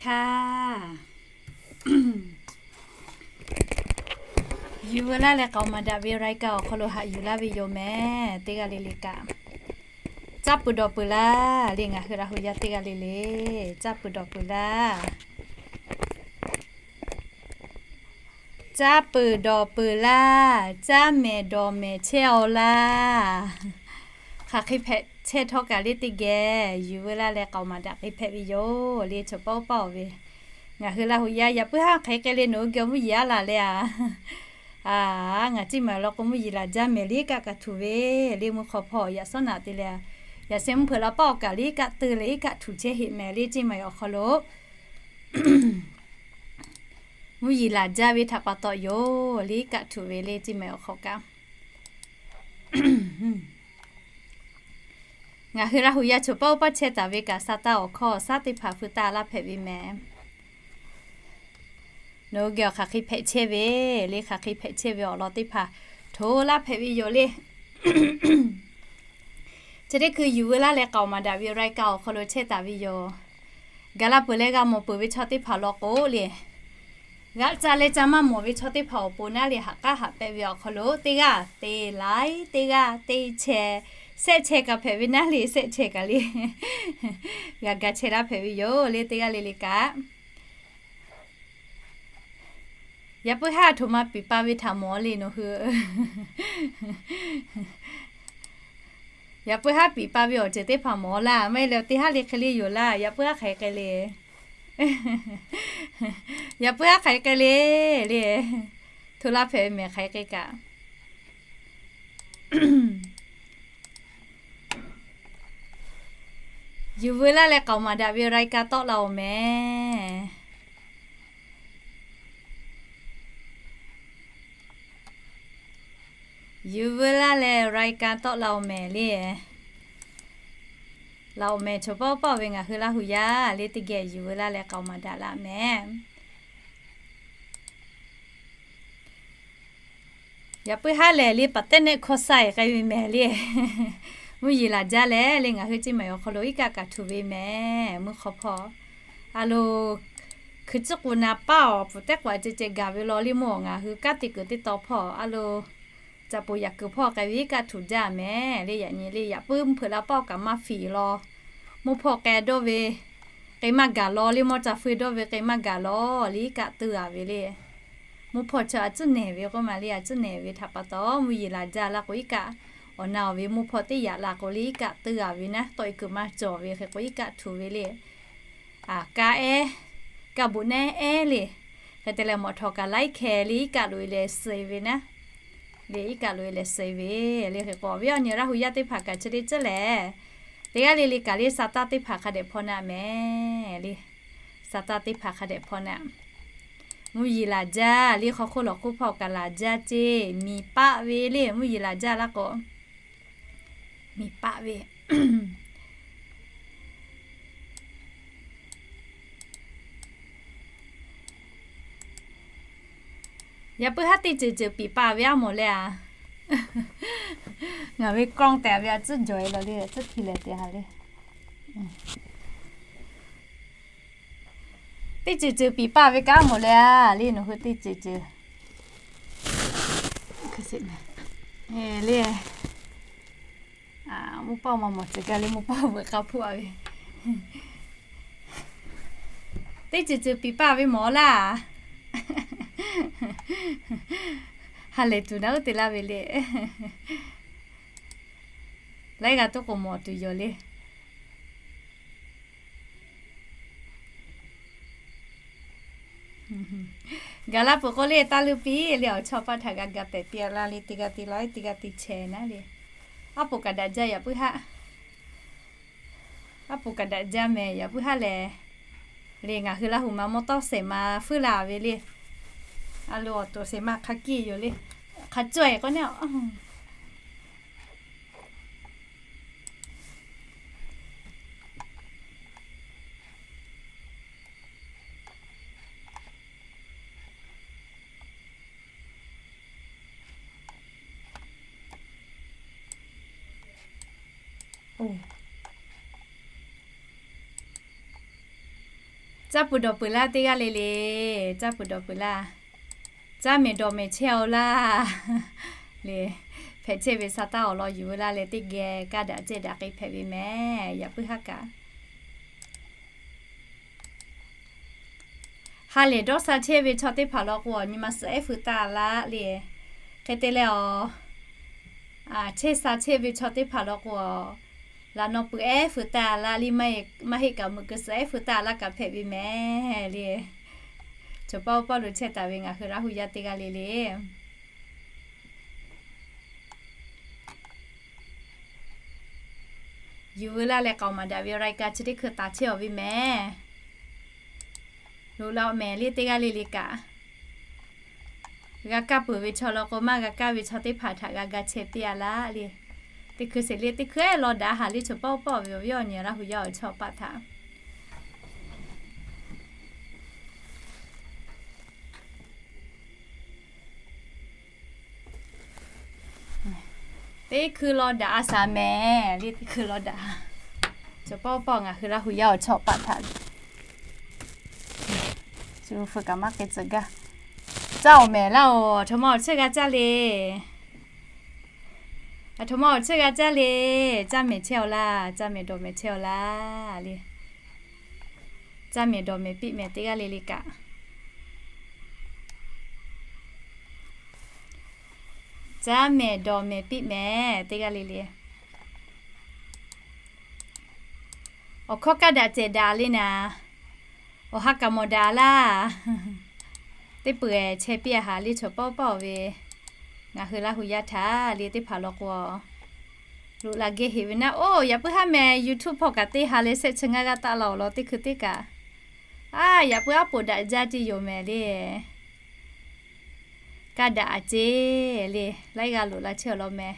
Hk'aˬ, yuˬ veu laˇ leh k'aoˍ maˍ daꞈ ve รายการ awˬ hk'aw lo haꞈ yuˬ laˇ ve yoˬ mehˍ. Teˇ g'aˇ le le kaꞈ, caˇ peuˬ dawˬ peuˬ laˇ le. Ngaˬ hui Laˇ huˍ yaˇ teˇ g'aˇ le le, caˇ peuˬ dawˬ peuˬ laˇ. Caˇ peuˬ dawˬ peuˬ laˇ, caˇ mehˍ dawˬ mehˍ chehˇ-aw laˇ. Hk'aˬ hk'e hpehꞈ chehˇ htawˇ kaꞈ le teˇ geh yuˬ veu laˇ leh k'aoˍ maˍ daꞈ k'ai hpehꞈ ve yoˬ le. Chaw paˇ oˇ paˇ-oˬ ve, ngaˬ hui Laˇ huˍ yaˇ yaꞈ puiˉ haˉ hk'aˬ hk'e k'ai le nawˬ hui geh mvuhˇ yeˬ aˉ laˬ leh a. A, ngaˬ ciˇ maˬ awˬ lawn k'o mvuhˇ yeˬ laˬ jaˇ mehˍ le kaꞈ kaꞈ htuˬ ve le. Mvuhˇ hk'aw hpawˇ yaꞈ sawˉ naꞈ te leh, yaꞈ sheh mvuhˇ hpeuꞈ la paˆ awˬ kaꞈ le kaꞈ te leh iˉ kaˆ htuˬ chehˇ heˆ mehˍ le. Ciˇ maˬ awˬ hk'aw lo mvuhˇ yeˬ laˬ jaˇ ve htaꞈ pa taw yoˬ le. Iˉ kaˆ htuˬ ve le ciˇ maˬ awˬ hk'aw kaꞈ, ngaˬ hui Laˇ huˍ yaˇ chaw paˇ oˇ paˇ chehˇ taˍ ve kaꞈ, sa taˇ awˬ hkawˇ awˬ shaˉ teˇ hpaˍ feu taˇ laˇ hpehꞈ ve mehˍ. Nawˬ hui geh awˬ hk'aˬ hk'e hpehꞈ chehˇ ve le, hk'aˬ hk'e hpehꞈ chehˇ ve awˬ lawn teˇ hpaˍ hto laˇ hpehꞈ ve yoˬ le. Chi teˇ hkui yuˬ veu laˇ leh k'aoˍ maˍ daꞈ ve รายการ awˬ hk'aw lo chehˇ taˍ ve yoˬ. Gaˬ la peuˬ leh g'a mawˬ peuˬ ve chaw teˇ hpaˍ law k'o le, g'aꞈ ca leh ca maˇ mawˬ ve chaw teˇ hpaˍ awˬ pon naˉ le, haꞈ k'aˉ haꞈ pehꞈ ve awˬ hk'aw lo teˇ g'aˇ te laiˉ, teˇ g'aˇ te chehˇ, shehˆ chehˇ kaꞈ hpehꞈ ve naˉ le, shehˆ chehˇ kaꞈ le g'a ga chehˇ laˇ hpehꞈ ve yoˬ le. Teˇ g'aˇ le le kaꞈ, yaꞈ puiˉ haˉ htoꞈ ma piˍ pa ve htaꞈ mawˬ le nawˬ hui. Yaꞈ puiˉ haˉ piˍ pa ve awˬ ceuˬ teˇ hpaˍ mawˬ laˇ. Maˇ heˆ leh teˇ haˉ le hk'e le yoˬ laˇ. Yaꞈ puiˉ haˉ hk'aˬ hk'e k'ai le, yaꞈ puiˉ haˉ hk'aˬ hk'e k'ai le le, hto laˇ hpehꞈ ve mehˍ hk'aˬ hk'e k'ai kaꞈ. Yuˬ veu laˇ leh k'aoˍ maˍ daꞈ ve รายการ tawˆ la-oˬ mehˍ. Yuˬ veu laˇ leh รายการ tawˆ la-oˬ mehˍ le. Laˬ-oˬ mehˍ, chaw paˇ paˇ ve ngaˬ hui Laˇ huˍ yaˇ le teˇ geh yuˬ veu laˇ leh k'aoˍ maˍ daꞈ laˇ mehˍ. Yaꞈ puiˉ haˉ lehˬ le ปัตเตอร์เน็ต hkawˇ sha-e k'ai ve mehˍ le. Mvuhˇ yeˬ laˬ jaˇ leh le ngaˬ hui ciˇ maˬ awˬ hk'aw lo iˉ kaˆ kaꞈ htuˬ ve mehˍ. Mvuhˇ hk'aw hpawˇ a lo, hkui tcuhˉ k'o na paˇ awˬ pfuhˍ tehˉ k'o a ceh ceh gaˬ ve law le mawˇ. Ngaˬ hui kanˉ te kuiˬ teˇ taw hpawˇ a lo, caꞈ poˍ yaꞈ kuiˬ hpawˇ k'ai ve iˉ kaˆ htuˬ jaˇ mehˍ le. Yaꞈ nyi le yaꞈ puiˉ mvuhˇ hpeuꞈ la paˇ kaꞈ maˇ fiˍ law. Mvuhˇ hpawˇ k'ai dawˇ ve k'ai maˇ gaˬ law le mawˇ. Ca feu dawˇ ve k'ai maˇ gaˬ law le iˉ kaˆ teuˇ a ve le. Mvuhˇ hpawˇ chaw a tcuhˉ nehˬ ve k'oˆ ma le, a tcuhˉ nehˬ ve htaꞈ pa taw mvuhˇ yeˬ laˬ jaˇ laˇ k'o iˉ kaˆ, awˬ na awˬ ve mvuhˇ hpawˇ teˇ yaꞈ la k'o le iˉ kaˆ teuˇ a ve naˉ. Tawˆ e kuiˬ maˇ cawˬ ve hk'e k'o iˉ kaˆ htuˬ ve le. A, ka ehˉ, ka buꞈ nehˉ ehˉ le. Hk'e te leh mawꞈ htawꞈ kaꞈ laiˉ hkeh le iˉ kaˆ loꞈ e leh suh e ve naˉ. Le iˉ kaˆ loꞈ e leh suh e ve le. Hk'e k'o awˬ viˉ awˬ nyi Laˇ huˍ yaˇ teˇ hpaˍ kaꞈ chi le tcuhˉ lehˬ, teˇ g'aˇ le le kaꞈ le sa taˇ teˇ hpaˍ hk'a dehꞈ hpaw naˆ mehˍ le. Sa taˇ teˇ hpaˍ hk'a dehꞈ hpaw naˆ. Mvuhˇ yeˬ laˬ jaˇ le, hk'aw hk'oˆ lawˬ hk'oˆ hpawˇ kaꞈ laˬ jaˇ ceˇ. Miˬ paˆ ve le mvuhˇ yeˬ laˬ jaˇ laˇ k'o, miˬ paˆ ve yaꞈ puiˉ haˉ teˇ ceuˬ ceuˬ piˍ pa ve aˉ mawˬ le a. Ngaˬ ve กล้อง tehꞈ ve a tcuhˉ jawˬ e law le, tcuhˉ hti lehˬ te ha le. Teˇ ceuˬ ceuˬ piˍ paˇ ve kanˉ mawˬ leh a le, nawˬ hui teˇ ceuˬ ceuˬ le. Mvuhˇ paˆ ma mawˬ ceuˬ gaˇ le, mvuhˇ paˆ veuꞈ k'a hpuˆ a ve. Teˇ ceuˬ ceuˬ piˍ paˇ ve mawˬ laˇ. Ha lehˬ tuˬ naˉ uˉ te laˇ ve le. Laiˉ g'a tuˉ k'o mawˬ tuˬ yoˬ le. Gaˬ la peuˬ k'o le, taˇ leuˇ piˇ le, awˬ chawˇ paˇ htaꞈ g'a ga pehˍ piˇ a laˇ le, teˇ g'aˇ te laiˉ, teˇ g'aˇ te chehˇ naˉ le. Aˉ poꞈ kaꞈ daꞈ jaˇ yaꞈ puiˉ haˉ. Aˉ poꞈ kaꞈ daꞈ jaˇ mehˍ yaꞈ puiˉ haˉ lehˬ. Le ngaˬ hui Laˇ huˍ ma mawˇ tawˇ shehˍ ma fuiˉ la ve le. A lo awˬ to shehˍ ma hk'a kiˇ yoˬ le. Hk'a caweh k'o naˉ. Caˇ peuˬ dawˬ peuˬ laˇ teˇ g'aˇ le le. Caˇ peuˬ dawˬ peuˬ laˇ. Caˇ mehˍ dawˬ mehˍ chehˇ-oˬ laˇ le. Hpehꞈ chehˇ ve sa taˇ awˬ lawn yuˬ ve laˇ leh teˇ geh kaˇ daꞈ cehˇ daꞈ k'ai hpehꞈ ve mehˍ. Yaꞈ puiˉ haˉ kaꞈ ha lehˬ dawˇ sha chehˇ ve chaw teˇ hpaˍ law k'o, nyi ma suhˍ ehˉ feu taˇ laˇ le. Hk'e te leh, chehˇ sha chehˇ ve chaw teˇ hpaˍ law k'o, laꞈ naw peuˬ ehˉ feu taˇ laˇ le. Maˇ heˆ kaꞈ meuꞈ keu suhˍ ehˉ feu taˇ laˇ kaꞈ hpehꞈ ve mehˍ le. Chaw paˇ oˇ paˇ lo chehˇ taˍ ve ngaˬ hui Laˇ hu yaˇ teˇ g'aˇ le le yuˬ veu laˇ leh k'aoˍ maˍ daꞈ ve รายการ chi teˇ hkui taˍ chehˇ-oˬ ve mehˍ. Loꞈ la-oˬ mehˍ le teˇ g'aˇ le le kaꞈ. G'a kaˇ peuˬ ve chaw law k'o, maˇ g'a kaˇ ve chaw teˇ hpaˍ htaꞈ g'a ga chehˇ piˇ-a laˇ le. Teˇ hkui sheˍ le teˇ hkui ehˉ law daꞈ haˍ le chaw paˇ oˇ paˇ ve awˬ viˉ awˬ nyi Laˇ hu yaˇ awˬ chawˇ paˆ htaꞈ teˇ hkui law daꞈ-a shaˍ mehˍ le. Teˇ hkui law daꞈ. Chaw paˇ oˇ paˇ ngaˬ hui Laˇ hu yaˇ awˬ chawˇ paˆ htaꞈ shu feu kaꞈ maˇ k'ai tcuh gaˇ. Caˇ-oˬ mehˍ laˇ-oˬ. Aˬ htoꞈ ma awˬ cheuˇ g'a caˇ le. Aˬ htoꞈ ma awˬ cheuˇ g'a caˇ le. Caˇ mehˍ chehˇ-oˬ laˇ. Caˇ mehˍ dawˬ mehˍ chehˇ-oˬ laˇ le. Caˇ mehˍ dawˬ mehˍ piˇ mehˍ teˇ g'aˇ le le kaꞈ. Caˇ mehˍ dawˬ mehˍ piˇ mehˍ teˇ g'aˇ le le. Awˬ hkawˇ kaˇ daꞈ cehˬ daꞈ le naˍ. Awˬ ha kaꞈ mawˬ daꞈ laˇ. Teˇ peuˬ chehˇ piˇ-a haˍ le chaw paˇ oˇ paˇ-oˬ ve. Ngaˬ hui Laˇ hu yaˇ htaꞈ le teˇ hpaˍ law k'o, loꞈ la geh heꞈ ve naˉ. Oˇ yaꞈ puiˉ haˉ mehˍ YouTube hpawˇ kaꞈ teˇ ha leh shehˆ chi ngaˇ g'aˇ taˆ la awˬ lawn teˇ hkui teˇ kaꞈ. A, yaꞈ puiˉ aˉ poꞈ daꞈ jaˇ ce yoˬ mehˍ le. Kaˇ daꞈ-a ce le. Laiˉ g'aˇ loꞈ la chehˇ awˬ lawn mehˍ.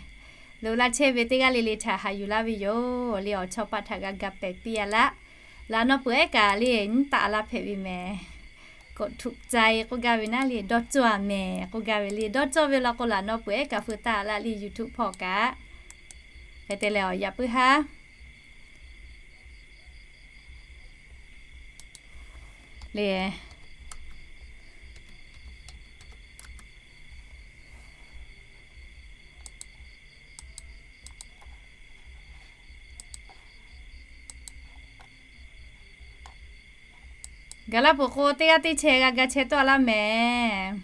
Loꞈ la chehˇ ve teˇ g'aˇ le le htaꞈ haꞈ yuˬ laˇ ve yoˬ le. Awˬ chawˇ paˆ htaꞈ g'a ga pehˍ piˇ-a laˇ. Laꞈ naw peuˬ ehˉ kaꞈ le nyiˉ taˆ laˇ hpehꞈ ve mehˍ. กดถูกใจ k'oˆ gaˇ ve naˉ le, dawˇ cawˇ-a mehˍ k'oˆ gaˇ ve le. Dawˇ cawˇ ve law k'o laꞈ naw peuˬ ehˉ kaꞈ feu taˇ laˇ le YouTube hpawˇ kaꞈ. Hk'e te leh awˬ yaꞈ puiˉ haˉ le. Gaˬ laˇ peuˬ k'o teˇ g'aˇ teˇ chehˇ g'a ga chehˇ tawˆ laˇ mehˍ.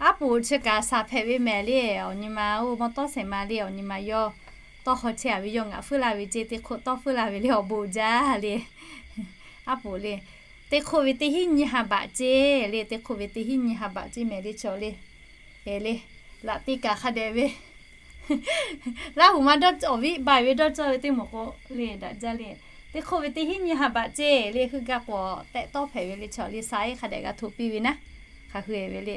Aˉ poꞈ chi kaꞈ shaˍ hpehꞈ ve mehˍ le. Awˬ nyi ma oˇ mawˇ tawˇ shehˍ ma le, awˬ nyi ma yawˇ tawˇ hk'aw chehˇ-a ve yawˇ ngaˬ feuˉ laˇ ve ce teˇ hk'oˆ tawˇ feuˉ laˇ ve le awˬ bon jaˇ le. Aˉ poꞈ le. Teˇ hk'oˆ ve teˇ hinˉ nyi ha baꞈ ce le, teˇ hk'oˆ ve teˇ hinˉ nyi ha baꞈ ce mehˍ le chaw le. Eˬ le, laꞈ ti kaꞈ hk'a dehꞈ ve Laˇ hu ma dawˇ awˬ viˉ ba ve dawˇ cawˇ ve teˇ moˍ k'o le daꞈ jaˇ le. Teˇ hk'oˆ ve teˇ hinˉ nyi ha baꞈ ce le heuˆ gaˇ k'o tehꞈ tawˇ hpehꞈ ve le chaw le, sa ehˉ hk'a dehꞈ g'a hto piˇ ve naˉ. Hk'aˬ hui-e ve le.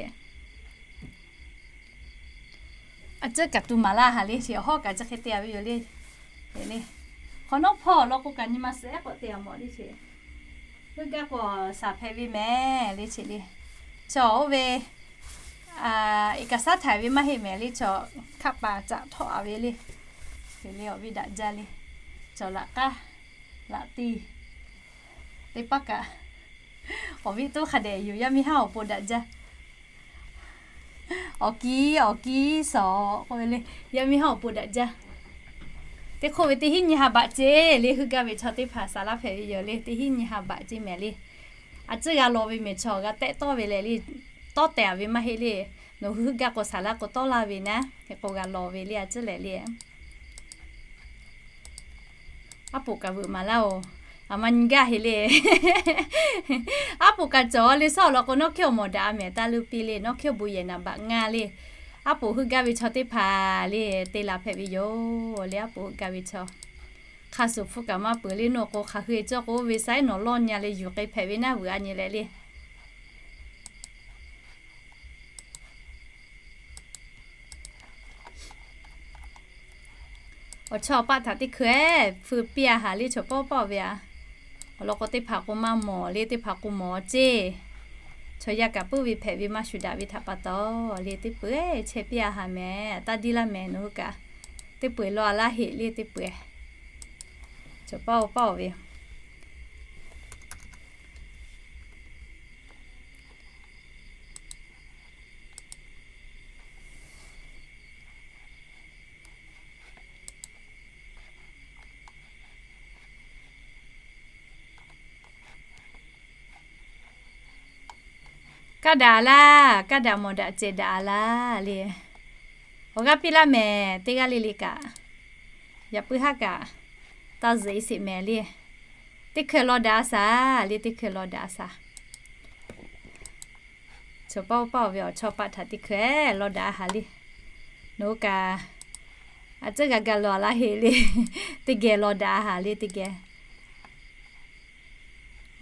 A ciˉ kaꞈ tu maˍ laˇ haˍ le chi, awˬ hawˉ kaꞈ chi hk'e te-a ve yoˬ le. Le, hk'awꞈ nawˉ hpawˇ law k'o kaꞈ nyi ma suhˍ ehˉ k'awꞈ te-a mawˬ le chi. Heuˆ gaˇ k'o shaˍ hpehꞈ ve mehˍ le chi le. Chaw oˇ ve เอกสาร htaꞈ ve maˇ heˆ mehˍ le chaw, hkaˆ paˍ caꞈ htawˆ-a ve le. Hk'e le awˬ viˉ daꞈ jaˇ le. Chaw laꞈ k'aˉ laꞈ ti teˇ paˉ kaꞈ awˬ viˉ toˉ hk'a dehꞈ yoˬ. Yaˇ miˇ haˉ awˬ pon daꞈ jaˇ. Awˬ kiˉ awˬ kiˉ shawˍ k'oˆ ve le. Yaˇ miˇ haˉ awˬ pon daꞈ jaˇ. Teˇ hk'oˆ ve teˇ hinˉ nyi ha baꞈ ce le heuˆ gaˇ ve chaw teˇ hpaˍ saˍ laˇ hpehꞈ ve yoˬ le. Teˇ hinˉ nyi ha baꞈ ce mehˍ le. A ciˉ g'a lawˬ ve mehˍ chaw g'a tehꞈ tawˇ ve lehˬ le. Tawˇ tehꞈ-a ve maˇ heˆ le. Nawˬ hui heuˆ gaˇ k'o saˍ laˇ k'o tawˇ laˇ ve naˉ. Hk'e k'o g'a lawˬ ve le a ciˉ lehˬ le. Aˉ poꞈ kaꞈ veuꞈ maˍ laˇ-oˬ. Aˬ ma nyi gaˇ heˆ le. Aˉ poꞈ kaꞈ cawˬ le, suhˉ awˬ lawn k'o nawˉ hkiˇ awˬ mawˬ daꞈ-a mehˍ taˇ luˇ piˇ le, nawˉ hkiˇ awˬ bon yehˬ naˍ baꞈ ngaˇ le. Aˉ poꞈ heuˆ gaˇ ve chaw teˇ hpaˍ le te la hpehꞈ ve yoˬ le. Aˉ poꞈ heuˆ gaˇ ve chaw hk'a shuˍ hpfuhˇ kaꞈ maˇ peuˬ le. Nawˬ k'o hk'aˬ hui-e cawˇ k'o oˇ ve saiˉ nawˬ lawˇ nyi-a le yuˬ k'ai hpehꞈ ve naˉ vuiˬ a nyi leh le. Awˬ chawˇ awˬ paˆ htaꞈ teˇ hkui-e feu piˇ-a haˍ le chaw pawˆ pawˆ ve-a. Awˬ lawn k'o teˇ hpaˍ k'o maˇ mawˬ le, teˇ hpaˍ k'o mawˬ ceˇ. Chaw yaˇ kaꞈ puiˉ ve hpehꞈ ve maˇ shuˍ daꞈ ve htaꞈ pa taw le teˇ peu-e chehˇ piˇ-a haˍ mehˍ. Taˇ diˇ laˇ mehˍ nawˬ hui kaꞈ. Teˇ peu-e law-a laˇ heˆ le teˇ peu-e. Chaw pawˆ pawˆ ve Kaˇ daꞈ laˇ, kaˇ daꞈ mawˬ daꞈ cehˬ daꞈ a laˇ le. Awˬ g'aˇ piˇ laˇ mehˍ, teˇ g'aˇ le le kaꞈ. Yaꞈ puiˉ haˉ kaꞈ, taˇ zuhꞈ e sheˍ mehˍ le. Teˇ hkui law daꞈ a shaˍ le, teˇ hkui law daꞈ a shaˍ. Chaw paˆ paˆ ve awˬ chawˇ paˆ htaꞈ teˇ hkui law daꞈ a haˍ le. Nawˬ hui kaꞈ, a tcuhˉ g'a ga law laˇ heˆ le. Teˇ geh law daꞈ a haˍ le, teˇ geh.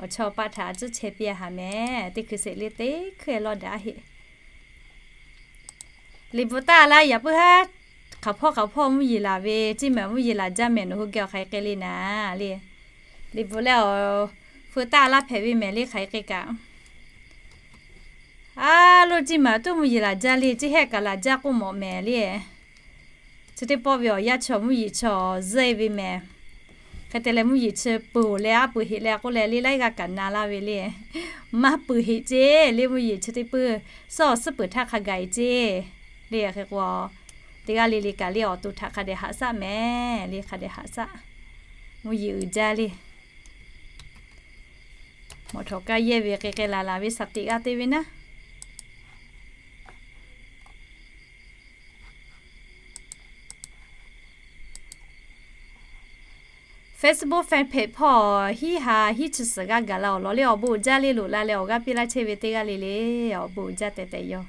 Awˬ chawˇ paˆ htaꞈ a tcuhˉ chehˇ piˇ a haˍ mehˍ, teˇ hkui sheˍ le, teˇ hkui law daꞈ a heˆ. Liꞈ bvuhꞈ taˇ laˇ, yaꞈ puiˉ haˉ hk'aˬ hpawˇ hk'aˬ hpawˇ mvuhˇ yeˬ laˬ ve, ciˇ maˬ mvuhˇ yeˬ laˬ jaˇ mehˍ, nawˬ hui geh awˬ hk'aˬ hk'e k'ai le naˍ le. Liꞈ bvuhꞈ leh awˬ fu taˇ laˇ hpehꞈ ve mehˍ le, hk'aˬ hk'e k'ai kaꞈ. A lo ciˇ maˬ tuˉ mvuhˇ yeˬ laˬ jaˇ le, ciˇ hehˆ kaꞈ laˬ jaˇ k'oˆ mawꞈ mehˍ le. Chi teˇ pawˆ ve awˬ yanˇ chaw mvuhˇ yeˬ chaw zuhˆ e ve mehˍ. Hk'e te leh mvuhˇ yeˬ chi peuˬ leh aˉ peuˬ heꞈ leh k'oˆ leh le laiˉ g'aˇ kaꞈ na laˇ ve le. Maˇ peuˬ heꞈ ceˇ le, mvuhˇ yeˬ chi teˇ peuˬ suhˉ awˬ suhˉ peuˬ htaˇ hk'a gaˬ e ceˇ le. Hk'e k'o, teˇ g'aˇ le le kaꞈ le awˬ to htaꞈ hk'a dehꞈ haꞈ shaˆ mehˍ le, hk'a dehꞈ haꞈ shaˆ. Mvuhˇ yeˬ uiˍ jaˇ le. Mawˬ htawꞈ kaˇ yehˇ ve k'ai k'ai laˬ laˬ ve shaˍ tiꞈ g'a te ve naˉ. Facebook fan page hpawˇ hiˉ ha hiˉ chi suhˍ g'aˇ gaˬ la awˬ lawn le, awˬ bon uiˍ jaˇ le loꞈ la leh awˬ g'aˇ piˇ laˇ chehˇ ve teˇ g'aˇ le le, awˬ bon uiˍ jaˇ tehꞈ tehꞈ yoˬ.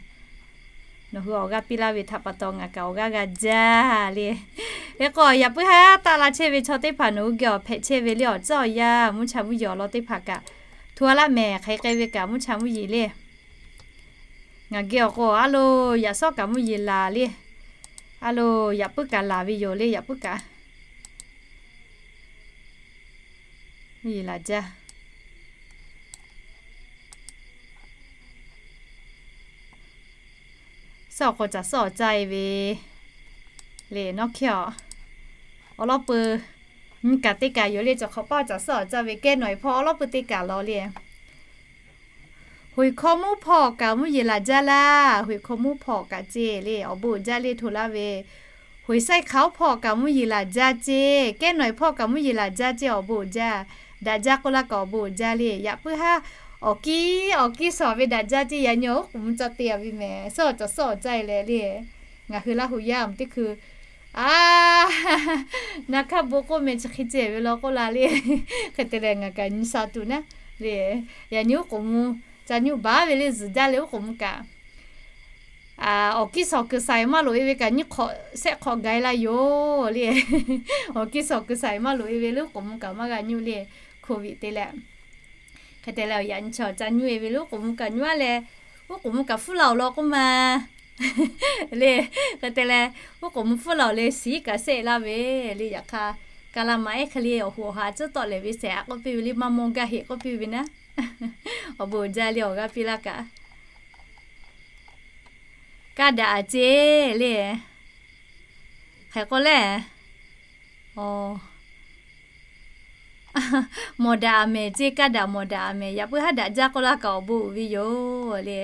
Nawˬ hui awˬ g'aˇ piˇ laˇ ve htaꞈ pa taw ngaˬ kaꞈ awˬ g'aˇ g'a jaˇ le. Hk'e k'o, yaꞈ puiˉ haˉ taˆ la chehˇ ve chaw teˇ hpaˍ nawˬ hui geh awˬ hpehꞈ chehˇ ve le, awˬ tcuhˉ awˬ yanˇ mvuhˇ cha mvuhˇ yeˬ awˬ lawn teˇ hpaˍ kaꞈ hto a laˇ mehˍ, hk'aˬ hk'e k'ai ve kaꞈ mvuhˇ cha mvuhˇ yeˬ le. Ngaˬ geh awˬ k'o a lo yaꞈ shawˉ kaꞈ mvuhˇ yeˬ laˬ le. A lo yaꞈ puiˉ kaꞈ laˬ ve yoˬ le, yaꞈ puiˉ kaꞈ mvuhˇ yeˬ laˬ jaˇ. Suhˉ awˬ k'o caˬ suhˉ awˬ caˇ e ve le, nawˇ hkehˇ awˬ lawn peuˬ. Nyi kaꞈ te kaꞈ yoˬ le, cawˬ hk'awꞈ paˇ caˬ suhˉ awˬ caˇ ve kehˉ nawˬ e hpawˇ awˬ lawn peuˬ te kaꞈ law le. Hoiˍ hkawˇ mvuhˇ hpawˇ kaꞈ mvuhˇ yeˬ laˬ jaˇ laˇ. Hoiˍ hkawˇ mvuhˇ hpawˇ kaꞈ ceˇ le, awˬ bon uiˍ jaˇ le hto laˇ ve. Hoiˍ saiˉ hk'aoˉ hpawˇ kaꞈ mvuhˇ yeˬ laˬ jaˇ ceˇ, kehˉ nawˬ e hpawˇ kaꞈ mvuhˇ yeˬ laˬ jaˇ ceˇ, awˬ bon uiˍ jaˇ. Daꞈ jaˇ k'oˆ laˇ kaꞈ awˬ bon uiˍ jaˇ le. Yaꞈ puiˉ haˉ awˬ kiˇ awˬ kiˇ suhˍ ve daꞈ jaˇ ceˇ, yaꞈ nyi oˉ k'oˍ mvuh caˇ te a ve mehˍ, suhˉ awˬ caˬ suhˉ awˬ caˇ e leh le. Ngaˬ hui Laˇ huˍ yaˇ teˇ hkui a, na hkaˇ bon k'oˆ meh chi hk'e ceh ve law k'oˆ la le. Hk'e te leh ngaˬ kaꞈ nyi sha tuˬ naˉ le. Yaꞈ nyi oˉ k'oˍ mvuh ca nyuˇ baˬ ve le, zuhˬ jaˇ le oˉ k'oˍ mvuh kaꞈ. Awˬ kiˇ suhˍ kuiˬ saiˍ maˇ loꞈ e ve kaꞈ nyiˇ hk'awꞈ shehˆ hk'awꞈ gaˬ e la yoˬ le. Awˬ kiˇ suhˍ kuiˬ saiˍ maˇ loꞈ e ve le oˉ k'oˍ mvuh kaꞈ maˇ g'a nyuˇ le, Covid te leh. Hk'e te leh awˬ yaꞈ nyi chaw ca nyuˇ e ve le oˉ k'oˍ mvuh kaꞈ nyuˇ a leh, oˉ k'oˍ mvuh kaꞈ hpfuhˇ la awˬ lawn k'oˆ ma le. Hk'e te leh, oˉ k'oˍ mvuh hpfuhˇ la awˬ leh shiˍ kaꞈ shehˆ laˇ ve le. Yaꞈ hk'aˇ, ka la maˍ ehˉ hk'e le awˬ hoꞈ awˬ ha tcuhˉ tawˆ lehˬ ve shehˍ a k'oˆ piˇ ve le, maˇ mawˇ gaˇ heˆ k'oˆ piˇ ve naˉ. Awˬ bon uiˍ jaˇ le awˬ g'aˇ piˇ laˇ kaꞈ. Kaˇ daꞈ a ceˇ le. Hk'e k'o lehˬ, mawˬ daꞈ a mehˍ ceˇ, kaˇ daꞈ mawˬ daꞈ a mehˍ, yaꞈ puiˉ haˉ daꞈ jaˇ k'oˆ laˇ kaꞈ awˬ bon uiˍ ve yoˬ le.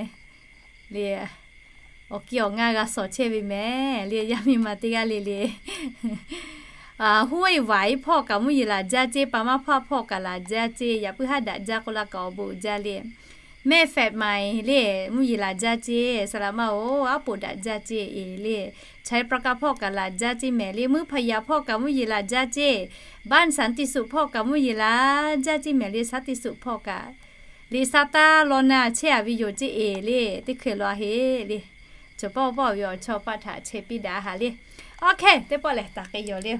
Le, awˬ kiˇ awˬ ngaˇ g'a shawˍ chehˇ ve mehˍ le, yaˇ miˇ ma teˇ g'aˇ le le. Huˉ e vaˍ e hpawˇ kaꞈ mvuhˇ yeˬ laˬ jaˇ ceˇ, pa maˇ hpaˇ hpawˇ kaꞈ laˬ jaˇ ceˇ, yaꞈ puiˉ haˉ daꞈ jaˇ k'oˆ laˇ kaꞈ awˬ bon uiˍ jaˇ le. Mehˆ fehꞈ maˍ e le, mvuhˇ yeˬ laˬ jaˇ ceˇ, saˍ laꞈ ma oˬ, aˉ poꞈ daꞈ jaˇ ceˇ e le. Chaiˇ pra ka hpawˇ kaꞈ laˬ jaˇ ceˇ mehˍ le, muiˇ hpaˍ yaˍ hpawˇ kaꞈ mvuhˇ yeˬ laˬ jaˇ ceˇ, baˆ saˍ tiˇ suꞈ hpawˇ kaꞈ mvuhˇ yeˬ laˬ jaˇ ceˇ mehˍ le, saˍ tiˇ suꞈ hpawˇ kaꞈ. Liꞈ sa taˇ law na chehˇ a ve yoˬ ceˇ e le, teˇ hkui law a heˆ le. Cawˬ pawˆ pawˆ ve awˬ chawˇ paˆ htaꞈ chehˇ piˇ daꞈ a haˍ le. Awˬ hk'e teˇ pawˆ lehˬ taˍ k'ai yoˬ le.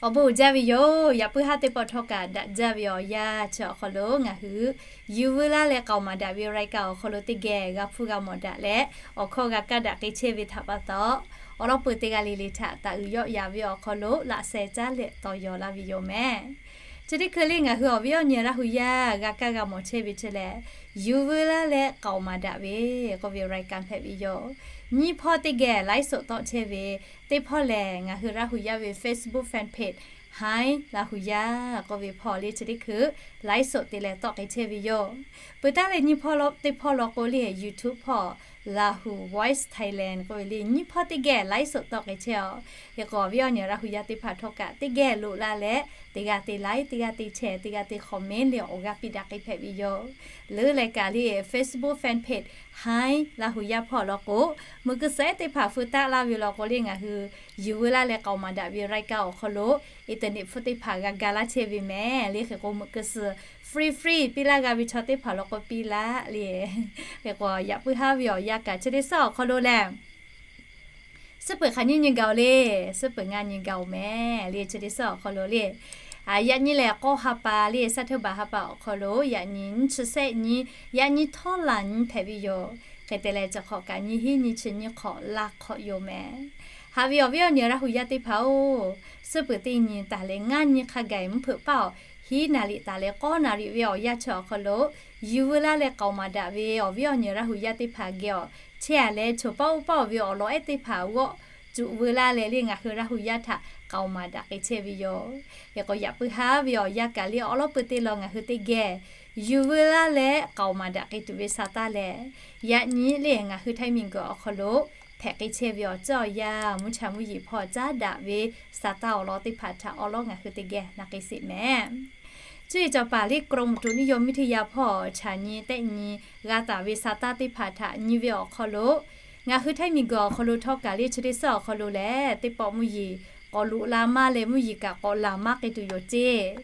Awˬ bon uiˍ jaˇ ve yoˬ. Yaꞈ puiˉ haˉ teˇ pawˆ htawˇ kaꞈ daꞈ jaˇ ve awˬ yanˇ chi awˬ hk'aw lo ngaˬ hui yuˬ veu laˇ leh k'aoˍ maˍ daꞈ ve raiˍ kaꞈ awˬ hk'aw lo teˇ geh g'a hpuˇ g'a mawˬ daꞈ leh, awˬ hkawˇ g'a kaˇ daꞈ k'ai chehˇ ve htaꞈ pa taw, awˬ lawn peuˬ teˇ g'aˇ le le htaꞈ taˍ uiˍ yawˆ yaꞈ ve awˬ hk'aw lo laꞈ sheh caˉ leh tawˍ yaw laˇ ve yoˬ mehˍ. Chi teˇ hkui le ngaˬ hui awˬ viˉ awˬ nyi Laˇ huˍ yaˇ g'a kaˇ g'a mawˬ chehˇ ve chi lehˬ, yuˬ veu laˇ leh k'aoˍ maˍ daꞈ ve k'oˆ ve raiˍ kaꞈ hpehꞈ ve yoˬ. Nyiˇ hpawˇ teˇ geh laiˉ soꞈ tawˆ chehˇ ve, teˇ hpawˇ lehˬ ngaˬ hui Laˇ huˍ yaˇ ve Facebook fan page Hi Laˇ huˍ yaˇ k'oˆ ve hpawˇ le chi teˇ hkui laiˉ soꞈ te leh tawˆ k'ai chehˇ ve yoˬ. Peuˬ taˉ leh nyiˇ hpawˇ teˇ hpawˇ law k'o le YouTube hpawˇ Lahu Voice Thailand k'oˆ ve le nyiˇ hpawˇ teˇ geh ไลฟ์สด tawˆ k'ai chehˇ-oˬ. Hk'e k'o awˬ viˉ awˬ nyi Laˇ hu yaˇ teˇ hpaˍ htawˇ kaꞈ teˇ geh loꞈ la leh, teˇ g'aˇ te like, teˇ g'aˇ te share, teˇ g'aˇ te comment le awˬ g'aˇ piˇ daꞈ k'ai hpehꞈ ve yoˬ. Leuˉ leh kaꞈ le Facebook fan page Hi Laˇ hu yaˇ hpawˇ law k'o, meuꞈ keu suhˍ ehˉ teˇ hpaˍ feu taˆ laˇ ve law k'o le ngaˬ hui yuˬ veu laˇ leh k'aoˍ maˍ daꞈ ve รายการ awˬ hk'aw lo internet hpfuhˇ teˇ hpaˍ g'a ga laˇ chehˇ ve mehˍ le. Hk'e k'o meuꞈ keu suhˍ free free piˇ laˇ g'a ve chaw teˇ hpaˍ law k'o piˇ laˇ le. Hk'e k'o yaꞈ puiˉ haˉ ve awˬ yanˇ kaꞈ chi teˇ suhˉ awˬ hk'aw lo lehˬ, suhˉ peuˬ hk'aˬ nyiˇ nyi gaˬ-oˬ le, suhˉ peuˬ ngaˇ nyi gaˬ-oˬ mehˍ le. Chi teˇ suhˉ awˬ hk'aw lo le, yaꞈ nyi lehˬ k'awˇ ha pa le, shaˉ hteuˇ baˬ ha pa awˬ hk'aw lo yaꞈ nyi nyiˇ chi shehˆ nyi, yaꞈ nyi htawˇ laˬ nyi hpehꞈ ve yoˬ. Hk'e te leh chi hk'awꞈ kaꞈ nyiˇ hinˉ nyiˇ chi nyiˇ hk'awꞈ laˇ hk'awꞈ yoˬ mehˍ. Haꞈ ve awˬ viˉ awˬ nyi Laˇ hu yaˇ teˇ hpaˍ-oˬ, suhˉ peuˬ teˇ nyi taˍ leh ngaˇ nyi hk'a gaˬ mvuhˇ hpeuꞈ paˇ awˬ hiˉ naˍ riˍ taˍ leh k'awˇ naˍ riˍ ve awˬ yanˇ chi awˬ hk'aw lo yuˬ veu laˇ leh k'aoˍ maˍ daꞈ ve awˬ viˉ awˬ nyi Laˇ hu yaˇ teˇ hpaˍ geh awˬ chehˇ-a leh choˬ paˇ oˇ paˇ awˬ ve awˬ lawn ehˉ teˇ hpaˍ g'awˆ cuꞈ veu laˇ leh le ngaˬ hui Laˇ hu yaˇ htaꞈ k'aoˍ maˍ daꞈ k'ai chehˇ ve yoˬ. Hk'e k'o yaꞈ puiˉ haˉ ve awˬ yanˇ kaꞈ le awˉ lawˉ peu te law ngaˬ hui teˇ geh yuˬ veu laˇ leh k'aoˍ maˍ daꞈ k'ai tuˬ ve sa taˇ lehˬ, yaꞈ nyi le ngaˬ hui Htaiˇ miˬguiˬ awˬ hk'aw lo hpehꞈ k'ai chehˇ ve awˬ ceuˬ awˬ yanˇ mvuhˇ cha mvuhˇ yeˬ hpawˇ caˉ daꞈ ve sa taˇ awˬ lawn teˇ hpaˍ htaꞈ awˉ lawˉ ngaˬ hui teˇ geh na k'ai sheˍ mehˍ. Cuˇ yiˍ cawˬ paˍ le กรมอุตุนิยมวิทยา hpawˇ chaꞈ nyi tehˆ nyi g'a taˍ ve sa taˇ teˇ hpaˍ htaꞈ nyi ve awˬ hk'aw lo, ngaˬ hui Htaiˇ miˬguiˬ awˬ hk'aw lo htawˇ kaꞈ le chi teˇ suhˉ awˬ hk'aw lo lehˬ teˇ pawˆ mvuhˇ yeˬ k'awꞈ loꞈ la maˇ leh mvuhˇ yeˬ kaꞈ k'awꞈ laˬ maˇ k'ai tuˬ yoˬ ceˇ.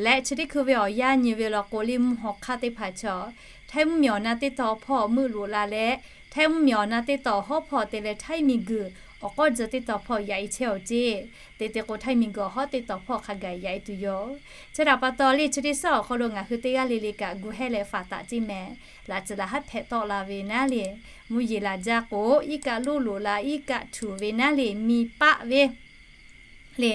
Leh chi teˇ hkui ve awˬ yanˇ nyi ve law k'o le mvuhˇ haw hk'aˇ teˇ hpaˍ chaw Htaiˇ mvuhˇ miˬ awˬ na teˇ taw hpawˇ meuˆ loꞈ la leh, Htaiˇ mvuhˇ miˬ awˬ na teˇ taw hawˉ hpawˇ te leh Htaiˇ miˬguiˬ awˬ k'awˇ tcuh teˇ taw hpawˇ yaꞈ e chehˇ awˬ ceˇ. Te te k'o Htaiˇ miˬguiˬ awˬ hawˉ teˇ taw hpawˇ hk'a gaˬ yaꞈ e tuˬ yoˬ. Chi htaꞈ pa taw le chi teˇ suhˉ awˬ hk'aw lo ngaˬ hui teˇ g'aˇ le le kaꞈ gu hehˇ leh faˍ taˍ ceˇ mehˍ. Laꞈ tcuh laꞈ haˉ hpehꞈ tawˆ la ve naˉ le, mvuhˇ yeˬ laˬ jaˇ k'o iˉ kaˆ loˇ loꞈ la iˉ kaˆ htuꞈ ve naˉ le miˬ paˆ ve le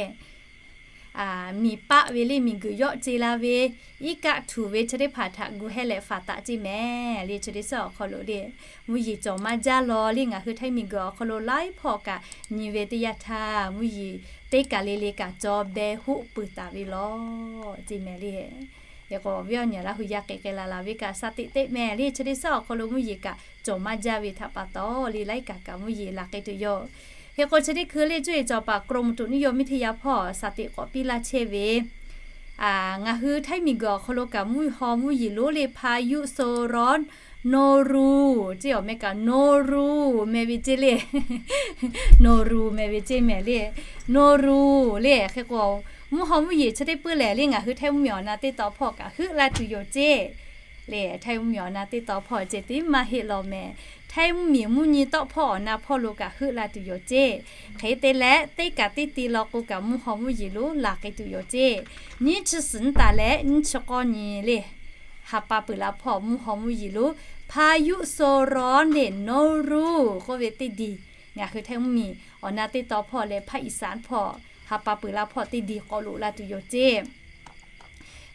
miˬ paˆ ve le miˬguiˬ yawˆ ce la ve iˉ kaˆ htuꞈ ve chi teˇ hpaˍ htaꞈ gu hehˇ leh faˍ taˍ ceˇ mehˍ le. Chi teˇ suhˉ awˬ hk'aw lo le mvuhˇ yeˬ cawˬ maˇ jaˇ law le ngaˬ hui Htaiˇ miˬguiˬ awˬ hk'aw lo laiˉ hpawˇ kaꞈ nyi ve teˇ yanˇ htaˇ mvuhˇ yeˬ teˇ kaˬ le le kaꞈ cawˬ beh hoˆ peuˬ taˍ ve law ceˇ mehˍ le. Hk'e k'o awˬ viˉ awˬ nyi Laˇ hu yaˇ k'ai k'ai laˬ laˬ ve kaꞈ sa teꞈ teˇ mehˍ le chi teˇ suhˉ awˬ hk'aw lo mvuhˇ yeˬ kaꞈ cawˬ maˇ jaˇ ve htaꞈ pa taw le laiˉ kaꞈ kaꞈ mvuhˇ yeˬ laˬ k'ai tuˬ yoˬ. Hk'e k'o chi teˇ hkui le cuˇ yiˍ cawˬ paˍ กรมอุตุนิยมวิทยา hpawˇ sa teꞈ k'awꞈ piˇ laˇ chehˇ ve ngaˬ hui Htaiˇ miˬguiˬ awˬ hk'aw lo kaꞈ mvuhˇ haw mvuhˇ yeˬ lonˉ le พายุโซนร้อนโนรู ceˇ awˬ meh kaꞈ Noru meh ve ceˇ le. Noru meh ve ceˇ mehˍ le. Noru le hk'e k'o mvuhˇ haw mvuhˇ yeˬ chi teˇ puiˉ lehˬ le ngaˬ hui Htaiˇ mvuhˇ miˬ awˬ na teˇ taw hpawˇ kaꞈ heuˆ laˇ tuˬ yoˬ ceˇ. Le Htaiˇ mvuhˇ miˬ awˬ na teˇ taw hpawˇ ceh tiˉ maˇ heˆ law mehˍ. Htaiˇ mvuhˇ miˬ mvuhˇ nyi tawˆ hpawˇ awˬ na hpawˇ lo kaꞈ heuˆ la tuˬ yoˬ ceˇ. Hk'e te leh teˇ kaꞈ teˇ ti law k'o kaꞈ mvuhˇ haw mvuhˇ yeˬ lonˉ laˬ k'ai tuˬ yoˬ ceˇ. Nyiˇ chi suhˍ nyiˇ taˍ leh nyiˇ chi k'awˇ nyi le ha pa peuˬ la hpawˇ mvuhˇ haw mvuhˇ yeˬ lonˉ พายุโซนร้อน le Noru k'oˆ ve teˇ diˬ ngaˬ hui Htaiˇ mvuhˇ miˬ awˬ na teˇ taw hpawˇ leh ภาคอีสาน hpawˇ ha pa peuˬ la hpawˇ teˇ diˬ k'awꞈ loꞈ la tuˬ yoˬ ceˇ.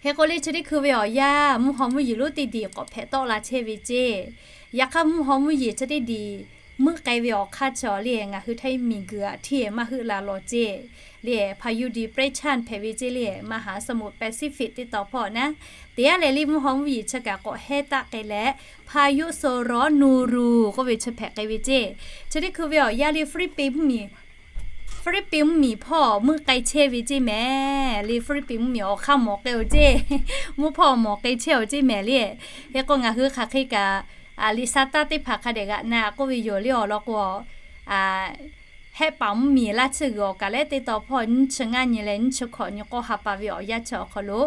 Hk'e k'o le chi teˇ hkui ve awˬ yanˇ mvuhˇ haw mvuhˇ yeˬ lonˉ teˇ diˬ k'awꞈ hpehꞈ tawˆ la chehˇ ve ceˇ. Yaꞈ hk'aˇ mvuhˇ haw mvuhˇ yeˬ chi teˇ diˬ meuˆ k'ai ve awˬ hk'aˇ chi awˬ le ngaˬ hui Htaiˇ miˬguiˬ aꞈ htiˇ maˇ heuˆ la lawˬ ceˇ. Le พายุ depression hpehꞈ ve ceˇ le มหาสมุทรแปซิฟิก teˇ taw hpawˇ naˉ teˇ g'aˇ lehˬ le mvuhˇ haw mvuhˇ yeˬ chi kaꞈ k'awꞈ hehˇ taˆ k'ai leh พายุโซนร้อนโนรู k'oˆ ve chi hpehꞈ k'ai ve ceˇ. Chi teˇ hkui ve awˬ yanˇ le Hpiˇliˇpiˆ mvuhˇ miˬ Hpiˇliˇpiˆ mvuhˇ miˬ hpawˇ meuˆ k'ai chehˇ ve ceˇ mehˍ le. Hpiˇliˇpiˆ mvuhˇ miˬ awˬ hk'aˇ mawˬ k'ai-oˬ ceˇ, mvuhˇ hpawˇ mawˬ k'ai chehˇ-oˬ ceˇ mehˍ le. Hk'e k'o ngaˬ hui hk'aˬ hk'e kaꞈ liꞈ sa taˇ teˇ hpaˍ hk'a dehꞈ g'aꞈ na k'oˆ ve yoˬ le awˬ lawn k'o, Hehˆ paˍ mvuhˇ miˬ laˇ tsuhˇ g'uiˬ awˬ kaˍ lehˉ teˇ taw hpawˇ nyiˇ chi ngaˇ nyi leh nyiˇ chi hkawꞈ nyi k'awˇ ha pa ve awˬ yanˇ chi awˬ hk'aw lo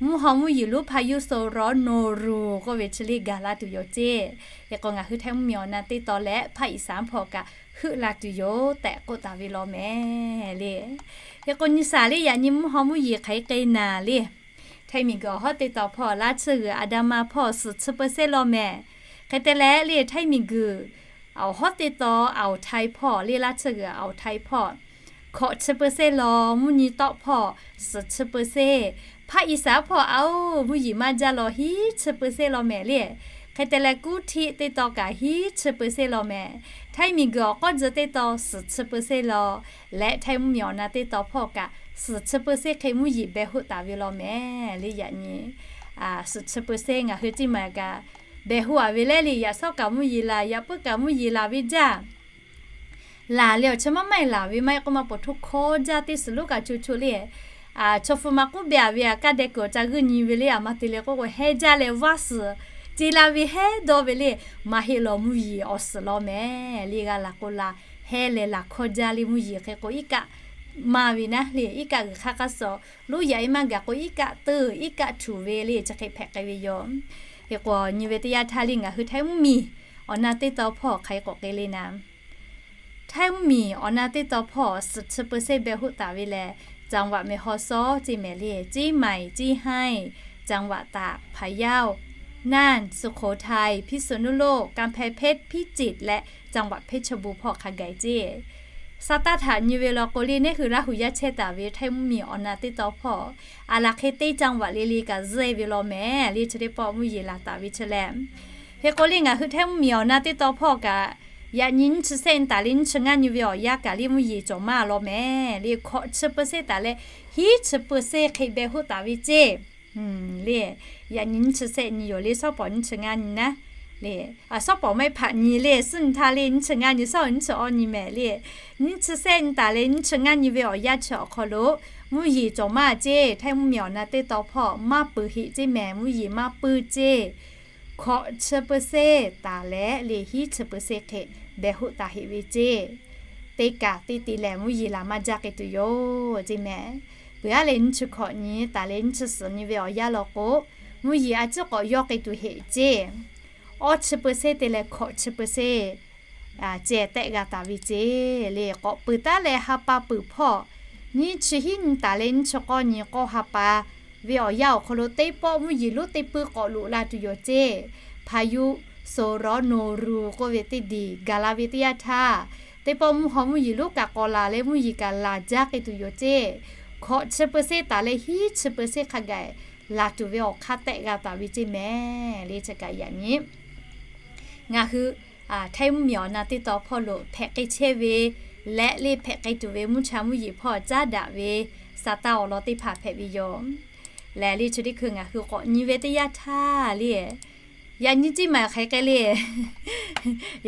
mvuhˇ haw mvuhˇ yeˬ lonˉ พายุโซนร้อนโนรู k'oˆ ve chi le gaˬ la tuˬ yoˬ ceˇ. Hk'e k'o ngaˬ hui Htaiˇ mvuhˇ miˬ awˬ na teˇ taw leh ภาคอีสาน hpawˇ kaꞈ heuˆ la tuˬ yoˬ tehꞈ k'oˆ taˍ ve law mehˍ le. Hk'e k'o nyi saˍ le yaꞈ nyi mvuhˇ haw mvuhˇ yeˬ hk'aˬ hk'e k'ai naˍ le. Htaiˇ miˬguiˬ awˬ hawˉ teˇ taw hpawˇ laˇ tsuhˇ g'uiˬ อันดามัน hpawˇ suhˍ chi เปอร์เซ็นต์ law mehˍ. Hk'e te leh le Htaiˇ miˬguiˬ awˬ hawˉ teˇ taw อ่าวไทย hpawˇ le laˇ tsuhˇ g'uiˬ อ่าวไทย hpawˇ hkawꞈ chi เปอร์เซ็นต์ law, mvuhˇ nyi tawˆ hpawˇ suhˍ chi เปอร์เซ็นต์, ภาคอีสาน hpawˇ aoˬ mvuhˇ yeˬ maˇ jaˇ law hiˉ chi เปอร์เซ็นต์ law mehˍ le. Hk'e te leh กรุงเทพ teˇ taw kaꞈ hiˉ chi เปอร์เซ็นต์ law mehˍ. Htaiˇ miˬguiˬ awˬ k'awˇ tcuh teˇ taw suhˍ chi เปอร์เซ็นต์ law leh Htaiˇ mvuhˇ miˬ awˬ na teˇ taw hpawˇ kaꞈ suhˍ chi เปอร์เซ็นต์ hk'e mvuhˇ yeˬ beh hoˆ taˍ ve law mehˍ le. Yaꞈ nyi suhˍ chi เปอร์เซ็นต์ ngaˬ hui ceˇ maˬ kaꞈ behˬ hoˆ-a ve leh le, yaꞈ shawˉ kaꞈ mvuhˇ yeˬ laˬ, yaꞈ puiˉ kaꞈ mvuhˇ yeˬ laˬ ve jaˇ. Laˬ leh awˬ chi maˇ maˇ laˬ ve maˇ heˆ k'oˆ ma, pawˬ hto hkawˇ jaˇ teˇ suhˍ lonˉ kaꞈ co co le, chaw hpu ma k'oˆ beh-a ve, a kaˇ deh kuiˬ awˬ ca g'uiˇ nyi ve le, a ma te leh k'oˆ k'o hehˉ jaˇ leh vaˇ suhˍ ce la ve hehˉ dawˇ ve le, maˇ heˆ lawˬ mvuhˇ yeˬ awˬ suhˍ law mehˍ le, g'a laˬ k'o laˬ, hehˉ leh laˬ hkawˇ jaˇ le, mvuhˇ yeˬ hk'e k'o iˉ kaˆ maˇ ve naˉ le, iˉ kaˆ g'uiˬ hk'aˇ hk'aˇ suh loˉ yaꞈ-e maˇ gaˬ k'o iˉ kaˆ teuˇ iˉ kaˆ htuꞈ ve le, chi hk'e hpehꞈ k'ai ve yoˬ. Hk'e k'o nyi ve teˇ yanˇ htaˇ le, ngaˬ hui Htaiˇ mvuhˇ miˬ awˬ na teˇ taw hpawˇ hk'aˬ hk'e k'awꞈ k'ai le naˍ, Htaiˇ mvuhˇ miˬ awˬ na teˇ taw hpawˇ suhˍ chi เปอร์เซ็นต์ behˬ hoˆ taˍ ve lehˬ, จังหวัดแม่ฮ่องสอน ceˇ mehˍ le, เชียงใหม่ เชียงราย จังหวัดตาก พะเยา น่าน สุโขทัย พิษณุโลก กำแพงเพชร พิจิตร leh จังหวัดเพชรบูรณ์ hpawˇ hk'a gaˬ ceˇ. Sa taˇ htaꞈ nyi ve law k'o le, neˇ hui Laˇ huˍ yaˇ chehˇ taˍ ve Htaiˇ mvuhˇ miˬ awˬ na teˇ taw hpawˇ a laˬ hk'e teˇ จังหวัด le le kaꞈ zuhˆ-e ve law mehˍ le, chi teˇ pawˆ mvuhˇ yeˬ laˬ taˍ ve chi lehˬ, hk'e k'o le ngaˬ hui Htaiˇ mvuhˇ miˬ awˬ na teˇ taw hpawˇ kaꞈ yaꞈ nyi nyiˇ chi sehˆ nyi taˍ leh nyiˇ chi ngaˇ nyi ve awˬ yanˇ kaꞈ le mvuhˇ yeˬ cawˬ maˇ law mehˍ le, hkawꞈ chi เปอร์เซ็นต์ taˍ leh hiˉ chi เปอร์เซ็นต์ hk'e behˬ hoˆ taˍ ve ceˇ. Le, yaꞈ nyi nyiˇ chi sehˆ nyi yoˬ le, shawˉ pawˍ nyiˇ chi ngaˇ nyi naˉ le, shawˉ pawˍ maˇ hpaꞈ nyi le, suhˉ nyi htaˇ le nyiˇ chi ngaˇ nyi, shawˉ nyiˇ chi awˇ nyi mehˍ le, nyiˇ chi sehˆ nyi taˍ leh nyiˇ chi ngaˇ nyi ve awˬ yanˇ chi awˬ hk'aw lo mvuhˇ yeˬ cawˬ maˇ ceˇ. Htaiˇ mvuhˇ miˬ awˬ na teˇ taw hpawˇ maˇ peuˬ heꞈ ceˇ mehˍ, mvuhˇ yeˬ maˇ puiˇ ceˇ. Hkawꞈ chi เปอร์เซ็นต์ taˍ leh le hiˉ chi เปอร์เซ็นต์ hk'e behˬ hoˆ taˍ heꞈ ve ceˇ. Teˇ kaˬ teˇ te lehˬ mvuhˇ yeˬ laˬ maˇ jaˇ k'ai tuˬ yoˬ ceˇ mehˍ. Peuˬ aˉ leh nyiˇ chi hkawꞈ nyi taˍ leh nyiˇ chi suhˍ nyi ve awˬ yanˇ law k'o, mvuhˇ yeˬ a ciˉ k'awꞈ yawˇ k'ai tuˬ heꞈ ceˇ. Awˇ chi เปอร์เซ็นต์ te leh hkawꞈ chi เปอร์เซ็นต์ ceh tehˆ g'a taˍ ve ceˇ le. K'awꞈ peuˬ taˉ leh ha pa peuˬ hpawˇ nyiˇ chi hiˉ nyi taˍ leh nyiˇ chi k'awˇ nyi k'awˇ ha pa ve awˬ yanˇ awˬ hk'aw lo teˇ pawˆ mvuhˇ yeˬ lonˉ teˇ puiˇ k'awꞈ loꞈ la tuˬ yoˬ ceˇ. พายุโซนร้อนโนรู k'oˆ ve teˇ diˬ gaˬ la ve teˇ yanˇ htaˇ, teˇ pawˆ mvuhˇ haw mvuhˇ yeˬ lonˉ kaꞈ k'awꞈ laˬ leh mvuhˇ yeˬ kaꞈ laˬ jaˇ k'ai tuˬ yoˬ ceˇ. Hkawꞈ chi เปอร์เซ็นต์ taˍ leh hiˉ chi เปอร์เซ็นต์ hk'a gaˬ laˬ tuˬ ve awˬ hk'aˇ tehˆ g'a taˍ ve ceˇ mehˍ le. Chi kaꞈ yaꞈ nyi ngaˬ hui Htaiˇ mvuhˇ miˬ awˬ na teˇ taw hpawˇ lo hpehꞈ k'ai chehˇ ve leh le hpehꞈ k'ai tuˬ ve mvuhˇ cha mvuhˇ yeˬ hpawˇ caˉ daꞈ ve sa taˇ awˬ lawn teˇ hpaˍ hpehꞈ ve yoˬ. Lehˬ le chi teˇ hkui ngaˬ hui k'awꞈ nyi ve teˇ yanˇ htaˇ le, yaꞈ nyi ceˇ maiˬ hk'aˬ hk'e le,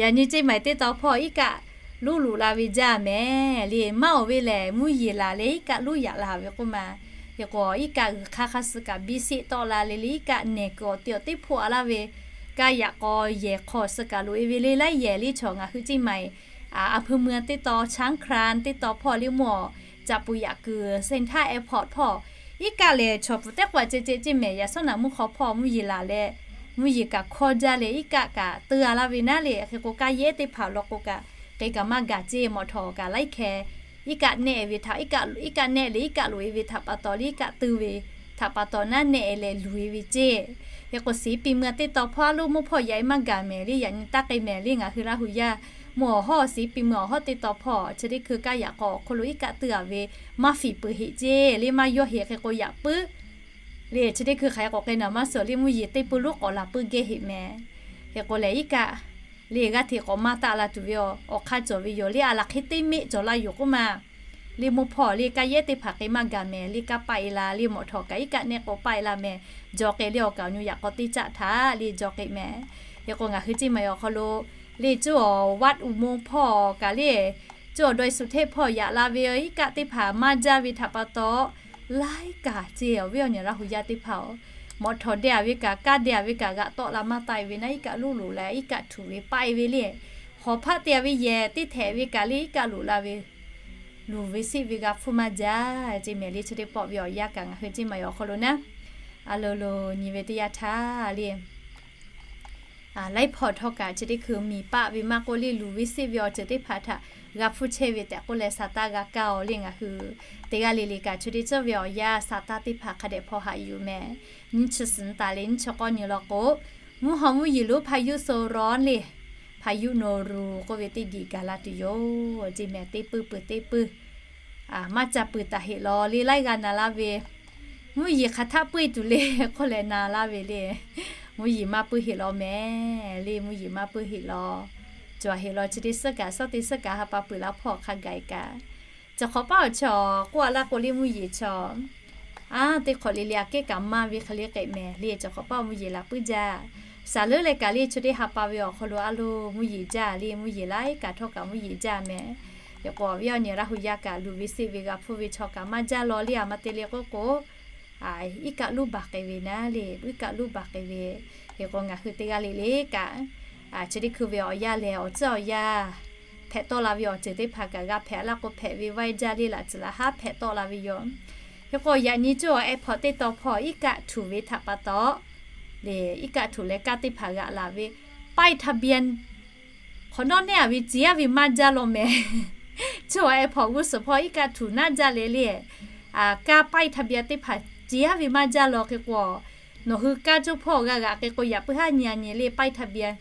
yaꞈ nyi ceˇ maiˬ teˇ taw hpawˇ iˉ kaˆ loˉ loꞈ la ve jaˇ mehˍ le. Maˇ oˬ ve lehˬ mvuhˇ yeˬ laˬ leh iˉ kaˆ loˉ yaꞈ la ve k'oˆ ma. Hk'e k'o iˉ kaˆ g'uiˬ hk'aˇ hk'aˇ suh kaꞈ biˇ sheˆ tawˆ la le le iˉ kaˆ nehˬ kuiˬ awˬ te awˬ teˇ hpoˆ a laˇ ve, kaˇ yaꞈ k'aw yehˬ hk'aw suh kaꞈ loꞈ-e ve le laiˉ yehˬ le chaw ngaˬ hui ceˇ maiˬ อำเภอเมือง teˇ taw ช้างคลาน teˇ taw hpawˇ le mvuhˇ awˬ caꞈ puˍ yaꞈ kuiˬ เซ็นทรัลแอร์พอร์ต hpawˇ iˉ kaˆ lehˬ chaw pfuhˍ tehˉ k'o a ceh ceh ceˇ mehˍ. Yaꞈ shawˉ naˍ mvuhˇ hk'aw hpawˇ mvuhˇ yeˬ laˬ leh mvuhˇ yeˬ kaꞈ hkawˇ jaˇ leh iˉ kaˆ kaꞈ teu a laˇ ve naˉ le. Hk'e k'o kaˇ yehˉ teˇ hpaˍ law k'o kaꞈ hk'e kaꞈ maˇ gaˬ ceˇ. Mawꞈ htawꞈ kaꞈ laiˉ hkeh iˉ kaˆ nehˆ ve htaꞈ iˉ kaˆ nehˆ leh iˉ kaˆ loꞈ-e ve htaꞈ pa taw le iˉ kaˆ teu ve htaꞈ pa taw naˉ nehˆ leh luˬ-e ve ceˇ. Hk'e k'o ศรีปีเมือง teˇ taw hpawˇ a loˉ mvuhˇ hpawˇ yaꞈ-e maˇ gaˬ mehˍ le. Yaꞈ nyi taˇ k'ai mehˍ le ngaˬ hui Laˇ huˍ yaˇ mvuhˇ awˬ hawˉ ศรีปีเมือง awˬ hawˉ teˇ taw hpawˇ chi teˇ hkui kaˇ yaꞈ k'aw awˬ hk'oˆ lo iˉ kaˆ teu a ve maˇ fiˍ peuˬ heꞈ ceˇ le maˇ yawˇ heꞈ. Hk'e k'o yaꞈ puiˉ le chi teˇ hkui hk'aˬ hk'e k'awꞈ k'ai naˍ maˇ suhˍ le mvuhˇ yeˬ teˇ pui lonˉ k'awꞈ laˬ puiˉ geh heꞈ mehˍ. Hk'e k'o lehˬ iˉ kaˆ le g'aˇ hteꞈ k'awꞈ maˇ taˆ la tuˬ ve awˬ hk'aˇ cawˬ ve yoˬ le. A laˬ hk'e teˇ meˆ cawˬ la yoˬ k'oˆ ma. Le mvuhˇ hpawˇ le kaˇ yehˉ teˇ hpaˍ k'ai maˇ gaˬ mehˍ le kaˇ paˆ e la le mawꞈ htawꞈ kaꞈ iˉ kaˆ nehˆ k'o paˆ e la mehˍ. Jaw k'ai le awˬ kaˍ awˬ nyu yaꞈ k'aw teˇ caˆ htaꞈ le jaw k'ai mehˍ. Hk'e k'o ngaˬ hui ceˇ maiˬ awˬ hk'aw lo le cuˇ awˬ วัดอุโมงค์ hpawˇ kaꞈ le cuˇ awˬ ดอยสุเทพ hpawˇ yaꞈ la ve iˉ kaˆ teˇ hpaˍ maˇ jaˇ ve htaꞈ pa taw laiˉ kaꞈ ceˇ awˬ viˉ awˬ nyi Laˇ huˍ yaˇ teˇ hpaˍ-oˬ, mawꞈ htawꞈ deh a ve kaꞈ kaˇ deh a ve kaꞈ g'aꞈ tawˆ la maˇ taˆ e ve naˉ iˉ kaˆ loˉ loꞈ leh iˉ kaˆ htuꞈ ve paˆ e ve le. Hawˍ hpaˆ te a ve yehˬ teˇ htehꞈ ve kaꞈ le iˉ kaˆ loꞈ la ve luˬ ve seˆ ve g'a hpfuhˇ maˇ jaˇ ceˇ mehˍ le chi teˇ pawˆ ve awˬ yanˇ kaꞈ ngaˬ hui ceˇ maiˬ awˬ hk'aw lo naˉ a lo lo nyi ve teˇ yanˇ htaˇ le laiˉ hpawˇ htawˇ kaꞈ chi teˇ hkui miˬ paˆ ve maˇ k'oˆ le luˬ ve seˆ ve awˬ ceuˬ teˇ hpaˍ htaꞈ g'a hpfuhˇ chehˇ ve tehꞈ k'oˆ leh sa taˇ g'a kaˇ-oˬ le. Ngaˬ hui teˇ g'aˇ le le kaꞈ chi teˇ ceuˬ ve awˬ yanˇ sa taˇ teˇ hpaˍ hk'a dehꞈ hpawˇ haꞈ yuˬ mehˍ. Nyiˇ chi suhˍ taˍ leh nyiˇ chi k'awˇ nyi law k'o, mvuhˇ haw mvuhˇ yeˬ lonˉ พายุโซนร้อน le พายุโนรู k'oˆ ve teˇ diˬ gaˬ la tuˬ yoˬ ceˇ mehˍ. Teˇ puiˇ peuˬ teˇ puiˇ maˇ ca peuˬ taˍ heꞈ law le laiˉ g'aˇ na laˇ ve mvuhˇ yeˬ hk'aˬ htaˆ puiˇ tuˬ le k'oˆ leh na laˇ ve le. Mvuhˇ yeˬ maˇ puiˇ heꞈ law mehˍ le, mvuhˇ yeˬ maˇ puiˇ heꞈ law. Cawˬ heꞈ law chi teˇ suhˉ kaꞈ shawˉ teˇ suhˉ kaꞈ ha pa peuˬ la hpawˇ hk'a gaˬ kaꞈ, cawˬ hk'awꞈ paˉ awˬ chaw k'oˆ a laˇ k'o le mvuhˇ yeˬ chaw a teˇ hk'awꞈ le le aꞈ kehˉ kaꞈ maˇ ve hk'e le k'ai mehˍ le. Cawˬ hk'awꞈ paˉ mvuhˇ yeˬ laˬ puiˉ jaˇ. Shaˍ leuˉ leh kaꞈ le, chi teˇ ha pa ve awˬ hk'aw lo a loˍ mvuhˇ yeˬ jaˇ le, mvuhˇ yeˬ laiˉ kaꞈ htawˇ kaꞈ mvuhˇ yeˬ jaˇ meh. Yaꞈ k'o awˬ viˉ awˬ nyi Laˇ hu yaˇ kaꞈ luˬ ve seˆ ve g'a hpuˇ ve chaw kaꞈ maˇ jaˇ law le, a ma te le k'oˆ k'o, iˉ kaˆ luˇ baˬ k'ai ve naˉ le, iˉ kaˆ luˇ baˬ k'ai ve. Hk'e k'o ngaˬ hui teˇ g'aˇ le le kaꞈ, chi teˇ hkui ve awˬ yanˇ lehˬ awˬ tcuhˉ awˬ yanˇ hpehꞈ tawˆ la ve awˬ ceuˬ teˇ hpaˍ kaꞈ g'a hpehꞈ laˇ k'o hpehꞈ ve, vaiˇ jaˇ le, laꞈ tcuhˍ laꞈ haˉ hpehꞈ tawˆ la ve yoˬ. Hk'e k'o yaꞈ nyi cawˇ airport teˇ tawn hpawˇ iˉ kaˆ htuꞈ ve htaꞈ pa taw le, iˉ kaˆ htuꞈ leh kaˇ teˇ hpaˍ g'aꞈ laˬ ve ป้ายทะเบียน hk'awꞈ nawˉ neˉ a ve ciˍ yaˇ ve maˇ jaˇ law meh. Cawˇ airport g'uˇ suhˍ hpawˇ iˉ kaˆ htuꞈ naˉ jaˇ leh le, kaˇ ป้ายทะเบียน teˇ hpaˍ ciˍ yaˇ ve maˇ jaˇ law. Hk'e k'o nawˬ hui kaˇ cawˇ hpawˇ g'a g'aꞈ k'ai k'o yaꞈ puiˉ haˉ nyi a nyi le ป้ายทะเบียน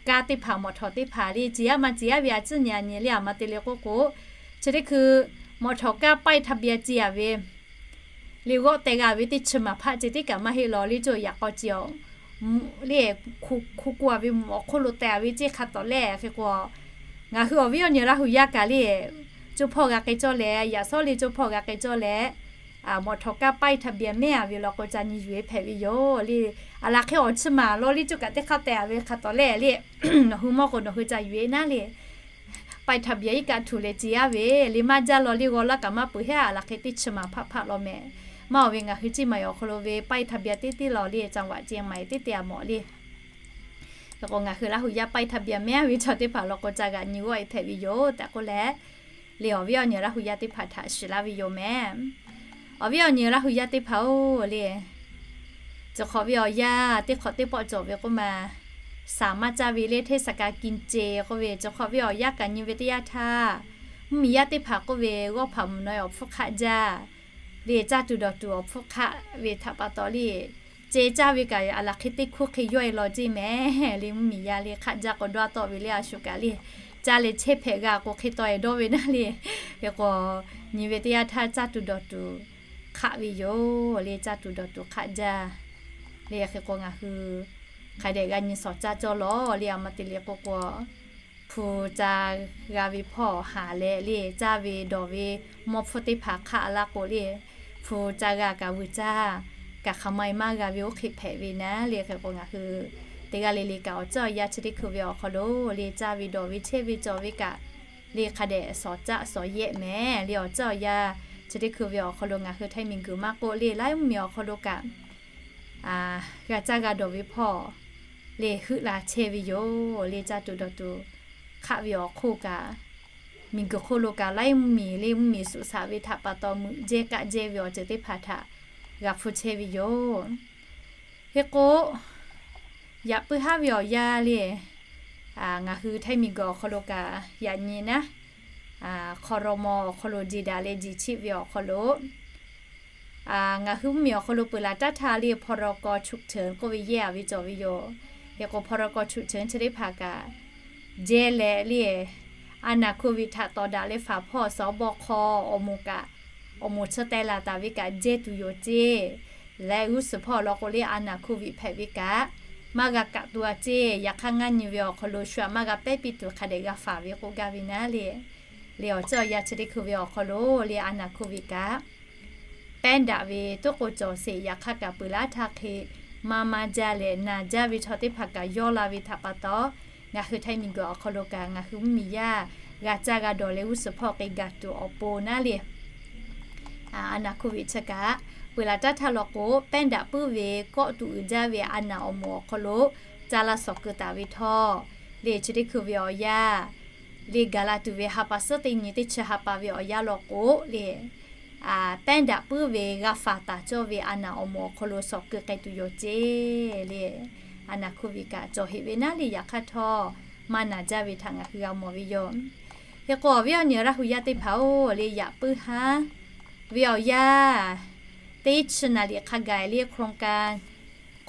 kaˇ teˇ hpaˍ มอเตอร์ teˇ hpaˍ le ciˍ yaˇ maˇ ciˍ yaˇ ve a tcuhˉ nyi a nyi le, a ma te le k'oˆ k'o, chi teˇ hkui มอเตอร์ kaˇ ป้ายทะเบียน ciˍ yaˇ ve le g'awˆ teh g'a ve teˇ chi maˍ hpaˆ ceh tiˉ kaꞈ maˇ heˆ law le, cawˇ yaꞈ k'aw ceh awˬ le, hku ku a ve mvuhꞈ awˬ hk'oˆ lo teh a ve ceˇ hk'a tawˍ lehˬ. Hk'e k'o ngaˬ hui awˬ viˉ awˬ nyi Laˇ hu yaˇ kaꞈ le, cawˇ hpawˇ g'a k'ai cawˇ leh, yaꞈ sawˉ le cawˇ hpawˇ g'a k'ai cawˇ leh, มอเตอร์ kaˇ ป้ายทะเบียน mehˉ a ve law k'o ca nyi yuˬ e hpehꞈ ve yoˬ le. A laˬ hk'e awˬ chi maˍ law le cawˇ kaꞈ teˇ hk'aˇ teh a ve hk'a tawˍ lehˬ le, nawˬ hui mawˇ k'o nawˬ hui ca yuˬ e naˉ le ป้ายทะเบียน iˉ kaˆ htuꞈ leh ciˍ yaˇ ve le maˇ jaˇ law le, g'aw laˇ kaꞈ maˇ peuˬ heˆ. A laˬ hk'e teˇ chi maˍ hpaˆ hpaˆ law meh. Maˇ awˬ ve ngaˬ hui Ciˇ ma awˬ hk'aw lo ve ป้ายทะเบียน teˇ teˇ law le, จังหวัดเชียงใหม่ teˇ te a mawˬ le. Hk'e k'o ngaˬ hui Laˇ hu yaˇ ป้ายทะเบียน mehˉ a ve chaw teˇ hpaˍ law k'o ca g'aꞈ nyi g'awˆ e hpehꞈ ve yoˬ tehꞈ k'oˆ leh, le awˬ viˉ awˬ nyi Laˇ hu yaˇ teˇ hpaˍ htaꞈ shiˍ laˇ ve yoˬ meh. Awˬ viˉ awˬ nyi Laˇ hu yaˇ teˇ hpaˍ-oˬ le, cawˬ hk'awꞈ ve awˬ yanˇ teˇ hk'awꞈ teˇ pawˆ cawˬ ve k'oˆ ma, สามารถ caˇ ve le เทศกาลกินเจ k'oˆ ve cawˬ hk'awꞈ ve awˬ yanˇ kaꞈ nyi ve teˇ yanˇ htaˇ, mvuhˇmiˬ yaˇ teˇ hpaˍ k'oˆ ve g'awˇ hpaˍ mvuhˬ naw e awˬ hpfuhˇ hk'aˆ jaˇ le, caˇ tuˬ dawˬ tuˬ awˬ hpfuhˇ hk'aˆ ve htaꞈ pa taw le, ce caˇ ve kaꞈ a laˬ hk'e teˇ hkuˇ hk'e yawˇ e law ceˇ meh le. Mvuhˇmiˬ yaˇ le hk'aˆ jaˇ k'o dawˇ tawˆ ve le, a shu kaꞈ le caˇ leh chehˇ hpehꞈ g'a k'o hk'e taw e dawˇ ve naˉ le. Hk'e k'o nyi ve teˇ yanˇ htaˇ caˇ tuˬ dawˬ tuˬ hk'aˆ ve yoˬ le, caˇ tuˬ dawˬ tuˬ hk'aˆ jaˇ le. Hk'e k'o ngaˬ hui hk'a dehꞈ g'a nyi shawˍ caˇ cawˇ lawˬ le, a ma te le k'oˆ k'o, hpu ca g'a ve hpawˇ haˍ leh le, caˇ ve dawˬ ve mawˇ hpfuhˇ teˇ hpaˍ hk'aˆ laˇ k'o le, hpu ca g'a kaꞈ vuiˬ caˇ kaꞈ hk'aˬ ma e maˇ g'a ve oˇ hk'e hpehꞈ ve naˉ le. Hk'e k'o ngaˬ hui teˇ g'aˇ le le kaꞈ awˬ tcuhˉ awˬ yanˇ chi teˇ hkui ve awˬ hk'aw lo le caˇ ve dawˬ ve chehˇ ve cawˬ ve kaꞈ le hk'a dehꞈ shawˍ caˇ shawˍ yehˆ meh le. Awˬ tcuhˉ awˬ yanˇ chi teˇ hkui ve awˬ hk'aw lo ngaˬ hui htaiˇ miˬguiˬ maˇ k'oˆ le laiˉ mvuhˇmiˬ awˬ hk'aw lo kaꞈ g'a caˇ g'a dawˬ ve hpawˇ le heuˆ la chehˇ ve yoˬ le. Caˇ tuˬ dawˬ tuˬ hk'aˆ ve awˬ hk'oˆ kaꞈ, miˬguiˬ hk'oˆ lo kaꞈ laiˉ mvuhˇmiˬ le mvuhˇmiˬ suꞈ shaꞈ ve htaꞈ pa taw meuꞈ jehˇ kaˆ jehˇ ve awˬ ceuˬ teˇ hpaˍ htaꞈ g'a hpu chehˇ ve yoˬ. Hk'e k'o yaꞈ puiˉ haˉ ve awˬ yanˇ le ngaˬ hui htaiˇ miˬguiˬ awˬ hk'aw lo kaꞈ yaꞈ nyi naˉ, hk'aw raw maw awˬ hk'aw lo jeˬ daꞈ leh jeˬ chiˆ ve awˬ hk'aw lo ngaˬ hui mvuhˇmiˬ awˬ hk'aw lo peuˬ laˬ taˇ htaˇ le พ.ร.ก. ฉุกเฉิน k'oˆ ve yehˇ a ve cawˬ ve yoˬ. Hk'e k'o พ.ร.ก. ฉุกเฉิน chi teˇ hpaˍ kaꞈ jehˇ leh le, อาณาโควิด htaꞈ tawˍ daꞈ leh faˍ hpawˇ สบค awˬ moˍ kaꞈ awˬ moˍ chi teh laˬ taˍ ve kaꞈ jehˇ tuˬ yoˬ ceˇ. Leh g'uˇ suhˍ hpawˇ law k'o le อาณาโควิด hpehꞈ ve kaꞈ maˇ g'a kaꞈ tuˬ a ceˇ. Yaꞈ hk'aˇ ngaˇ nyi ve awˬ hk'aw lo shu aꞈ maˇ g'a pehˉ piˇ tuˬ hk'a dehꞈ g'a faˍ ve k'oˆ gaˇ ve naˉ le. Le awˬ tcuhˉ awˬ yanˇ chi teˇ hkui ve awˬ hk'aw lo le อาณาโควิด kaꞈ pehˉ daꞈ ve toˉ k'o cawˬ sheˍ. Yaꞈ hk'aˇ kaꞈ peuˬ laˇ htaˇ hk'e maˇ maˇ jaˇ leh naˬ jaˇ ve chaw teˇ hpaˍ kaꞈ yawˇ la ve htaꞈ pa taw, ngaˬ hui htaiˇ miˬguiˬ awˬ hk'aw lo kaꞈ ngaˬ hui mvuhˇmiˬ yaˇ g'a caˇ g'a dawˬ leh g'uˇ suhˍ hpawˇ k'ai gaˬ tuˬ awˬ pon naˉ le อาณาโควิด chi kaꞈ peuˬ laˬ taˇ htaˇ law k'o pehˉ daꞈ puiˉ ve kawˆ tuˬ uiˍ jaˇ ve อาณา awˬ moˍ awˬ hk'aw lo ca la shawˍ keu taˍ ve htawˇ, le chi teˇ hkui ve awˬ yanˇ le gaˬ la tuˬ ve ha pa suhˉ teˇ nyi teˇ chi ha pa ve awˬ yanˇ law k'o le pehˉ daꞈ puiˉ ve g'a faˍ taˍ cawˇ ve อาณา awˬ moˍ awˬ hk'aw lo shawˍ keu k'ai tuˬ yoˬ ceˇ le. อาณาโควิด kaꞈ cawˬ heꞈ ve naˉ le. Yaꞈ hk'aˇ htawˇ maˇ naˬ jaˇ ve htaꞈ ngaˬ hui g'a mawˬ ve yoˬ. Hk'e k'o awˬ viˉ awˬ nyi Laˇ hu yaˇ teˇ hpaˍ-oˬ le, yaꞈ puiˉ haˉ ve awˬ yanˇ teˇ chi naˍ liꞈ hk'a gaˬ le โครงการ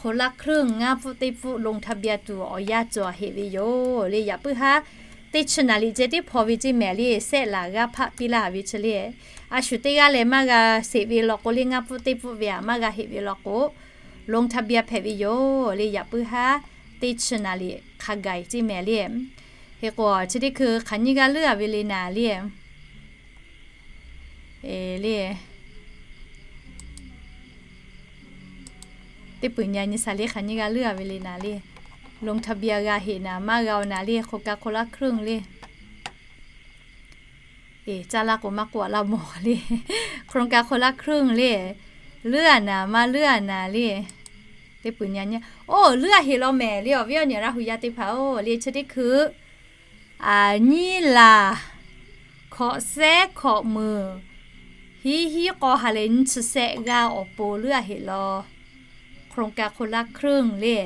คนละครึ่ง ngaˇ pfuhˆ teˇ pfuhˆ ลงทะเบียน tuˬ awˬ yanˇ cawˬ heꞈ ve yoˬ le. Yaꞈ puiˉ haˉ teˇ chi naˍ liꞈ ceh tiˉ hpaw ve ceˇ mehˍ le, sehˆ laˬ g'aˇ hpaˆ piˇ laˇ ve chi le. A shu teˇ g'aˇ leh maˇ g'a sheˍ ve law k'o le, ngaˇ pfuhˆ teˇ pfuhˆ ve aꞈ maˇ g'a heꞈ ve law k'o ลงทะเบียน hpehꞈ ve yoˬ le. Yaꞈ puiˉ haˉ teˇ chi naˍ liꞈ hk'a gaˬ ceˇ mehˍ le. Hk'e k'o chi teˇ hkui hk'aˬ nyiˇ g'aˇ leuˉ a ve le naˍ le, le Teˇ peuˬ nyi a nyi shaˍ le hk'aˬ nyi g'a leuˉ a ve le naˍ le. ลงทะเบียน g'a heꞈ naˍ maˇ g'a-o naˍ le โครงการคนละครึ่ง le. Eˬ, caˇ laˇ k'o maˇ k'oˆ a laˇ mawˬ le. โครงการคนละครึ่ง le. Leuˉ a naˍ maˇ leuˉ a naˍ le. Teˇ peuˬ nyi a nyi, oˇ leuˉ a heꞈ law mehˍ le awˬ viˉ awˬ nyi Laˇ hu yaˇ teˇ hpaˍ-oˬ le chi teˇ hkui a nyiˇ laˬ hkawꞈ sehˉ hkawꞈ meunˍ hiˉ hiˉ k'aw ha leh nyiˇ chi sehˆ g'aˇ awˬ pon leuˉ a heꞈ law. โครงการคนละครึ่ง le.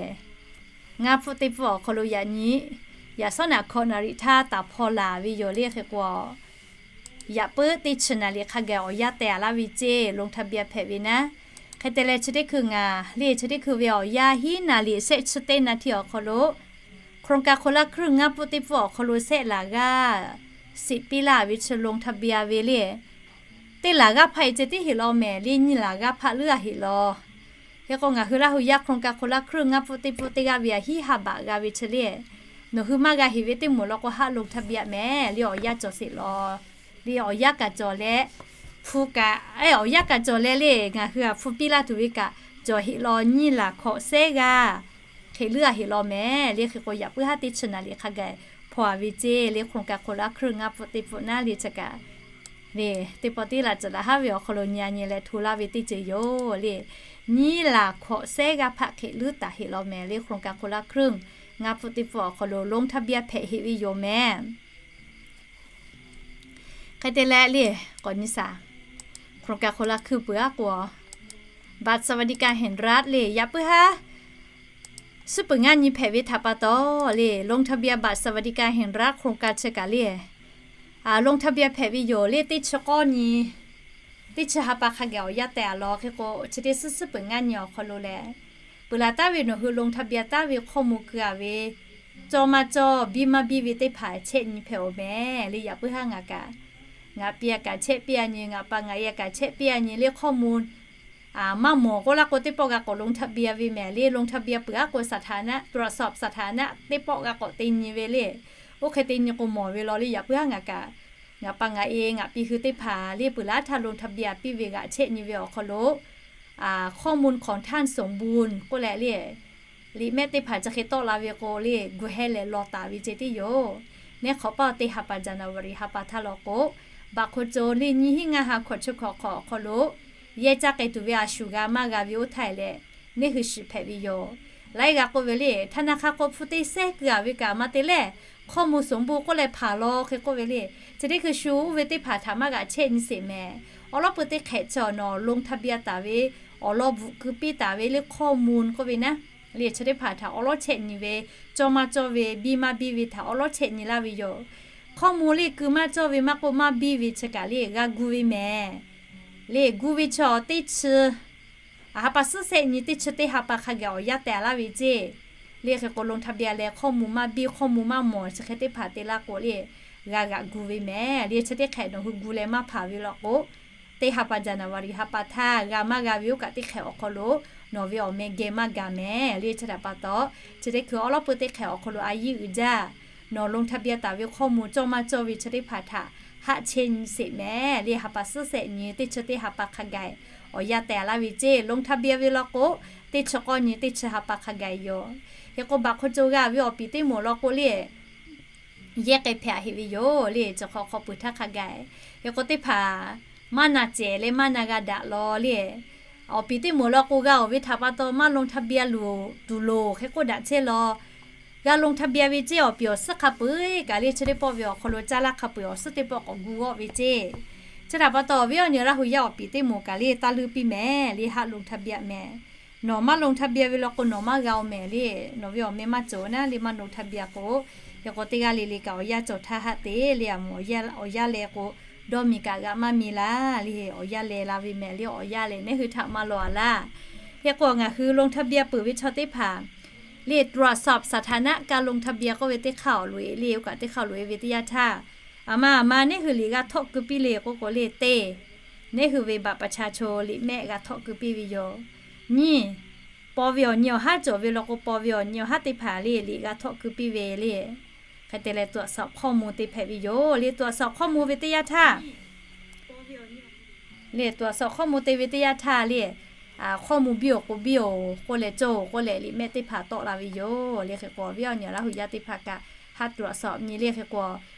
Ngaˇ pfuhˆ teˇ pfuhˆ awˬ hk'aw lo yaꞈ nyi, yaꞈ shawˉ naꞈ hkawꞈ naˍ riˍ htaˇ taˍ hpaw laˬ ve yoˬ le hk'e k'o, yaꞈ puiˉ teˇ chi naˍ riˍ hk'a gaˬ awˬ yanˇ teh a laˇ ve ceˇ ลงทะเบียน hpehꞈ ve naˉ. Hk'e te leh chi teˇ hkui ngaˬ le chi teˇ hkui ve awˬ yanˇ hiˉ naˍ riˍ shehˆ chi teˇ naˍ tiˉ awˬ hk'aw lo โครงการคนละครึ่ง ngaˇ pfuhˆ teˇ pfuhˆ awˬ hk'aw lo sehˆ laˬ g'aˇ siꞈ piˇ laˇ ve chi ลงทะเบียน ve le. Teˇ laˬ g'aˇ hpaˆ e ceh tiˉ heꞈ law mehˍ le nyiˇ laˬ g'aˇ hpaˆ leuˉ a heꞈ law. Hk'e k'o ngaˬ hui Laˇ hu yaˇ โครงการคนละครึ่ง ngaˇ pfuhˆ teˇ pfuhˆ teˇ g'aˇ ve a hiˉ ha baꞈ g'a ve chi le. Nawˬ hui maˇ g'a heꞈ ve teˇ moˍ law k'o haˆ ลงทะเบียน mehˍ le awˬ yanˇ cawˬ sheˍ law. Le awˬ yanˇ kaꞈ cawˬ leh, hpu kaꞈ, awˬ yanˇ kaꞈ cawˬ leh le ngaˬ hui a hpu piˇ laˇ tuˬ ve kaꞈ cawˬ heꞈ law nyiˇ laˬ hkawꞈ sehˉ g'aˇ hk'e leuˉ a heꞈ law mehˍ le hk'e k'o yaꞈ puiˉ haˉ teˇ chi naˍ riˍ hk'a gaˬ hpaw a ve ceˇ le โครงการคนละครึ่ง ngaˇ pfuhˆ teˇ pfuhˆ naˉ le chi kaꞈ le. Teˇ pawˆ tiˉ laꞈ cawˬ daꞈ haˉ ve awˬ hk'aw lo nyi a nyi leh hto laˇ ve teˇ ceuˬ yoˬ le. Nyiˇ laˬ hkawꞈ sehˉ g'aˇ hpaˆ hk'e leuˉ taˍ heꞈ law mehˍ le โครงการคนละครึ่ง ngaˇ pfuhˆ teˇ pfuhˆ awˬ hk'aw lo ลงทะเบียน hpehꞈ heꞈ ve yoˬ mehˍ. Hk'e te leh le, k'awꞈ nyi shaˍ. โครงการคนละครึ่ง peuˬ aˉ k'o, บัตรสวัสดิการแห่งรัฐ le yaꞈ puiˉ haˉ suhˉ peuˬ ngaˇ nyi hpehꞈ ve htaꞈ pa taw le, ลงทะเบียน บัตรสวัสดิการแห่งรัฐ โครงการ chi kaꞈ le, a, ลงทะเบียน hpehꞈ ve yoˬ le teˇ chi k'awˇ nyi, teˇ chi ha pa hk'a gaˬ awˬ yanˇ teh a law hk'e k'o chi teˇ suhˉ suhˉ peuˬ ngaˇ nyi awˬ hk'aw lo leh, peuˬ laˬ taˉ ve nawˬ hui ลงทะเบียน taˉ ve hkawˇ mvuh keu a ve, cawˇ maˇ cawˇ biˇ maˇ biˇ ve teˇ hpaˍ chehˆ nyi hpehꞈ-oˬ mehˍ le yaꞈ puiˉ haˉ ngaˬ kaꞈ, ngaˬ piˇ a kaꞈ chehˆ piˇ a nyi, ngaˬ pa ngaˬ e a kaꞈ chehˆ piˇ a nyi le hkawˇ mvuh maˇ mawˬ k'oˆ laˇ k'o teˇ pawˆ g'a k'awꞈ ลงทะเบียน ve mehˍ le ลงทะเบียน peuˬ aˉ k'o สถานะ ตรวจสอบสถานะ teˇ pawˆ g'a k'awꞈ te nyi ve le. Oˇ hk'e te nyi k'o mawˬ ve law le yaꞈ puiˉ haˉ ngaˬ kaꞈ, ngaˬ pa ngaˬ e ngaˬ piˇ hui teˇ hpaˍ le peuˬ laˬ htaˇ ลงทะเบียน piˇ ve g'aꞈ chehˆ nyi ve awˬ hk'aw lo ข้อมูลของท่านสมบูรณ์ k'oˆ leh le, liꞈ mehˆ teˇ hpaˍ chi hk'e tawˆ la ve k'o le gu heh leh law taˍ ve ceh tiˉ yoˬ. Neˇ hk'awꞈ paˇ teˇ ha pa January ha pa htaˇ law k'o, baꞈ hk'o co le nyiˇ hinˉ ngaˇ ha hkawꞈ chi hkawꞈ hk'awꞈ awˬ hk'aw lo yehˇ caˇ k'ai tuˬ ve a shuˍ g'a maˇ g'a ve oˇ htaˇ leh, neˇ hui shiˍ hpehꞈ ve yoˬ. Laiˉ g'a k'oˆ ve le ธนาคาร k'o hpu te sehˉ keu a ve kaꞈ maˇ te leh, ข้อมูลสมบูรณ์ k'oˆ leh hpanˍ law hk'e k'oˆ ve le, chi teˇ hkui shu oˇ ve teˇ hpaˍ htaꞈ maˇ g'aꞈ chehˆ nyi sheˍ mehˍ. Awˬ lawn peuˬ teˇ hk'ehꞈ chi awˬ nawˬ ลงทะเบียน taˍ ve, awˬ lawn bvuhꞈ keu piˇ taˍ ve le hkawˇ mvuh k'oˆ ve naˉ, le chi teˇ hpaˍ htaꞈ awˬ lawn chehˆ nyi ve, cawˇ maˇ cawˇ ve biˇ maˇ biˇ ve htaꞈ awˬ lawn chehˆ nyi laˇ ve yoˬ. Hkawˇ mvuh le keu maˇ cawˇ ve maˇ k'oˆ maˇ biˇ ve chi kaꞈ le g'a gu ve mehˍ. Le gu ve chi teˇ chi, a ha pa suhˉ sehˆ nyi teˇ chi teˇ ha pa hk'a gaˬ awˬ yanˇ teh a laˇ ve ceˇ. Le hk'e k'o ลงทะเบียน leh hkawˇ mvuh maˇ biˇ hkawˇ mvuh maˇ mawˬ chi hk'e teˇ hpaˍ te laˇ k'o le, g'a g'aꞈ gu ve mehˍ. Le chi teˇ hk'ehꞈ nawˬ hui gu leh maˇ hpanˍ ve law k'o, teˇ ha pa January ha pa htaˇ g'a maˇ g'a ve oˇ kaꞈ teˇ hk'ehꞈ awˬ hk'aw lo nawˬ ve awˬ meh geh maˇ gaˬ mehˍ. Le chi htaꞈ pa taw, chi teˇ hkui awˬ lawn peuˬ teˇ hk'ehꞈ awˬ hk'aw lo a yiˇ uiˍ jaˇ, nawˬ ลงทะเบียน taˍ ve hkawˇ mvuh cawˇ maˇ cawˇ ve chi teˇ hpaˍ htaꞈ haˆ chehˇ nyi sheˍ mehˍ. Le ha pa suhˉ sehˆ nyi teˇ chi teˇ ha pa hk'a gaˬ awˬ yanˇ teh a laˇ ve ceˇ. ลงทะเบียน ve law k'o, teˇ chi k'awˇ nyi teˇ chi ha pa hk'a gaˬ yoˬ. Hk'e k'o baꞈ hk'o co g'a ve awˬ piˍ teˇ moˍ law k'o le, yehˇ k'ai hpehꞈ a heꞈ ve yoˬ le. Chi hk'aw hk'aw peuˬ htaˇ hk'a gaˬ, hk'e k'o teˇ hpaˍ maˇ na cehˬ leh maˇ na g'a daꞈ law le. Awˬ piˍ teˇ moˍ law k'o g'a-oˬ ve htaꞈ pa taw maˇ ลงทะเบียน luˬ tuˬ loˬ hk'e k'oˆ daꞈ chehˇ law. G'a ลงทะเบียน ve ceˇ awˬ piˍ awˬ suhˉ hk'a peu-eˬ kaꞈ le chi teˇ pawˆ ve awˬ hk'aw lo caˇ laˇ hk'a peu-eˬ awˬ suhˉ teˇ pawˆ k'awꞈ gu g'awˆ ve ceˇ. Chi htaꞈ pa taw awˬ viˉ awˬ nyi Laˇ hu yaˇ awˬ piˍ teˇ moˍ kaꞈ le taˇ leuˇ piˇ mehˍ le haˆ ลงทะเบียน mehˍ. Nawˬ maˇ ลงทะเบียน ve law k'o nawˬ maˇ g'a-oˬ mehˍ le. Nawˬ ve awˬ meh maˇ cawˬ naˉ le maˇ ลงทะเบียน k'o, hk'e k'o teˇ g'aˇ le le kaꞈ awˬ yanˇ cawˬ htaˇ haˆ te le a moˍ awˬ yanˇ leh k'o, dawˇ miˬ kaꞈ g'a maˇ miˬ laˇ le awˬ yanˇ leh la ve mehˍ le awˬ yanˇ leh neˇ hui htaꞈ maˇ law a laˇ. Hk'e k'o ngaˬ hui ลงทะเบียน peuˬ ve chaw teˇ hpaˍ le ตรวจสอบสถานะการลงทะเบียน k'oˆ ve teˇ hk'aˇ awˬ loꞈ-e le oˇ kaꞈ teˇ hk'aˇ loꞈ-e ve teˇ yanˇ htaˇ, a ma a ma neˇ hui liꞈ g'a htawˆ keu piˇ le k'oˆ k'o le teˇ, neˇ hui ve บัตรประชาชน liꞈ mehˆ g'a htawˆ keu piˇ ve yoˬ. Nyiˇ, paw ve awˬ nyi awˬ haˉ cawˬ ve law k'o paw ve awˬ nyi awˬ haˉ teˇ hpaˍ le liꞈ g'a htawˆ keu piˇ ve le. Hk'e te leh ตรวจสอบข้อมูล te hpehꞈ ve yoˬ le ตรวจสอบข้อมูล ve teˇ yanˇ htaˇ le ตรวจสอบข้อมูล te ve teˇ yanˇ htaˇ le, hk'awˇ mvuh biˇ-oˬ k'o biˇ-oˬ k'oˆ leh cawˇ-oˬ k'oˆ leh liꞈ mehˆ teˇ hpaˍ tawˆ la ve yoˬ. Le hk'e k'o, awˬ viˉ awˬ nyi Laˇ hu yaˇ teˇ hpaˍ kaꞈ haˆ tuˬ a suhˍ nyi le hk'e k'o,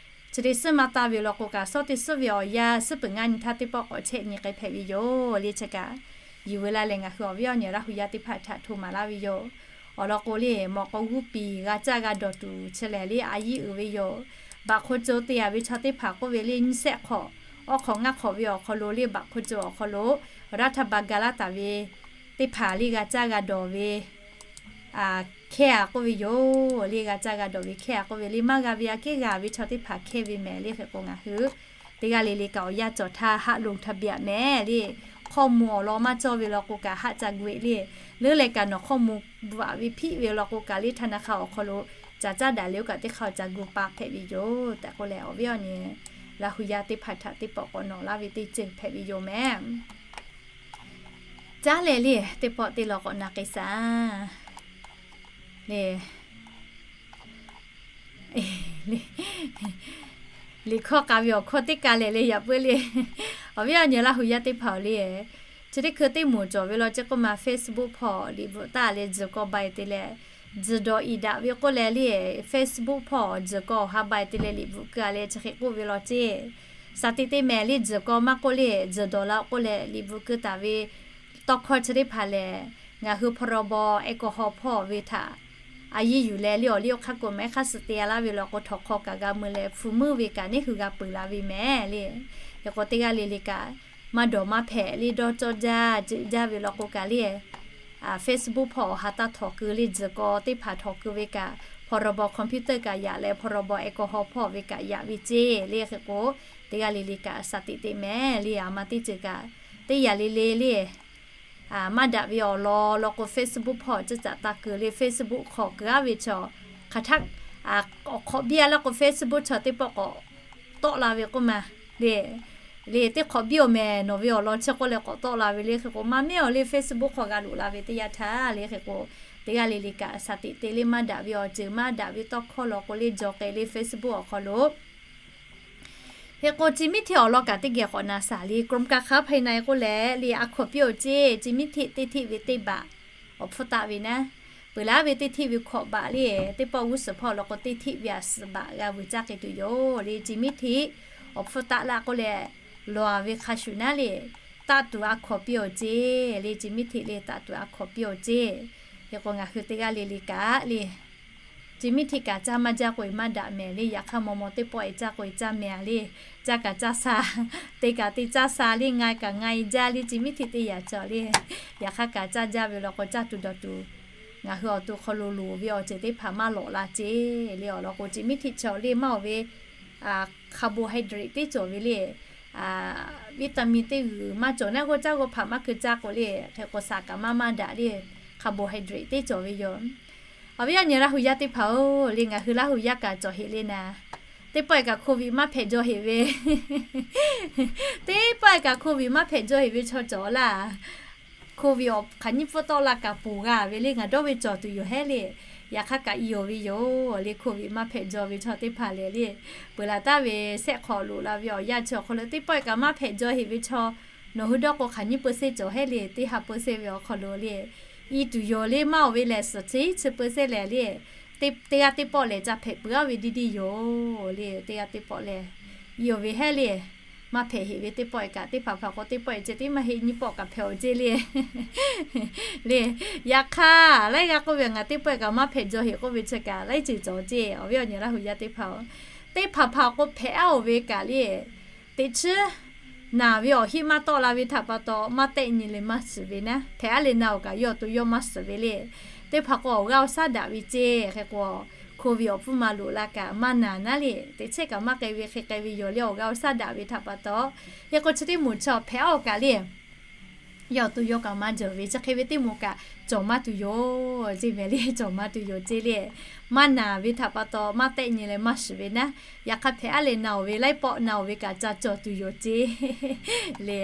chi teˇ suhˉ maˇ taˇ ve law k'o kaꞈ, suhˉ teˇ suhˉ ve awˬ yanˇ suhˉ peuˬ ngaˇ nyi htaˇ teˇ pawˆ k'awꞈ chehˇ nyi k'ai hpehꞈ ve yoˬ. Le chi kaꞈ, yuˬ ve la leh ngaˬ hui awˬ viˉ awˬ nyi Laˇ hu yaˇ teˇ hpaˍ htaꞈ hto maˍ laˇ ve yoˬ. Awˬ lawn k'o le, mawꞈ k'aw g'uˇ piˍ g'a caˇ g'a dawˬ tuˬ chi lehˬ le a yiˇ uiˍ ve yoˬ. Baꞈ hk'o co te yaꞈ ve chaw teˇ hpaˍ k'oˆ ve le, nyiˇ shehˆ hk'awꞈ awˬ hk'awꞈ ngaˇ hk'awꞈ ve awˬ hk'aw lo le, baꞈ hk'o co awˬ hk'aw lo รัฐบาล ga laˇ taˍ ve teˇ hpaˍ le g'a caˇ g'a dawˬ ve hkehˇ-a k'oˆ ve yoˬ. Le g'a caˇ g'a dawˬ ve hkehˇ-a k'oˆ ve le, maˇ g'a ve aꞈ kehˉ g'a ve chaw teˇ hpaˍ hkehˇ ve mehˍ. Le hk'e k'o ngaˬ hui teˇ g'aˇ le le kaꞈ awˬ yanˇ cawˬ htaˇ haˆ ลงทะเบียน mehˍ le. Hk'awˇ mvuh awˬ lawn maˇ cawˇ ve law k'o kaꞈ haˆ ca gu-e le. Leuˉ leh kaꞈ nawˬ hk'awˇ mvuh bvuhꞈ-a ve hpiˆ ve law k'o kaꞈ le ธนาคาร awˬ hk'aw lo caˍ caˇ daꞈ le-o kaꞈ teˇ hk'aˇ caˍ gu pa hpehꞈ ve yoˬ tehꞈ k'oˆ leh, awˬ viˉ awˬ nyi Laˇ hu yaˇ teˇ hpaˍ htaꞈ teˇ pawˆ k'awꞈ nawꞈ laˇ ve teˇ ceuˬ hpehꞈ ve yoˬ mehˍ. Caˉ leh le, teˇ pawˆ teˇ law k'awꞈ na k'ai shaˍ le. Liꞈ hkawˇ k'a ve awˬ hkawˇ teˇ ka lehˬ le yaꞈ puiˉ le. Awˬ viˉ awˬ nyi Laˇ hu yaˇ teˇ hpaˍ-oˬ le, chi teˇ hkui teˇ moˍ cawˬ ve law ceh k'oˆ ma Facebook hpawˇ liꞈ bvuhꞈ taˍ leh tzuhˬ k'aw bai te leh, tzuhˬ dawˬ iˍ daꞈ ve k'oˆ leh le, Facebook hpawˇ tzuhˬ k'aw awˬ ha bai te leh liꞈ bvuhꞈ keu-a leh chi hk'e k'oˆ ve law ceh, shaˍ tiꞈ te mehˍ le, tzuhˬ k'aw maˇ k'oˆ le, tzuhˬ dawˬ la k'oˆ leh liꞈ bvuhꞈ keu taˍ ve tawˇ hkawˇ chi teˇ hpaˍ lehˬ, ngaˬ hui พรบ แอลกอฮอล์ hpawˇ ve htaꞈ a yiˇ yuˬ leh le awˬ liˇ awˬ hk'aˇ k'o mehˉ hk'aˇ suh te-a laˇ ve law k'o, htawnˍ hk'aw kaꞈ g'a mui leh hpu meuˇ ve kaꞈ neˇ hui g'a peuˬ la ve mehˍ le. Hk'e k'o teˇ g'aˇ le le kaꞈ maˇ dawˬ maˇ hpehꞈ le, dawˇ cawˇ jaˇ ceuꞈ jaˇ ve law k'o kaꞈ le, Facebook hpawˇ awˬ ha taˇ htawnˍ keu le, tzuhˬ k'aw teˇ hpaˍ htawnˍ keu ve kaꞈ, พรบ คอมพิวเตอร์ kaꞈ yaꞈ leh พรบ แอลกอฮอล์ hpawˇ ve kaꞈ yaꞈ ve ceh le. Hk'e k'o teˇ g'aˇ le le kaꞈ shaˍ tiꞈ te mehˍ le. A ma teˇ ceuˬ kaꞈ teˇ yaꞈ le le le maˇ daꞈ ve awˬ lawn law k'o Facebook hpawˇ ceh caꞈ taˇ keu le, Facebook hk'aw keu-a ve chaw hk'aˬ htaˇ awˬ hk'awꞈ biˇ-a laˇ k'o Facebook chaw teˇ pawˆ k'awꞈ tawˆ la ve k'oˆ ma le. Le teˇ hk'awꞈ biˇ-oˬ mehˍ nawˬ ve awˬ lawn chi k'oˆ leh k'awꞈ tawˆ la ve le. Hk'e k'o maˇ mehˉ-aˬ le, Facebook hk'aw g'a loꞈ la ve teˇ yanˇ htaˇ le. Hk'e k'o teˇ g'aˇ le le kaꞈ shaˍ tiꞈ te le, maˇ daꞈ ve awˬ ceuˬ maˇ daꞈ ve tawˇ hkawˇ law k'o le jaw k'ai le Facebook awˬ hk'aw lo. Hk'e k'o จีมิติ awˬ lawn kaꞈ teˇ geh k'awꞈ na shaˍ le, กรมการค้าภายใน k'oˆ leh le a hkawꞈ piˇ-oˬ ceh, จีมิติ teˇ hteˆ ve teˇ baꞈ awˬ hpfuhˇ taˆ ve naˉ, peuˬ laˉ ve teˇ hteˆ ve hkawꞈ baꞈ le, teˇ pawˆ g'uˇ suhˍ hpawˇ law k'o teˇ hteˆ ve a suhˍ baꞈ g'a vuiˬ caˇ k'ai tuˬ yoˬ le. จีมิติ awˬ hpfuhˇ taˆ laˇ k'oˆ leh, lawˬ-a ve hk'a shuˍ naˉ le, taˆ tuˬ a hkawꞈ piˇ-oˬ ceh le. จีมิติ le taˆ tuˬ a hkawꞈ piˇ-oˬ ceh. Hk'e k'o ngaˬ hui teˇ g'aˇ le le kaꞈ le จีมิติ kaꞈ caˇ maˇ jaˇ k'o e maˇ daꞈ mehˍ le. Yaꞈ hk'aˇ maw maw teˇ pawˆ e caˇ k'o e caˇ mehˍ le. Caˇ kaꞈ caˇ sha, te kaꞈ te caˇ sha le, nga kaꞈ nga e jaˇ le. จีมิติ teˇ yaꞈ cawˬ le. Yaꞈ hk'aˇ kaꞈ caˇ jaˇ ve law k'o caˇ tuˬ dawˬ tuˬ, ngaˬ hui awˬ to hk'aw lo loˍ ve awˬ ceuˬ teˇ hpaˍ maˇ lawꞈ la ceh le. Awˬ lawn k'o จีมิติ chaw le maˇ-oˬ ve carbohydrate teˇ cawˬ ve le, vitamin teˇ g'uiˬ maˇ cawˬ naˉ g'awˇ caˇ g'awˇ hpaꞈ maˇ keu caˇ k'o le. Hk'e k'o shaˍ kaꞈ maˇ maˇ daꞈ le, carbohydrate teˇ cawˬ ve yoˬ. Awˬ viˉ awˬ nyi Laˇ hu yaˇ teˇ hpaˍ-oˬ le, ngaˬ hui Laˇ hu yaˇ kaꞈ cawˬ heꞈ le naˍ. Teˇ pawˆ e kaꞈ โควิด maˇ hpehꞈ jaw heꞈ ve, teˇ pawˆ e kaꞈ โควิด maˇ hpehꞈ jaw heꞈ ve chaw cawˬ laˇ. โควิด awˬ hk'aˬ nyiˇ pfuhˇ tawˆ la kaꞈ ponˬ g'a ve le, ngaˬ dawˇ ve cawˬ tuˬ yoˬ hehˉ le. Yaꞈ hk'aˇ kaꞈ i-oˬ ve yoˬ le, โควิด maˇ hpehꞈ jaw ve chaw teˇ hpaˍ lehˬ le, peuˬ laˬ taˍ ve shehˆ hk'awꞈ loꞈ la ve awˬ yanˇ chi awˬ hk'aw lo teˇ pawˆ e kaꞈ maˇ hpehꞈ jaw heꞈ ve chaw, nawˬ hui dawˇ k'o hk'aˬ nyiˇ เปอร์เซ็นต์ cawˬ hehˉ le, teˇ ha เปอร์เซ็นต์ ve awˬ hk'aw lo le. I tuˬ yoˬ le, maˇ-oˬ ve lehˬ suhˍ chi chi เปอร์เซ็นต์ lehˬ le, teˇ g'aˇ teˇ pawˆ lehˬ ca hpehꞈ peuˬ-a ve diˇ diˇ yoˬ le. Teˇ g'aˇ teˇ pawˆ lehˬ i-oˬ ve hehˉ le. Maˇ hpehꞈ heꞈ ve teˇ pawˆ e kaꞈ teˇ hpaˍ hpaˍ k'o teˇ pawˆ e ceh tiˉ maˇ heˆ nyiˇ pawˆ kaꞈ hpehꞈ-oˬ ceh le. Le, yaꞈ hk'aˇ laiˉ g'aˇ k'oˆ ve ngaˬ teˇ pawˆ e kaꞈ maˇ hpehꞈ jaw heꞈ k'oˆ ve chi kaꞈ laiˉ ceuˬ cawˬ ceh. Awˬ viˉ awˬ nyi Laˇ hu yaˇ teˇ hpaˍ-oˬ, teˇ hpaˍ hpaˍ k'o hpehꞈ-a-oˬ ve kaꞈ le, teꞈ chiˉ naˬ ve awˬ hiˆ maˇ tawˆ la ve htaꞈ pa taw maˇ tehˆ nyi leh maˇ shiˍ ve naˉ, hpehꞈ-a leh na-oˬ kaꞈ yawˇ awˬ to yawˇ maˇ shiˍ ve le. Teˇ hpaˍ k'o awˬ g'aˇ awˬ shaˉ daꞈ ve ceh. Hk'e k'o โควิด awˬ hpfuhˇ ma loꞈ la kaꞈ maˇ naˬ naˉ le, teꞈ chiˉ kaꞈ maˇ k'ai ve hk'e k'ai ve yoˬ le, awˬ g'aˇ awˬ shaˉ daꞈ ve htaꞈ pa taw. Hk'e k'o chi teˇ moˍ chi hpehꞈ-a-oˬ kaꞈ le, yawˇ awˬ to yawˇ kaꞈ maˇ jawˬ ve chi hk'e ve teˇ moˍ kaꞈ cawˬ maˇ tuˬ yoˬ ceh mehˍ le, cawˬ maˇ tuˬ yoˬ ceh le. Maˇ naˬ ve htaꞈ pa taw maˇ tehˆ nyi leh maˇ shiˍ ve naˉ, yaꞈ hk'aˇ hpehꞈ-a leh na-oˬ ve laiˉ pawˆ na-oˬ ve kaꞈ ca cawˬ tuˬ yoˬ ceh le.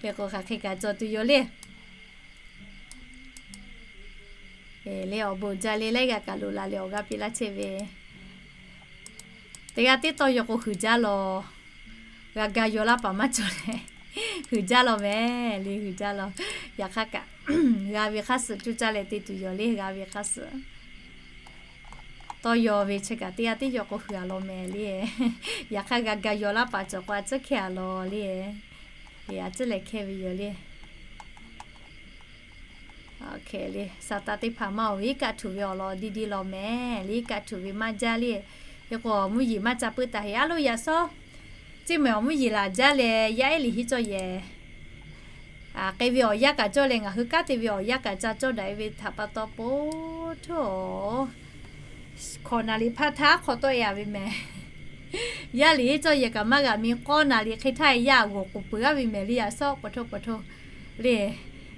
Hk'e k'o hk'aˬ hk'e kaꞈ cawˬ tuˬ yoˬ le. Le awˬ bon jaˇ le, laiˉ g'aˇ kaꞈ loꞈ la leh awˬ g'aˇ piˇ laˇ chehˇ ve, teˇ g'aˇ teˇ tawˇ yaw k'o huiˍ jaˇ lawˬ, g'a ga yaw laˇ paˍ maˇ cawˬ leh, Huiˍ jaˇ law mehˍ le, huiˍ jaˇ law. Yaꞈ hk'aˇ kaꞈ, g'a ve hk'aˇ suh cuˇ caˇ leh te tuˬ yoˬ le, g'a ve hk'aˇ suh. Tawˇ yaw ve chi kaꞈ teˇ g'aˇ teˇ yaw k'o huiˍ a law mehˍ le. Yaꞈ hk'aˇ g'a ga yaw laˇ paˍ cawˬ k'o a tcuhˉ hkehˇ a law le. A tcuhˉ leh hkehˇ ve yoˬ le. Sa taˇ teˇ hpaˍ maˇ oˬ ve iˉ kaˆ htuꞈ ve awˬ lawn diˇ diˇ law mehˍ le, iˉ kaˆ htuꞈ ve maˇ jaˇ le. Hk'e k'o mvuhˇ yeˬ maˇ ca peuˬ taˍ heˆ a loˬ yaꞈ sawˉ. Ceˇ mehˍ awˬ mvuhˇ yeˬ laˬ jaˇ leh yaˇ ehˉ liꞈ henˇ cawˇ yehˬ k'ai ve awˬ yanˇ kaꞈ cawˇ leh ngaˬ hui kanˉ te ve awˬ yanˇ kaꞈ ca cawˇ daꞈ e ve htaꞈ pa taw po htuˇ aˬ, hkawꞈ naˍ riˍ hpaˇ htaˇ hk'aw tawˆ e a ve mehˍ. Yaˇ liꞈ henˇ cawˇ yehˬ kaꞈ maˇ g'a mi k'awˇ naˍ riˍ hk'e htaˇ yaˇ g'awˬ k'oˍ peuˬ a ve mehˍ le, yaꞈ sawˉ pa htoˇ pa htoˇ le.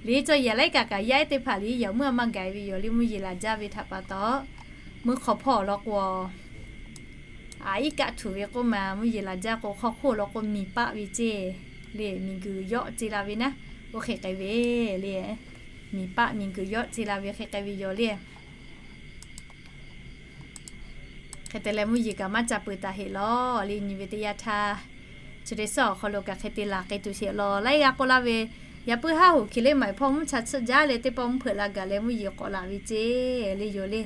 Liꞈ henˇ cawˇ yehˬ laiˉ kaꞈ kaꞈ yaˇ ehˉ teˇ hpaˍ liꞈ yaꞈ meuˇ a maˇ gaˬ e ve yoˬ le, mvuhˇ yeˬ laˬ jaˇ ve htaꞈ pa taw. Meuˇ hk'aw hpawˇ awˬ lawn k'o, a iˉ kaˆ htuꞈ ve k'oˆ ma, mvuhˇ yeˬ laˬ jaˇ k'o hk'aw hk'oˆ lawn k'o miˬ paˆ ve ceˇ le, miˬ guiˬ yawˆ ce la ve naˉ, oˇ hk'e k'ai ve le. Miˬ paˆ miˬ guiˬ yawˆ ce la ve hk'e k'ai ve yoˬ le. Hk'e te leh mvuhˇ yeˬ kaꞈ maˇ ca peuˬ taˍ heˆ law le, nyi ve teˇ yanˇ htaˇ, chi te suhˉ awˬ hk'aw lo kaꞈ hk'e te laˬ k'ai tuˬ sheˍ law. Laiˉ g'aˇ k'oˆ laˇ ve, yaꞈ puiˉ haˉ hoꞈ hkiˬ leh maˍ hpawˇ mvuhˇ cha tsuhˆ jaˇ leh teˇ pawˆ mvuhˇ hpeuꞈ la gaˬ leh mvuhˇ yeˬ k'awꞈ laˬ ve ceˇ le yoˬ le.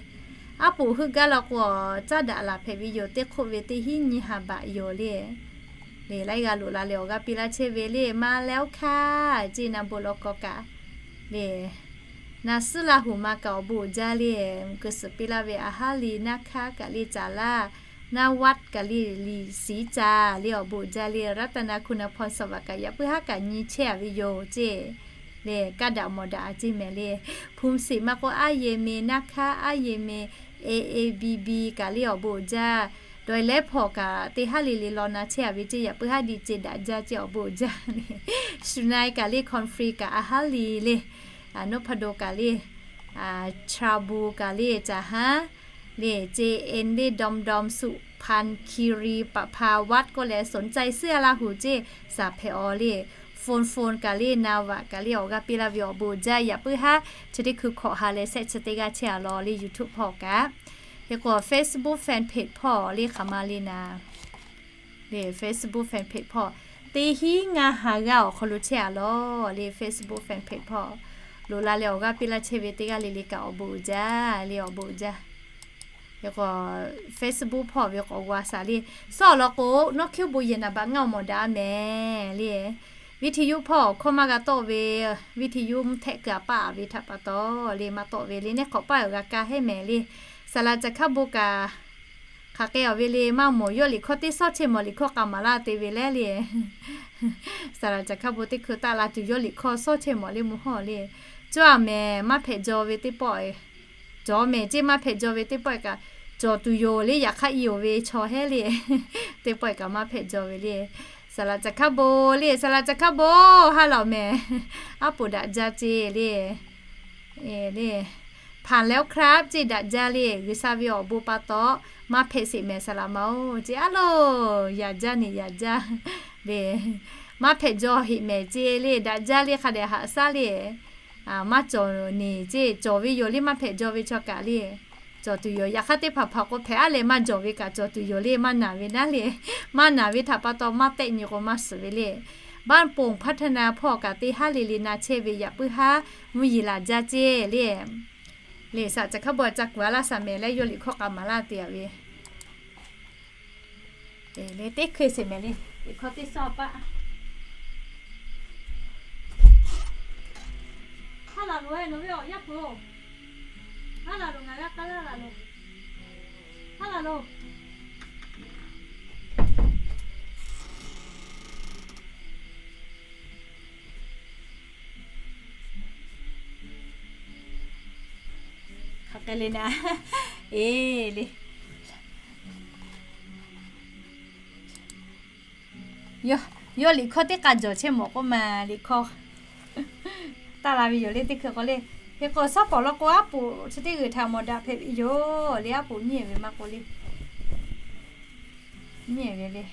Aˉ poꞈ heuˆ gaˇ law k'o, caˉ daꞈ laˬ hpehꞈ ve yoˬ, teˇ hk'oˆ ve teˇ hinˉ nyiˇ ha baꞈ yoˬ le. Le laiˉ g'aˇ loꞈ la leh awˬ g'aˇ piˇ laˇ chehˇ ve le, maˇ leh oˇ hkaˇ ceˇ na bon law k'aw kaꞈ le. Na suhˉ Laˇ huˍ ma kaꞈ awˬ bon uiˍ jaˇ le. Mvuhˇ keu suhˍ piˇ laˇ ve a haˉ le naˇ hkaˇ kaꞈ le caˍ laˇ, naˇ vaˆ kaꞈ le liꞈ siˍ caˍ le awˬ bon uiˍ jaˇ le. Raˇtaˍnaˍ Hkunaˍ Hpawˇ Sawˍ vaꞈ kaꞈ yaꞈ puiˉ haˉ kaꞈ nyi chehˇ a ve yoˬ ceˇ le. Kaˇ daꞈ mawˬ daꞈ a ceˇ mehˍ le. Hpu siˍ maˇ k'oˆ aˉ ye me naˇ hkaˇ aˉ ye me, A A B B kaꞈ le awˬ bon uiˍ jaˇ. Dawˬ e leh hpawˇ kaꞈ teˇ haˉ le le law na chehˇ a ve ceˇ, yaꞈ puiˉ haˉ diˇ ce daꞈ jaˇ ceˇ awˬ bon uiˍ jaˇ le. Shu na e kaꞈ le, Conference kaꞈ a haˉ le le. Noˉ hpa do kaꞈ le, Chaw bu kaꞈ le caˍ haˉ le, ce en le, dawm dawm suꞈ hpan hki ri paˍ hpa vaˆ k'oˆ leh สนใจ suhˉ a Laˇ huˍ ceˇ saˍ hpehꞈ awˬ le. Phone phone kaꞈ le, na vaꞈ kaꞈ le awˬ g'aˇ piˇ laˇ ve awˬ bon uiˍ jaˇ, yaꞈ puiˉ haˉ chi teˇ hkui hkawꞈ ha leh shehˆ chi teˇ g'aˇ chehˇ a law le YouTube hpawˇ kaꞈ. Hk'e k'o Facebook fan page hpawˇ le hk'aˬ ma le naˍ le, Facebook fan page hpawˇ teˇ hinˉ ngaˇ ha g'aˇ awˬ hk'aw lo chehˇ a law le. Facebook fan page hpawˇ loꞈ la leh awˬ g'aˇ piˇ laˇ chehˇ ve teˇ g'aˇ le le kaꞈ awˬ bon uiˍ jaˇ le, awˬ bon uiˍ jaˇ. Hk'e k'o Facebook hpawˇ ve k'awꞈ g'a shaˍ le. Suhˉ awˬ lawn k'o, nawˉ hkiˉ bon yehˬ naˍ baꞈ ngaˇ awˬ mawˬ daꞈ a mehˍ le. Viˇ hti yuˇ hpawˇ awˬ hkawˇ maˇ g'a tawˆ ve, viˇ hti yuˇ mvuhˇ htehˆ keu a paˆ ve htaꞈ pa taw le maˇ tawˆ ve le. Neˇ hk'awꞈ paˆ awˬ g'a kaˇ heˆ mehˍ le. Saˍ laꞈ caˬ hkaˇ bon kaꞈ hk'aˬ k'ai awˬ ve le maˇ mawˬ. Yawˇ liꞈ hkawˇ teˇ sawˉ chehˇ mawˬ liꞈ hkawˇ k'a maˍ laˇ te ve leh le. Saˍ laꞈ caˬ hkaˇ bon teˇ hkui taˆ la tuˬ yawˇ liꞈ hkawˇ sawˉ chehˇ mawˬ le mvuhˇ hawˇ le. Cawˇ a mehˍ, maˇ hpehꞈ jaw ve teˇ pawˆ, cawˬ mehˍ ceˇ maˇ hpehꞈ jaw ve teˇ pawˆ kaꞈ cawˬ tuˬ yoˬ le. Yaꞈ hk'aˇ i oˬ ve chaw heˉ le. Teˇ pawˆ kaꞈ maˇ hpehꞈ jaw ve le. Saˍ laꞈ caˬ hkaˇ bon le, saˍ laꞈ caˬ hkaˇ bon ha lawˬ mehˍ. Aˉ poꞈ daꞈ jaˇ ceˇ le. Le, hpanˍ leh oˇ hk'aˇ ceˇ daꞈ jaˇ le. G'uiˬsha ve awˬ bon pa taw maˇ hpehꞈ sheˍ mehˍ saˍ laꞈ ma oˬ ceˇ a loˬ. Yaꞈ jaˇ neˬ yaꞈ jaˇ le. Maˇ hpehꞈ jaw heꞈ mehˍ ceˇ le. Daꞈ jaˇ le, hk'a dehꞈ haꞈ shaˉ le. Maˇ cawˬ neˬ ceˇ, cawˬ ve yoˬ le. Maˇ hpehꞈ jaw ve chaw kaꞈ le cawˬ tuˬ yoˬ. Yaꞈ hk'aˇ teˇ hpaˍ hpaˍ k'o hpehꞈ a leh maˇ jawˬ ve kaꞈ cawˬ tuˬ yoˬ le. Maˇ naˬ ve naˉ le. Maˇ naˬ ve htaꞈ pa taw maˇ tehˆ nyi k'o maˇ suhˍ ve le. บ้านโป่งพัฒนา hpawˇ kaꞈ teˇ haˉ le le na chehˇ ve yaꞈ puiˉ haˉ mvuhˇ yeˬ laˬ jaˇ ceˇ le. Le saˍ laꞈ caˬ hkaˇ bon ca kuˬ a laˇ shaˍ mehˍ leh yawˇ liꞈ hkawˇ k'a maˍ laˇ te a ve le. Teˇ hkui sheˍ mehˍ le. Liꞈ hkawˇ teˇ sawˉ paˆ haˉ laˬ loˬ, nawˬ ve awˬ yaˇ peuˬ-oˬ. Haˉ laˬ loˬ, ngaˬ g'a k'aˉ laˇ laˬ loˬ. Haˉ laˬ loˬ. Hk'aˬ hk'e le naˉ, eˬ le. Yawˇ liꞈ hkawˇ teˇ k'a jawˬ chehˇ mawˬ k'oˆ ma, liꞈ hkawˇ taˇ la ve yoˬ le. Teˇ hkui k'o le, hk'e k'o shaˉ pawˍ law k'o aˉ poꞈ chi teˇ g'uiˬ htaꞈ mawˬ daꞈ hpehꞈ ve yoˬ le. Aˉ poꞈ nyiˇ ehˍ ve maˇ k'oˆ le, nyiˇ ehˍ ve le.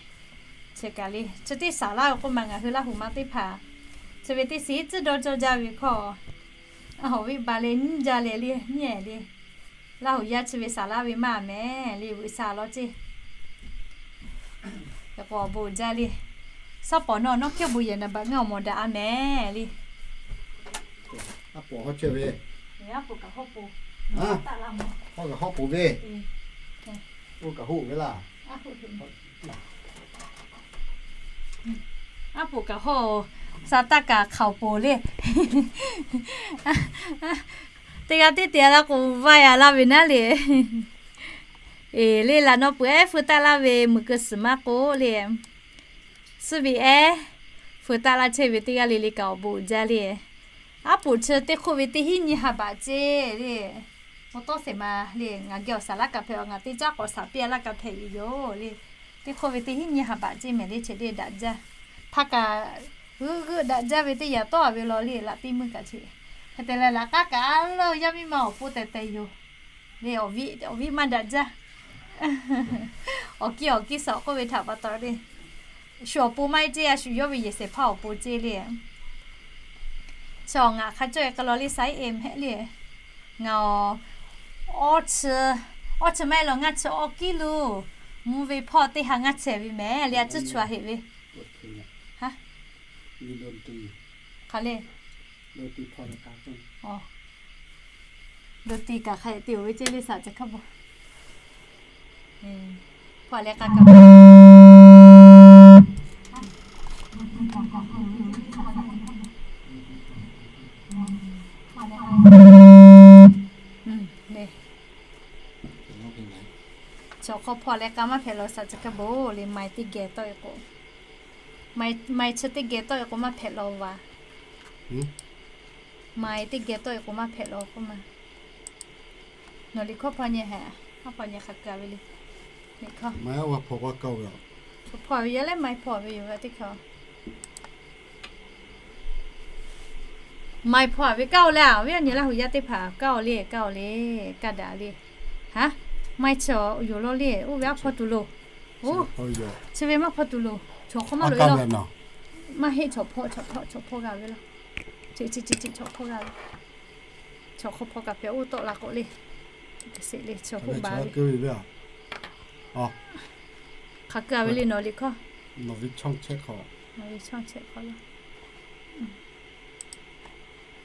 Chi kaꞈ le chi teˇ saˍ laˇ ve k'oˆ ma, ngaˬ hui Laˇ huˍ ma teˇ hpaˍ chi ve teˇ shiˍ tcuhˇ dawˇ cawˇ jaˇ ve hkawˇ, a hawˍ ve ba leh nyiˇ jaˇ leh le, nyiˇ ehˍ le. Laˇ huˍ yaˇ chi ve saˍ laˇ ve maˇ mehˍ le, veuꞈ shaˍ law ceˇ. Hk'e k'o awˬ bon uiˍ jaˇ le. Saˉ pawˍ nawˇ, nawˇ hkiˇ awˬ bon yehˬ naˍ baꞈ ngaˇ awˬ mawˬ daꞈ a mehˍ le. Aˉ poꞈ hawˉ chehˇ ve. Aˉ poꞈ kaꞈ hawˉ poˬ, hawˉ kaꞈ hawˉ poˬ ve. Oˇ kaꞈ hoˆ ve laˇ. Aˉ poꞈ kaꞈ hawˉ, sa taˇ kaꞈ hk'aoˍ poˬ le. Teˇ g'aˇ teˇ te a la k'o, vaˇ a laˇ ve naˉ le. Eˬ le, laꞈ naw peuˬ ehˉ feu taˆ laˇ ve meuˬ keu suhˍ maˇ k'oˆ le. Suhˉ ve ehˉ feu taˆ laˇ chehˇ ve teˇ g'aˇ le le kaꞈ awˬ bon uiˍ jaˇ le. Aˉ poꞈ chi teˇ hk'oˆ ve teˇ hinˉ nyi ha baꞈ ceˇ le. Awˬ tawˇ shehˍ ma le, ngaˬ geh awˬ saˍ laˇ kaꞈ hpehꞈ, ngaˬ teˇ caˉ k'awꞈ shaˍ piˇ a laˇ kaꞈ hpehꞈ ve yoˬ le. Teˇ hk'oˆ ve teˇ hinˉ nyi ha baꞈ ceˇ mehˍ le, chi le daꞈ jaˇ. Hpaˇ kaꞈ g'euˆ g'euˆ daꞈ jaˇ ve teˇ yanˇ tawˆ a ve law le, laꞈ teˇ meuˇ kaꞈ chi. Hk'e te leh laꞈ k'aˉ kaꞈ a leuˇ yaˇ miˇ ma awˬ pon teh teh yoˬ le. Awˬ viˉ maˇ daꞈ jaˇ. Awˬ kiˇ awˬ kiˇ suhˍ k'oˆ ve htaꞈ pa taw le. Shu awˬ pon maˇ heˆ ceˇ, a shu yawˇ ve yehˬ shehˍ hpaˇ awˬ pon ceˇ le. Chi awˬ ngaˬ hk'a cawˇ e k'ai law le, saiˉ e mehˆ le. Ngaˬ awˬ, awˇ chi, awˇ chi maˇ heˆ law, ngaˇ chi awˇ kiˉ lo mvuhˇ ve hpawˇ teˇ ha ngaˇ chehˇ ve mehˍ le, a ciˉ chu a heꞈ ve. Hk'aˬ le. Dawˇ ti kaꞈ hk'a te oˬ ve ceˇ le, saˍ ceh hk'a bon. Hpawˇ leh k'a kaꞈ. Chaw hk'aw hpawˇ leh k'a maˇ hpehꞈ law, saˍ ceh hk'a bon le, mai teˇ geh tawˆ e k'o. Mai, mai chi teˇ geh tawˆ e k'o maˇ hpehꞈ law vaˬ. Mai teˇ geh tawˆ e k'o maˇ hpehꞈ law k'oˆ ma. Nawˬ liꞈ hkawˇ hpaw nyi hehꞈ, hpaw nyi hk'a kaˬ ve le. Liꞈ hkawˇ. Hpaw ve yaˇ leh mai hpaw ve yoˬ ve teˇ hkawˇ. Mai hpaw ve kaˇ oˬ le, awˬ viˉ awˬ nyi Laˇ hu yaˇ teˇ hpaˍ kaˇ oˬ le, kaˇ oˬ le, kaˇ daꞈ le. Haˉ, mai chi yoˬ law le, oˇ ve aˉ hpaw tuˬ loˬ. Oˇ, chi ve maˇ hpaw tuˬ loˬ. Chaw hk'aw maˇ loꞈ e law. Maˇ heˆ, chaw hpaw, chaw hpaw, chaw hpaw g'a ve laˇ. Chaw hpaw g'a ve. Chaw hk'aw hpaw kaꞈ hpehꞈ oˇ tawˆ la k'o le. Hk'aˬ keu ve le nawˬ liꞈ hkawˇ.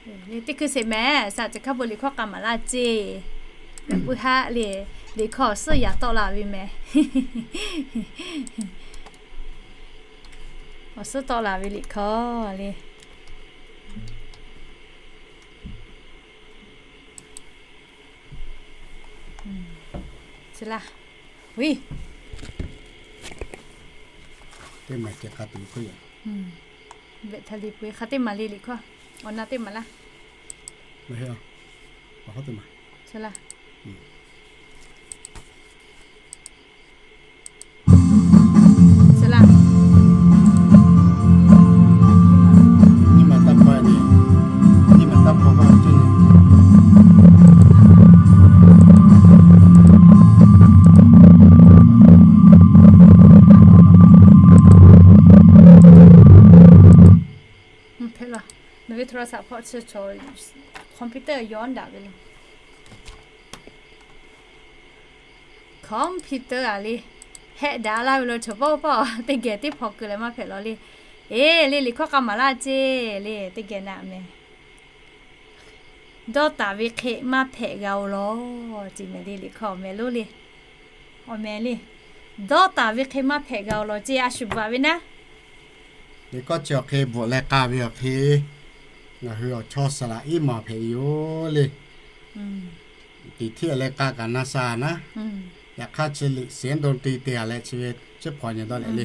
Teˇ hkui sheˍ mehˍ, saˍ ceh hk'a bon liꞈ hkawˇ k'a maˍ laˇ ceˇ. Puiˉ haˆ le, liꞈ hkawˇ awˬ suhˉ yaꞈ tawˆ la ve mehˍ. Awˬ suhˉ tawˆ la ve liꞈ hkawˇ le. Chi laˇ. Teˇ maˬ ceh k'a tuˬ k'oˆ yaꞈ. Hk'a teˇ maˬ le liꞈ hkawˇ. Awˬ na teˇ maˬ laˇ. Chi laˇ. Chi laˇ. Nyiˇ maˬ taˇ hpaw, nyiˇ maˬ taˇ hpaw maˇ ceˇ. Hpehꞈ laˇ. Nawˬ ve โทรศัพท์ hpawˇ chi chaw computer yawˇ daꞈ ve le. Computer a le, hehˆ daꞈ laˇ ve lo chaw pawˆ pawˆ teˇ geh teˇ hpaw keu leh maˇ hpehꞈ law le. Eˬ le, liꞈ hkawˇ k'a maˍ laˇ ceˇ le, teˇ geh naꞈ mehˍ. Dawˇ taˍ ve hk'e maˇ hpehꞈ g'a oˬ law, ceˇ mehˍ le, liꞈ hkawˇ awˬ mehˍ lonˉ le. Awˬ mehˍ le. Dawˇ taˍ ve hk'e maˇ hpehꞈ g'a oˬ law ceˇ, a shu bvuhꞈ ve naˉ. Liꞈ hkawˇ chi awˬ hk'e bvuhꞈ leh k'a ve awˬ hk'e, ngaˬ hui awˬ chawˇ saˍ laꞈ iˉ maˬ hpehꞈ ve yoˬ le. Tiꞈ htiˆ leh k'a kaꞈ na sha naˉ. Yaꞈ hk'aˇ chi liꞈ เสียงดนตรี te a leh chi ve chi hpaw nyi dawˇ leh le.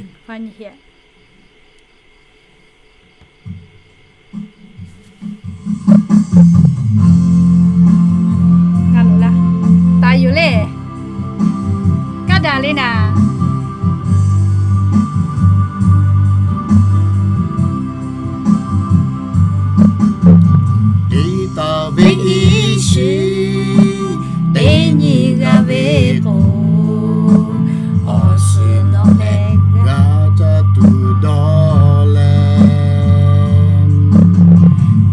Taˍ yoˬ le. Kaˇ daꞈ le naˍ. Tiꞈ taˍ ve iˉ shiˍ teˇ nyi g'a ve k'o, awˬ shiˍ nawˬ leh g'a caˇ tuˬ dawˇ leh,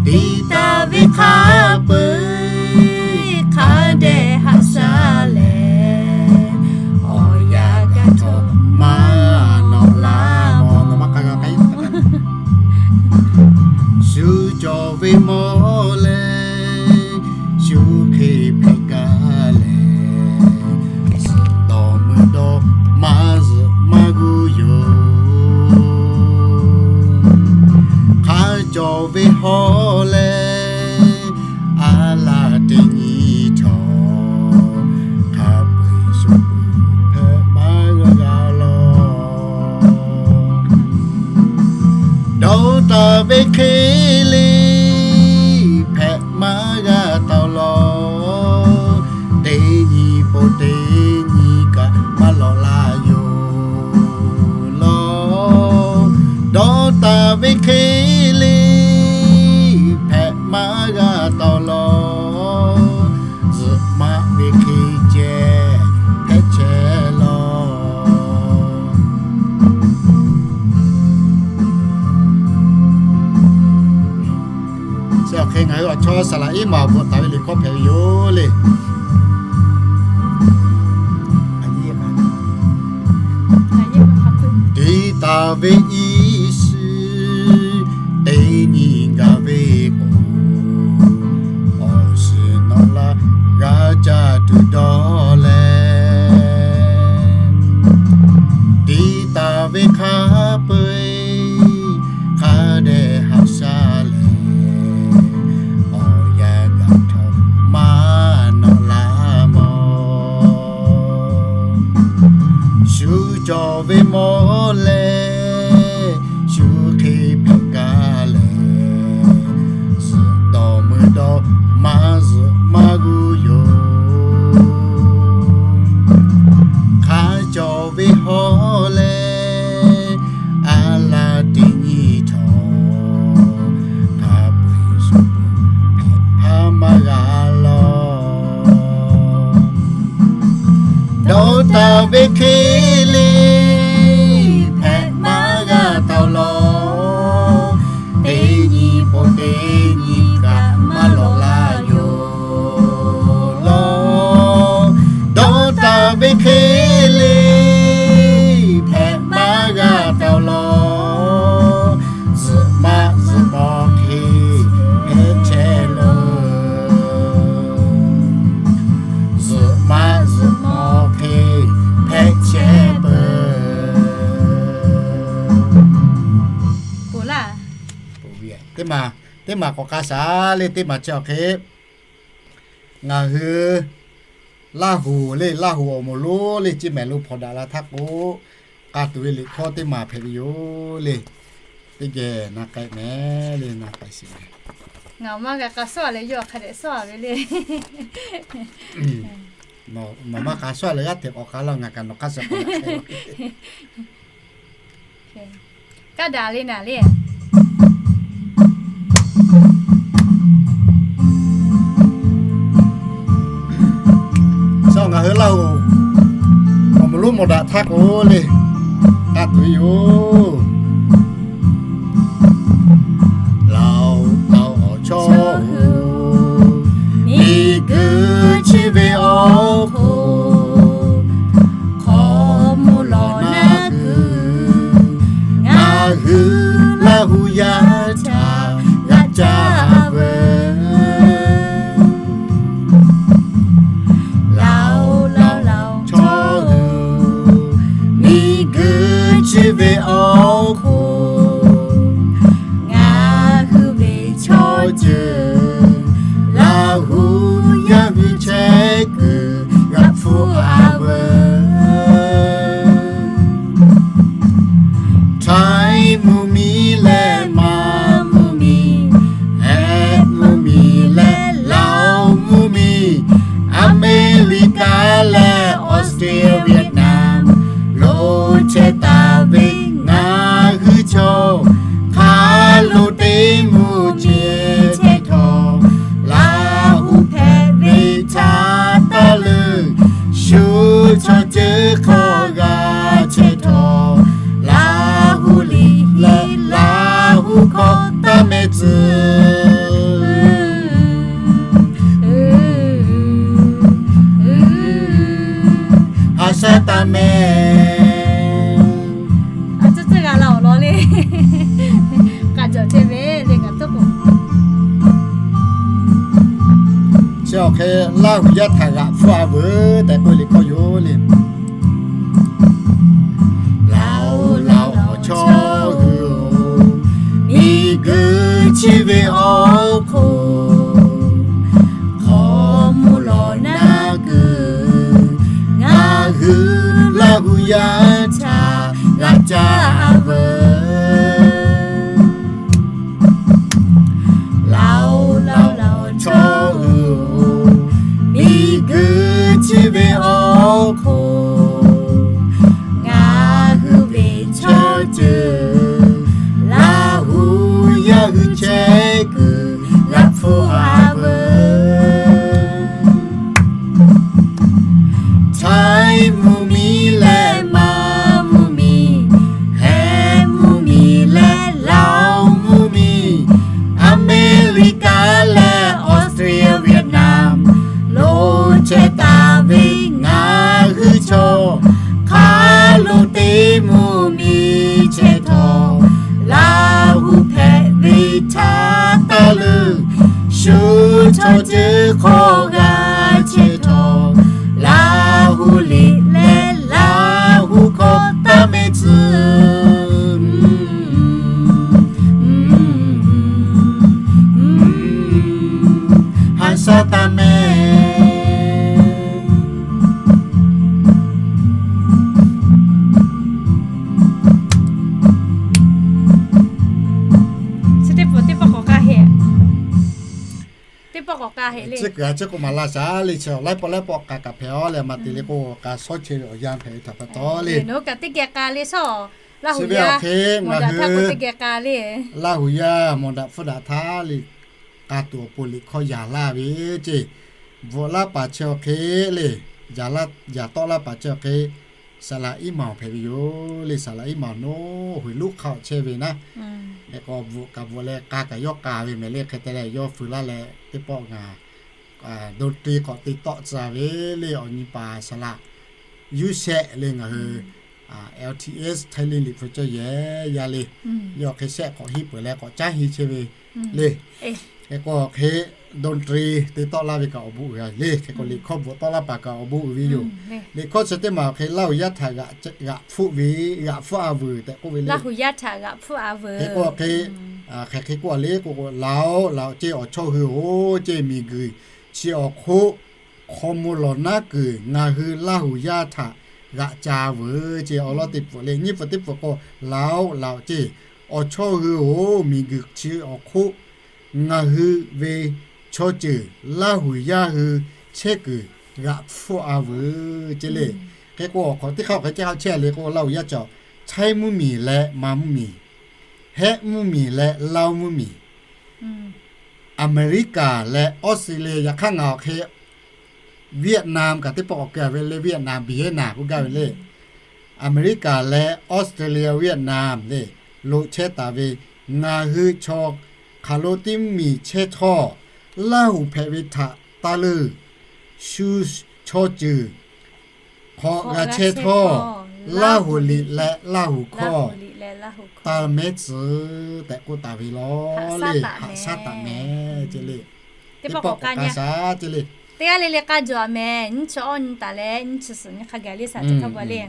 tiꞈ taˍ ve hk'a peu-eˬ hk'a dehꞈ haꞈ shaˉ leh, awˬ yanˇ gaˬ htawˇ maˇ nawꞈ laˇ mawˬ. Nawˬ maˇ k'a g'a k'ai ve hk'e le, hpehꞈ maˇ g'a taw law. Teˇ nyi pon teˇ nyi kaꞈ maˇ lawꞈ la yoˬ law. Dawˇ taˍ ve hk'e le, hpehꞈ maˇ g'a taw law. Zuhꞈ maˆ ve hk'e ceh hpehꞈ chehˇ law. Chi awˬ hk'e ngaˬ hui awˬ chawˇ saˍ laˍ iˉ maˬ awˬ bvuhꞈ taˍ ve liꞈ hkawˇ hpehꞈ ve yoˬ le. Te taˍ ve iˉ shiˍ teˇ nyi gaˬ ve k'o, awˬ shiˍ nawˬ laˇ g'a caˇ tuˬ dawˇ leh, te taˍ ve hk'a peu-eˬ hk'a dehꞈ haꞈ shaˉ leh, awˬ yanˇ gaˬ htawˇ maˇ nawꞈ la mawˬ. Shu cawˬ ve mawˬ leh, shu hk'e hpehꞈ kaˇ leh, suhˍ dawˬ meuˇ dawˇ maˇ zuhꞈ maˇ g'uˇ yoˬ. Hk'a cawˬ ve hawˉ leh, a laˇ teˇ nyi htawˇ, hk'a peu-eˬ shu hpehꞈ hpaˇ maˇ g'a law. Dawˇ taˍ ve hk'e le, hpehꞈ maˇ g'a taw law. Teˇ nyi pon teˇ nyi kaꞈ maˇ lawꞈ la yoˬ law. Dawˇ taˍ ve hk'e le, hpehꞈ maˇ g'a taw law. Zuhꞈ maˆ zuhꞈ mawˬ hk'e hpehꞈ chehˇ lawˬ. Zuhꞈ maˆ zuhꞈ mawˬ hk'e hpehꞈ chehˇ peuˬ. Teˇ maˬ, teˇ maˬ k'awꞈ k'a shaˍ le, teˇ maˬ chi awˬ hk'e ngaˬ hui Laˇ huˍ le, Laˇ huˍ awˬ moˍ lonˉ le, Ceˇ mehˍ lo hpawnˬ daꞈ la htaˇ k'o, k'a tuˬ ve liꞈ hkawˇ teˇ maˬ hpehꞈ ve yoˬ le. Teˇ geh na k'ai mehˍ le, na k'ai shiˍ mehˍ. Ngaˬ maˇ g'a k'a shawˉ leh yawˇ hk'a dehꞈ shawˉ ve le. Nawˬ maˇ k'a shawˉ leh g'aˇ hteꞈ k'awꞈ k'a laˇ, ngaˬ kaꞈ nawˬ hk'aˇ suh k'awꞈ k'ai. Kaˇ daꞈ le naˍ le. Sha ngaˬ hui Laˇ huˍ awˬ moˍ lonˉ mawˬ daꞈ htaˇ k'o le, k'a tuˬ ve yoˬ. Laˇ huˍ, Laˇ huˍ awˬ chawˇ hui, miˬ guiˬ chi ve awˬ hk'oˆ hk'aw mvuh lawˬ naˉ kuiˬ, ngaˬ hui Laˇ huˍ yaˇ htaꞈ g'a caˇ veuˬ. Laˇ huˍ, Laˇ huˍ awˬ chawˇ hui, miˬ guiˬ chi ve awˬ hk'oˆ ngaˬ hui ve chaw ceuˬ Laˇ huˍ yaˇ hui chehˇ kuiˬ g'a hpfuhˆ a veuˬ. Htaiˇ mvuhˇ miˬ leh Manˇ mvuhˇ miˬ, Heh mvuhˇ miˬ leh Laˇ huˍ mvuhˇ miˬ, Aˍmeˍriˍkaˍ leh Australia, Vietnam lo chehˇ taˍ ve ngaˬ hui chaw hk'a lo teˇ mvuhˇ ceh chehˇ htawˇ, Laˇ huˍ hpehꞈ ve htaꞈ taˇ leuˬ, shu chaw ceuˬ hk'aw g'a chehˇ htawˇ, Laˇ huˍ liꞈ leh Laˇ huˍ hkawˇ taˇ meh tcuh. Haꞈ shaˉ taˇ meh. A tcuhˉ tcuhˉ g'a la awˬ lawn le. K'a jawˬ chehˇ ve le ngaˬ tuˉ k'o, chi awˬ hk'e Laˇ huˍ yaˇ htaꞈ g'aꞈ hpfuhˆ a veuˬ tehꞈ k'oˆ liꞈ hkawˇ yoˬ le. Laˇ huˍ, Laˇ huˍ awˬ chawˇ hui-oˬ, miˬ guiˬ chi ve awˬ hk'oˆ hk'aw mvuh lawˬ naˉ kuiˬ, ngaˬ hui Laˇ huˍ yaˇ htaꞈ g'a caˇ veuˬ. hk'oˆ, ngaˬ hui ve chaw ceuˬ Laˇ huˍ yaˇ hui chehˇ kuiˬ g'a hpfuhˆ-a veuˬ. Htaiˇ mvuhˇmiˬ leh Manˇ mvuhˇmiˬ, Heh mvuhˇmiˬ leh Laˇ mvuhˇmiˬ, Aˍmeˍriˍkaˍ leh Australia, Vietnam, lo chehˇ taˍ ve ngaˬ hui chaw hk'a lo teˇ mvuhˇmiˬ chehˇ htawˇ, Laˇ huˍ hpehꞈ ve htaˇ taˇ leuˬ. Shu chaw ceuˬ hk'aw g'a chehˇ htawˇ, Laˇ huˍ liꞈ leh Laˇ huˍ hkawˇ taˇ mehˆ tcuh. Haꞈ shaˉ taˇ mehˆ. Chi teˇ pawˆ teˇ pawˆ k'awꞈ k'ai heˆ. Teˇ pawˆ k'awꞈ k'ai heˆ le. Chi kuiˬ a ciˉ k'o maˍ laˇ shaˍ le, chi laiˉ pawˆ laiˉ pawˆ k'ai kaꞈ hpehꞈ-aˬ leh, maˍ te le k'o k'a shawˉ chehˇ ve awˬ yanˇ hpehꞈ ve htaꞈ pa taw le. Nawˬ hui kaꞈ teˇ geh k'ai le shaw. Laˇ huˍ yaˇ, mawˬ daꞈ htaˇ k'o teˇ geh k'ai le. Laˇ huˍ yaˇ mawˬ daꞈ hpfuhˇ daꞈ htaˇ le, k'a tuˬ awˬ pon liꞈ hkawˇ yaˍ laˇ ve ceˇ. Bvuhꞈ laˇ paˍ chehˇ awˬ hk'e le, yaꞈ tawˆ laˇ paˍ chehˇ awˬ hk'e, saˍ laꞈ iˉ maˬ awˬ hpehꞈ ve yoˬ le. Saˍ laꞈ iˉ maˬ awˬ naˉ hoꞈ luˉ hk'a awˬ chehˇ ve naˉ. Hk'e k'o bvuhꞈ kaꞈ bvuhꞈ leh k'a kaꞈ yawˇ k'a ve mehˍ le. Hk'e te leh yawˇ feu laˇ leh teˇ pawˆ ngaˬ ดนตรี k'awꞈ te tawˆ tcuh ve le. Awˬ nyi paˍ saˍ laꞈ Yuˇ shehˆ le ngaˬ hui LTS Thailand liꞈ hpu cawˇ yehˬ yaˇ le. Yawˇ hk'e shehˆ k'awꞈ henˇ peuˬ leh k'awꞈ caˉ henˇ chehˇ ve le. Hk'e k'o hk'e ดนตรี te tawˆ laˇ ve kaꞈ awˬ bon uiˍ ve le. Hk'e k'o liꞈ hkawˇ bvuhꞈ tawˆ laˇ paˍ kaꞈ awˬ bon uiˍ ve yoˬ. Liꞈ hkawˇ chi teˇ maˬ awˬ hk'e Laˇ huˍ yaˇ htaꞈ g'aꞈ hpfuhˆ ve, g'aꞈ hpfuhˆ-a veuˬ tehꞈ k'oˆ ve le. Hk'e k'o hk'e, hk'aˬ hk'e k'oˆ a le k'o k'o, Laˬ-oꞈ, laˬ-oꞈ ceˇ, awˬ chawˇ hui-oˬ ceˇ, miˬguiˬ chi awˬ hk'oˆ hk'aw mvuh lawˬ naˉ kuiˬ ngaˬ hui Laˇ huˍ yaˇ htaꞈ g'aꞈ ca veuˬ ceˇ. Awˬ lawn teˇ pfuhˍ le, nyiˇ pfuhˍ teˇ pfuhˍ k'o, Laˬ-oꞈ, laˬ-oꞈ ceˇ, awˬ chawˇ hui-oˬ, miˬguiˬ chi awˬ hk'oˆ ngaˬ hui ve chaw ceuˬ Laˇ huˍ yaˇ hui chehˇ kuiˬ g'aꞈ hpfuhˆ-a veuˬ ceˇ le. Hk'e k'o awˬ hk'awꞈ teˇ hk'aˇ awˬ hk'e caˇ chehˇ le k'o, Laˇ huˍ yaˇ cawˬ Htaiˇ mvuhˇmiˬ leh Manˇ mvuhˇmiˬ, Heh mvuhˇmiˬ leh Laˇ mvuhˇmiˬ, Aˍmeˍriˍkaˍ leh Australia, yaꞈ hk'aˇ ngaˬ awˬ hk'e Vietnam kaꞈ teˇ pawˆ k'awꞈ keu-a ve le. Vietnam, Vietnam k'oˆ gaˇ ve le. Aˍmeˍriˍkaˍ leh Australia, Vietnam le lo chehˇ taˍ ve ngaˬ hui chaw hk'aˬ lo teˇ mvuhˇmiˬ chehˇ htawˇ, Laˇ huˍ hpehꞈ ve htaꞈ taˇ leuˬ. Shu chaw ceuˬ hk'aw g'a chehˇ htawˇ, Laˇ huˍ liꞈ leh Laˇ huˍ hkawˇ taˇ mehˉ tcuh tehꞈ k'oˆ taˍ ve law le. Haꞈ shaˉ taˍ mehˍ ceˇ le. Teˇ pawˆ k'awꞈ k'ai shaˍ ceˇ le. Teˇ g'aˇ le le k'ai jaw-a mehˍ. Nyiˇ chi awˇ nyi taˍ leh nyiˇ chi suhˍ nyi hk'a gaˬ le shaˍ ceˇ htaˇ ba le.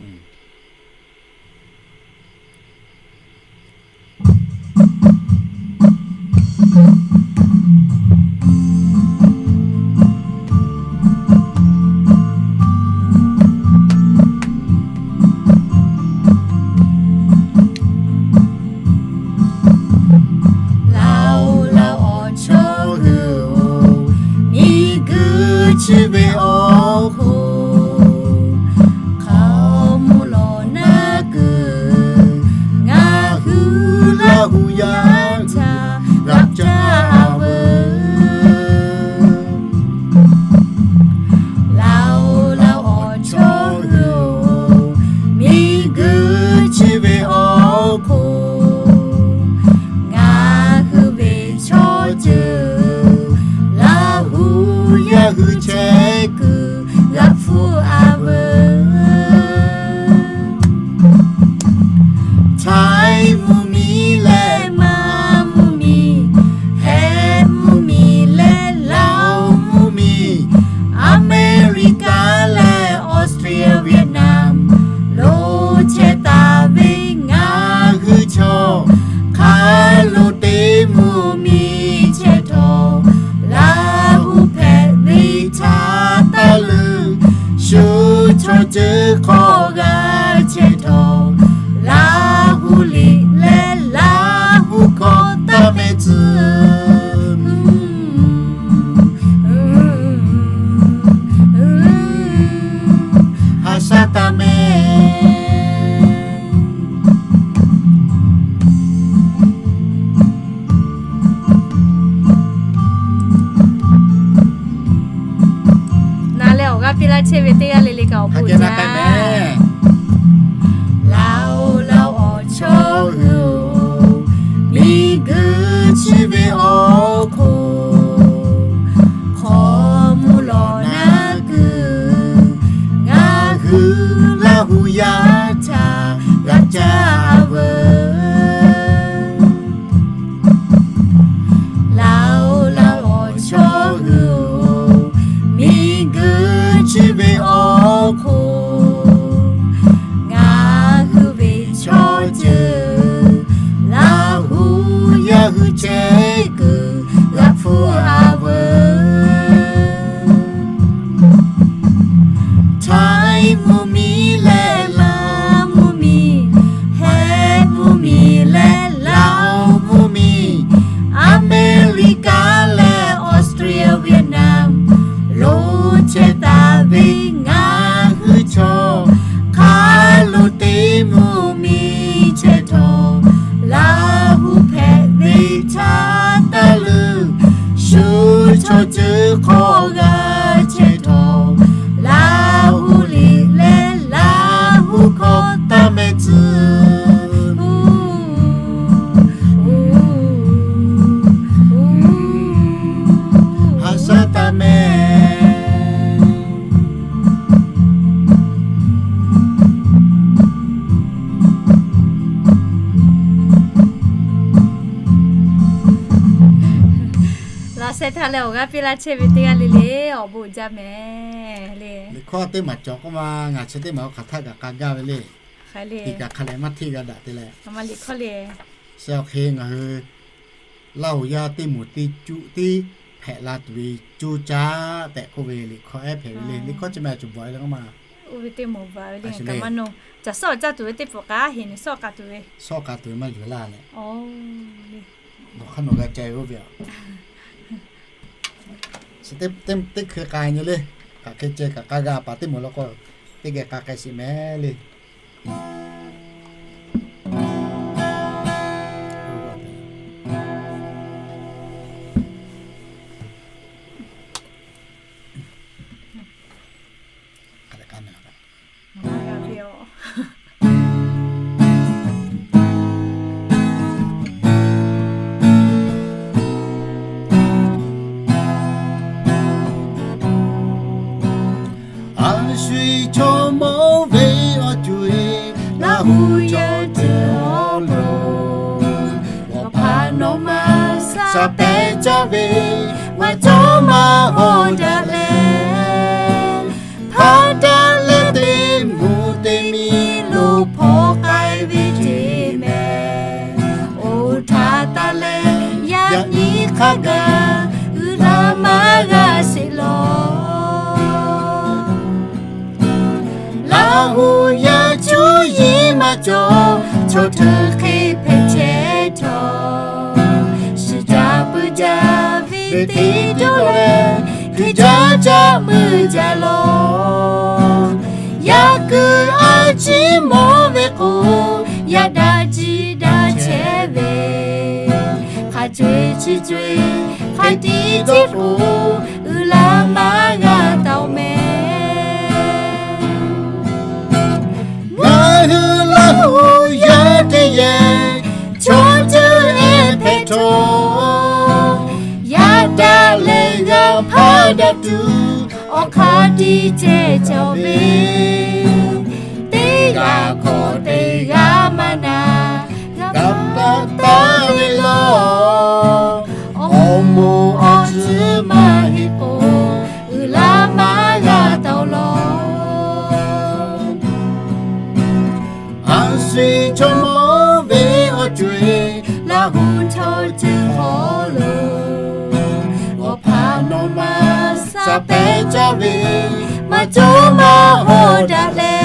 Laˬ-oꞈ, laˬ-oꞈ, awˬ chawˇ hui-oˬ, miˬguiˬ chi ve awˬ hk'oˆ hk'aw mvuh lawˬ naˉ kuiˬ ngaˬ hui Laˇ huˍ yaˇ htaꞈ g'aꞈ caˇ veuˬ. Laˬ-oꞈ, laˬ-oꞈ, awˬ chawˇ hui-oˬ, miˬguiˬ chi ve awˬ hk'oˆ ngaˬ hui ve chaw ceuˬ Laˇ huˍ yaˇ hui chehˇ kuiˬ g'aꞈ hpfuhˆ-a veuˬ. Htaiˇ mvuhˇmiˬ leh Manˇ mvuhˇmiˬ, Heh mvuhˇmiˬ leh Laˇ mvuhˇmiˬ, Aˍmeˍriˍkaˍ leh Australia, Vietnam lo chehˇ taˍ ve ngaˬ hui chaw hk'aˬ lo teˇ mvuhˇmiˬ chehˇ htawˇ, Laˇ huˍ hpehꞈ ve htaꞈ taˇ leuˬ. Shu chaw ceuˬ hk'aw g'a chehˇ htawˇ, Laˇ huˍ liꞈ leh Laˇ huˍ hkawˇ taˇ mehˉ tcuh. Haꞈ Hk'aˬ hk'e na k'ai mehˍ. Laˇ oˬ laˇ awˬ chawˇ hui-oˬ, miˬguiˬ chi ve awˬ hk'oˆ hk'aw mvuh lawˬ naˉ kuiˬ, ngaˬ hui Laˇ huˍ yaˇ htaꞈ g'a caˇ veuˬ. Laˇ oˬ laˇ awˬ chawˇ hui-oˬ, miˬguiˬ chi ve awˬ hk'oˆ ngaˬ hui ve chaw ceuˬ Laˇ huˍ yaˇ hui chehˇ kuiˬ g'a hpfuhˇ a veuˬ. Htaiˇ mvuhˇ miˬ leh Laˇ mvuhˇ miˬ, Hehˉ mvuhˇ miˬ leh Laˇ mvuhˇ miˬ, Aˍmeˍriˍkaˍ leh Australia, Vietnam, lo chehˇ taˍ ve ngaˬ hui chaw hk'a lo teˇ mvuhˇ miˬ chehˇ htawˇ, Laˇ huˍ hpehꞈ ve htaˇ taˇ leuˬ, shu chaw ceuˬ hk'aw g'a chehˇ htawˇ, Laˇ huˍ liꞈ leh Laˇ huˍ hkawˇ taˇ mehˍ tcuh. Haꞈ shaˉ taˇ mehˍ. Laꞈ sheh htaˇ leh awˬ g'aˇ piˇ laˇ chehˇ ve teˇ g'aˇ le le awˬ bon uiˍ jaˇ mehˍ le. Liꞈ hkawˇ teˇ maˬ cawˬ k'oˆ ma, ngaˬ chi teˇ maˬ awˬ hk'aˬ htaˆ kaꞈ k'a gaˇ ve le. Tiꞈ kaꞈ hk'a leh maˇ hteˇ g'a daꞈ te leh, liꞈ hkawˇ le. Sheh awˬ hk'e ngaˬ hui Laˇ huˍ yaˇ teˇ moˍ teˇ cuˆ tiˉ hpehꞈ la tuˬ ve coˇ caˆ tehꞈ k'oˆ ve liꞈ hkawˇ ehˉ hpehꞈ ve le. Liꞈ hkawˇ chi mehˍ cuˬ bawˬ e le k'oˆ ma. Oˇ ve teˇ moˍ baˬ ve le, kaꞈ maˇ nawˬ caˬ suhˉ awˬ caˇ tuˬ ve teˇ pfuhˍ k'aˉ heˍ neˬ suhˉ k'aˬ tuˬ ve, suhˉ k'aˬ tuˬ ve maˇ yuˬ laˇ leh, awˬ hk'aˇ nawˬ g'a ca ve oˇ ve a. Teˇ hkui k'a nyi le, hk'aˬ hk'e ceh kaꞈ k'a g'a paˍ teˇ moˍ law k'o, teˇ geh k'a k'ai sheˍ mehˍ le. A shu chaw mawˇ ve awˬ co-e, Laˇ huˍ yaˇ teˇ awˬ lo, awˬ hpaꞈ nawˬ ma sha pehˉ caˇ ve, maˇ cawˇ maˇ hawˍ daꞈ leh, hpaˇ daꞈ leh teˇ mvuhˇ teˇ miˬ lo hpaw k'ai ve ceˇ mehˍ. Oˇ htaˇ taˇ leh yaꞈ nyi hk'a gaˬ uiˍ la maˇ g'a sheˍ lawˬ. Laˇ huˍ yaˇ cuˇ yiˍ maˇ cawˬ, chaw hteuꞈ hk'e hpehꞈ chehˇ htawˇ, shiˍ jaˇ peuˬ jaˇ ve teˇ cawˇ leh, hkui jaˇ caˆ meuˇ jaˇ lawˬ. Yaꞈ kuiˬ a ciˉ mawˬ ve k'o, yaꞈ daꞈ ciˉ daꞈ chehˇ ve, hk'a co-e chi co-e hk'a tiˉ tiˉ k'o, uiˍ la maˇ g'a taˍ mehˍ. Ngaˬ hui Laˇ huˍ yaˇ teˇ yehˬ, chaw ceuˬ ehˉ hpehꞈ htawˇ, yaꞈ daꞈ leh g'a hpaˇ daꞈ tuˬ, awˬ hk'aˇ tiˉ cehˇ cawˬ ve, teˇ g'aˇ hk'awꞈ teˇ g'aˇ maˇ na, g'a hpaˇ daꞈ ve lawˬ. Awˬ moˍ awˬ tcuhˉ maˇ heˆ k'o, uiˍ la maˇ g'a taˍ lawˬ. A shu chaw mawˇ ve awˬ co-e, Laˇ huˍ chaw ceuˬ hk'aw lo, awˬ hpaꞈ nawˬ ma sha pehˉ caˇ ve, maˇ cawˇ maˇ hawˍ daꞈ leh,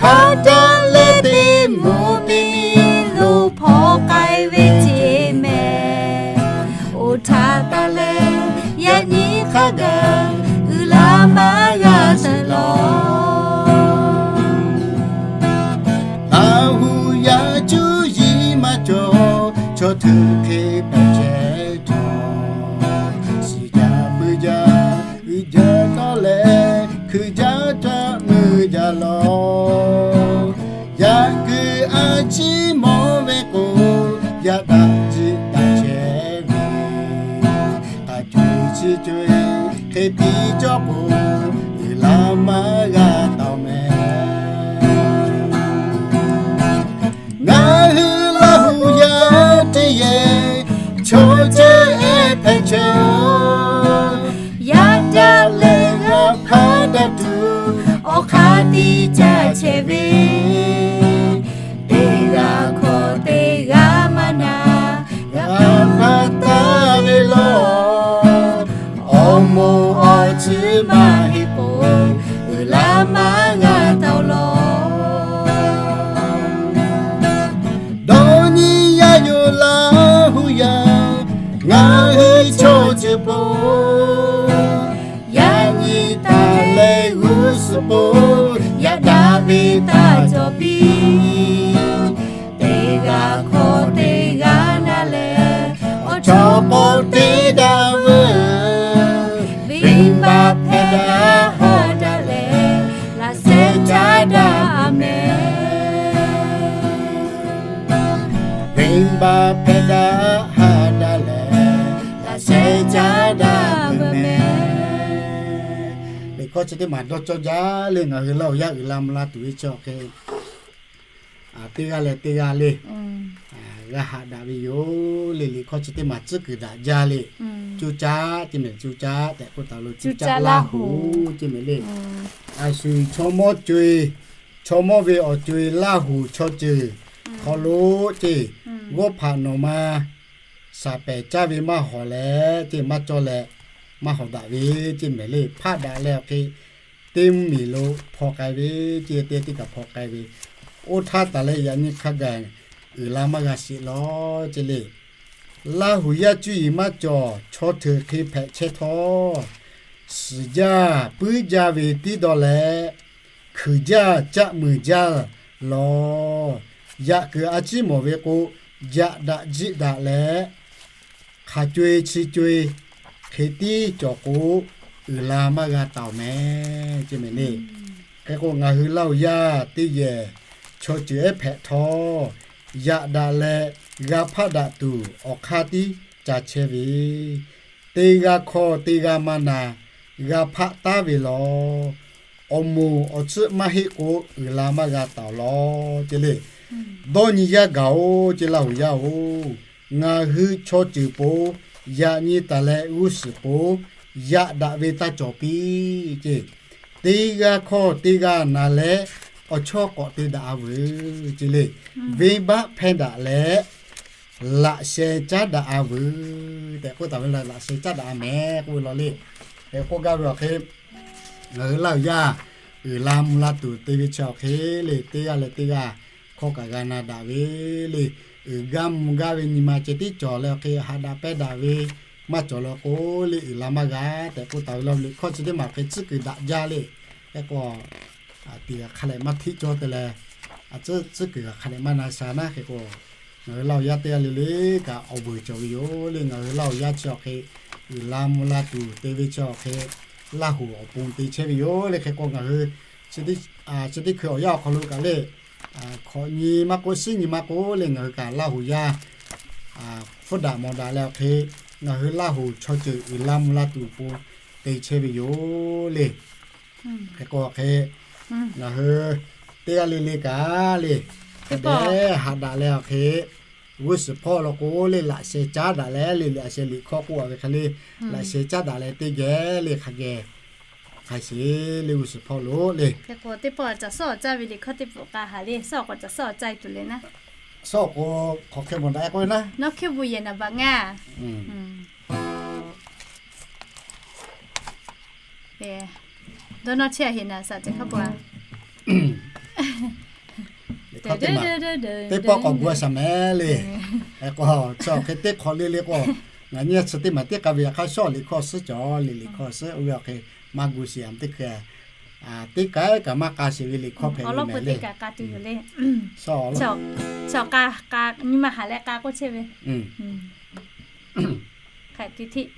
hpaˇ daꞈ leh teˇ mvuhˇ teˇ miˬ lo hpaw k'ai ve ceˇ mehˍ. Oˇ htaˇ taˇ leh yaꞈ nyi hk'a gaˬ uiˍ la maˇ g'a sheˍ lawˬ. Laˇ huˍ yaˇ cuˇ yiˍ maˇ cawˬ, chaw hteuꞈ hk'e hpehꞈ chehˇ htawˇ, shiˍ jaˇ peuˬ jaˇ uiˍ jaˇ tawˆ leh, hkui jaˇ lawˬ. Yaꞈ kuiˬ a ciˉ mawˬ ve k'o, yaꞈ daꞈ jiˆ daꞈ chehˇ ve, hk'a co-e chi co-e hk'e tiˉ cawˇ k'o, uiˍ la maˇ g'a taˍ-oˬ mehˍ. Ngaˬ hui Laˇ huˍ yaˇ teˇ yehˬ, chaw ceuˬ ehˉ hpehꞈ chehˇ-oˬ. Yaꞈ daꞈ leh g'a hpaˆ daꞈ tuˬ, awˬ hk'aˇ tiˉ ca chehˇ ve, teˇ g'aˇ hkawˇ teˇ g'aˇ maˇ na, g'a hpaˆ taˍ ve lawˬ. Awˬ moˍ awˬ tcuhˉ maˇ heˆ k'o, uiˍ la maˇ g'a taˍ-oˬ lawˬ. Dawˇ nyi yaˇ yoˬ Laˇ huˍ yaˇ, ngaˬ hui chaw ceuˬ po, yaꞈ nyi taˍ leh g'uˇ suhˍ po, yaꞈ daꞈ ve taˇ cawˬ piˇ. Teˇ g'aˇ hkawˇ teˇ g'aˇ na leh, awˬ chawˇ k'awꞈ te daꞈ veuˬ. Venˇbaˆ hpehꞈ daꞈ haꞈ daꞈ leh, laꞈ sheh caˉ daꞈ mehˍ. Venˇbaˆ hpehꞈ daꞈ haꞈ daꞈ leh, laꞈ sheh caˉ daꞈ mehˍ. Liꞈ hkawˇ chi teˇ maˬ dawˇ cawˇ jaˇ le. Ngaˬ hui Laˇ huˍ yaˇ uiˍ la mvuh la tuˬ ve chi awˬ hk'e, teˇ g'aˇ leh teˇ g'aˇ le, g'a haꞈ daꞈ ve yoˬ le. Liꞈ hkawˇ chi teˇ maˬ tcuhˉ kuiˬ daꞈ jaˇ le. Cuˇ caˉ ceˇ mehˍ, cuˇ caˉ tehꞈ k'oˆ taˍ lo, cuˇ caˉ Laˇ huˍ ceˇ mehˍ le. A shu chaw mawˇ co-e, chaw mawˇ ve awˬ co-e Laˇ huˍ chaw ceuˬ hk'aw lo ceˇ, g'awˇ hpaꞈ nawˬ ma shaˍ pehˍ caˇ ve maˇ hawˍ leh ceˇ, maˇ cawˇ leh maˇ hawˍ daꞈ ve ceˇ mehˍ le. Hpaˆ daꞈ leh awˬ hk'e teˇ mvuhˇmiˬ lo hpaw k'ai ve ceˇ, teˇ teˇ kaꞈ hpaw k'ai ve, oˇ htaˇ taˍ leh yaꞈ nyi hk'a gaˬ uiˍ la maˇ g'a sheˍ lawˬ ceˇ le. Laˇ huˍ yaˇ cuˇ yiˍ maˇ cawˬ, chaw hteunˍ hk'e hpehꞈ chehˇ htawˇ, suhˍ jaˇ puiˉ jaˇ ve tiˉ dawˇ leh, hkuiˬ jaˇ caˆ muiˬ jaˇ lawˬ. Yaꞈ kuiˬ a ciˉ mawˬ ve k'o, yaꞈ daꞈ jiˆ daꞈ leh, hk'a co-e chi co-e hk'e tiˉ cawˬ k'o, uiˍ la maˇ g'a taˍ-oˬ mehˍ ceˇ mehˍ le. Hk'e k'o, ngaˬ hui Laˇ huˍ yaˇ teˇ yehˬ chaw ceuˬ ehˉ hpehꞈ htawˇ, yaꞈ daꞈ leh g'a hpaˆ daꞈ tuˬ awˬ hk'aˇ tiˉ ca chehˇ ve, teˇ g'aˇ hkawˇ teˇ g'aˇ maˇ na, g'a hpaˆ taˍ ve lawˬ. Awˬ moˍ awˬ tcuhˉ maˇ heˆ k'o, uiˍ la maˇ g'a taˍ-oˬ lawˬ ceˇ le. Dawˇ nyi yaˇ gaˬ-oˬ ceˇ Laˇ huˍ yaˇ-oˬ, ngaˬ hui chaw ceuˬ po, yaꞈ nyi taˍ leh g'uˇ suhˍ po, yaꞈ daꞈ ve taˇ cawˬ piˇ ceˇ. Teˇ g'aˇ hkawˇ teˇ g'aˇ na leh, awˬ chawˇ k'awꞈ te daꞈ-a veuˬ ceˇ le. Venˇbaˆ hpehˇ daꞈ leh, laꞈ sheh caˉ daꞈ-a veuˬ tehꞈ k'oˆ taˍ ve, laꞈ sheh caˉ daꞈ-a mehˍ k'oˆ ve lawˬ le. Hk'e k'oˆ gaˇ ve awˬ hk'e, ngaˬ hui Laˇ huˍ yaˇ uiˍ la mvuh la tuˬ te ve chi awˬ hk'e le, teˇ g'aˇ leh teˇ g'aˇ hkawˇ kaꞈ g'a na daꞈ ve le. Uiˍ gaˇ mvuh gaˇ ve nyi ma ceh tiˉ cawˬ leh awˬ hk'e, haꞈ daꞈ pehnˇ daꞈ ve maˇ cawˬ leh k'o le, uiˍ la maˇ g'a tehꞈ k'oˆ taˍ ve lawˬ. Liꞈ hkawˇ chi teˇ maˬ hk'e tcuhˉ kuiˬ daꞈ jaˇ le. Hk'e k'o, tiꞈ g'a hk'a lehꞈ maˇ hteˆ cawˇ te leh, a tcuhˉ tcuhˉ kuiˬ g'a hk'a lehꞈ maˇ na sha naˉ. Hk'e k'o, ngaˬ hui Laˇ huˍ yaˇ teˇ g'aˇ le le kaꞈ awˬ vuiˬ cawˬ ve yoˬ le. Ngaˬ hui Laˇ huˍ yaˇ chi awˬ hk'e uiˍ la mvuh la tuˬ te ve chi awˬ hk'e, Laˇ huˍ awˬ pon te chehˇ ve yoˬ le. Hk'e k'o, ngaˬ hui chi teˇ hkui awˬ yanˇ awˬ hk'aw lo kaꞈ le, hkawꞈ nyi maˇ k'oˆ, suhˉ nyi maˇ k'oˆ le, ngaˬ hui kaꞈ Laˇ huˍ yaˇ hpfuhˇ daꞈ mawˬ daꞈ leh awˬ hk'e, ngaˬ hui Laˇ huˍ chaw ceuˬ uiˍ la mvuh la tuˬ awˬ pon te chehˇ ve yoˬ le. Hk'e k'o hk'e, ngaˬ hui teˇ g'aˇ le le kaꞈ le, teˇ pawˆ haꞈ daꞈ leh awˬ hk'e, g'uˇ suhˍ hpawˇ law k'o le, laꞈ sheh caˉ daꞈ leh le, laꞈ sheh liꞈ hkawˇ k'oˆ a ve hk'e le, laꞈ sheh caˉ daꞈ leh teˇ geh le hk'a geh hk'a sheˍ le, g'uˇ suhˍ hpawˇ lo le. Hk'e k'o, teˇ pawˆ caˬ suhˉ awˬ caˇ ve liꞈ hkawˇ teˇ pawˆ k'a haˍ le, suhˉ awˬ k'o caˬ suhˉ awˬ caˇ tuˬ le naˉ. Suhˉ awˬ k'o hk'aˬ hk'e mawˬ daꞈ k'oˆ ve naˉ. Nawˉ hkiˇ bvuhꞈ yehˬ naˍ baꞈ ngaˇ. Dawˇ nawˇ chehˇ a heˍ naˍ saˍ ceh hk'a pa. Teˇ pawˆ k'awꞈ gu a shaˍ mehˍ le. K'o, chi awˬ hk'e teˇ hk'awꞈ le le k'o, ngaˬ nyi chi teˇ maˬ teˇ k'a ve yaꞈ hk'aˇ shawˉ liꞈ hkawˇ suhˉ cawˬ le, liꞈ hkawˇ suhˉ oˇ ve awˬ hk'e maˇ gu sheˍ a teˇ hkui, teˇ k'ai kaꞈ maˇ k'a sheˍ ve liꞈ hkawˇ hpehꞈ ve mehˍ le. Chaw k'a k'a nyi ma haˍ leh k'a k'oˆ chehˇ ve. Hk'e tiꞈ tiꞈ.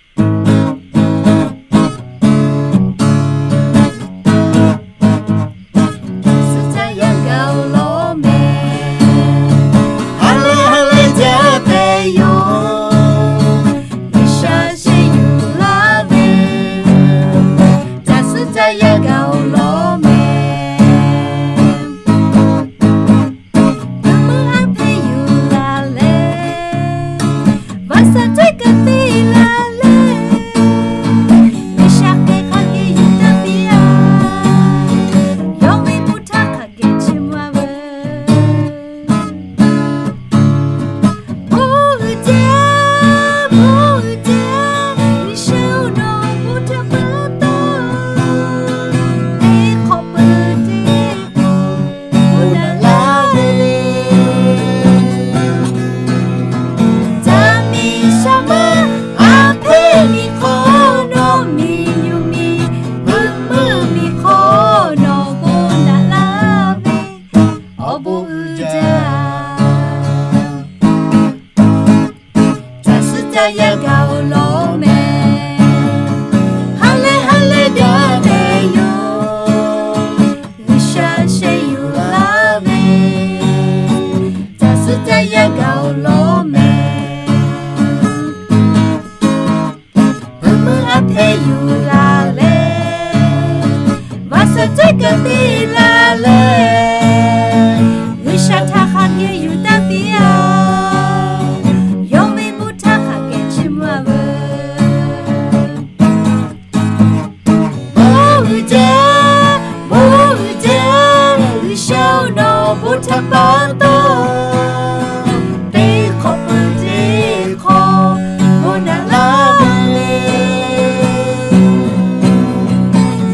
Teˇ kaˬ te la leh, G'uiˬsha htaꞈ hk'a geh yuˬ taˇ piˇ-oˬ. Yawˇ ve bon htaꞈ hk'a geh chiˇ mvuh-a veuˬ. Bon uiˍ jaˇ, bon uiˍ jaˇ, G'uiˬsha-oˬ, nawˬ bon htaꞈ pa taw, teˇ hk'awꞈ peuˬ teˇ hk'awꞈ bon naꞈ laˇ ve le.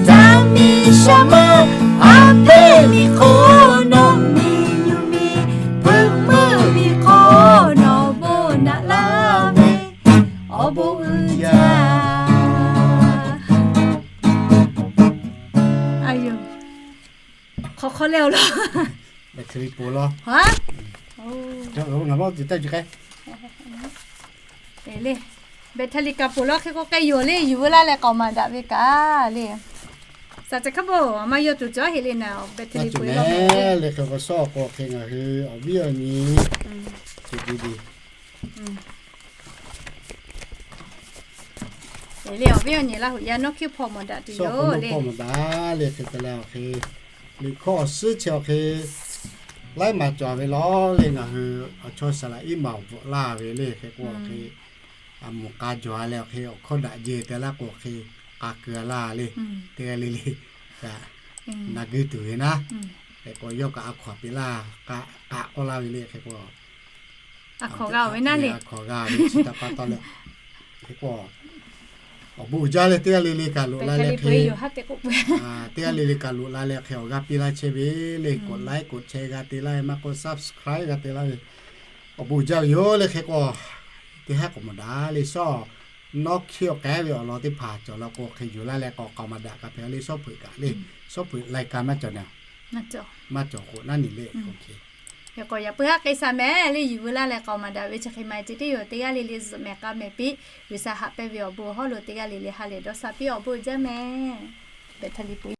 Taˇ miˬ shaˍ maˇ, a hpehˇ miˬ hk'oˆ nawˬ miˬ nyu miˬ, peuˬ meuˇ miˬ hk'oˆ nawˬ bon naꞈ laˇ ve, awˬ bon uiˍ jaˇ. Aˬ yoˬ, hk'aw hk'aw leh awˬ lawn, ngaˬ maˇ te taˇ juˬ k'ai. Bethleˍhkaˍ poˬ law hk'e k'o k'ai yoˬ le, yuˬ veu laˇ leh k'aoˍ maˍ daꞈ ve kaꞈ le. Saˍ caˬ hkaˉ boˬ, aˬ ma yawˇ tuˬ cawˬ heˆ le naˍ, Bethleˍhkaˍ poˬ law le. Hk'e k'o shawˉ k'o hk'e ngaˬ hui awˬ viˉ awˬ nyi, le awˬ viˉ awˬ nyi Laˇ huˍ yaˇ nawˉ hkiˇ hpawˇ mawˬ daꞈ tuˬ yoˬ le. Hpawˇ mawˬ daꞈ le hk'e te leh awˬ hk'e, liꞈ hkawˇ awˬ suhˉ chi awˬ hk'e laiˉ maˬ cawˬ ve law le, ngaˬ hui awˬ chawˇ saˍ laꞈ iˉ maˬ awˬ bvuhꞈ laˇ ve le hk'e k'o awˬ hk'e, a moˍ k'a jawˬ-a leh awˬ hk'e awˬ hkawˇ daꞈ jehˬ te laˇ k'o hk'e, k'a keu-a laˇ le. Teˇ g'aˇ le le kaꞈ na guiˇ tuˬ ve naˉ, hk'e k'o yawˇ kaꞈ a hkaw-anˬ piˇ laˇ, k'aꞈ k'oˆ laˇ ve le hk'e k'o, a hkaw-anˬ g'a ve naˉ le, a hkaw-anˬ g'a ve chi htaꞈ pa taw leh, hk'e k'o awˬ bon uiˍ jaˇ leh teˇ g'aˇ le le kaꞈ loꞈ la leh hk'e, teˇ g'aˇ le le kaꞈ loꞈ la leh hk'e awˬ g'a piˇ laˇ chehˇ ve le, กดไลค์ กดแชร์ g'a te laˇ ve, maˇ k'o subscribe g'a te laˇ ve, awˬ bon uiˍ jaˇ ve yoˬ le hk'e k'o, teˇ haˉ k'awꞈ mawˬ daꞈ le shawˉ, nawˉ hkiˇ awˬ k'ai ve awˬ lawn teˇ hpaˍ cawˬ la k'o hk'e yuˬ laˇ leh k'awꞈ k'aoˍ maˍ daꞈ kaꞈ hpehꞈ le, shawˉ hpeuꞈ kaꞈ le, shawˉ hpeuꞈ รายการ maˇ cawˬ naˍ, maˇ cawˬ k'o naˉ nyi le. K'o yaꞈ puiˉ haˉ k'ai shaˍ mehˍ le, yuˬ veu laˇ leh k'aoˍ maˍ daꞈ ve chi hk'e ma ce teˇ yoˬ, teˇ g'aˇ le le zuhꞈ mehˍ k'a mehˍ piˇ, G'uiˬsha haꞈ pehnˇ ve awˬ bon awˬ hawˉ lo teˇ g'aˇ le le ha lehˬ dawˇ sha piˇ, awˬ bon uiˍ jaˇ mehˍ. Bethleˍhkaˍ poˬ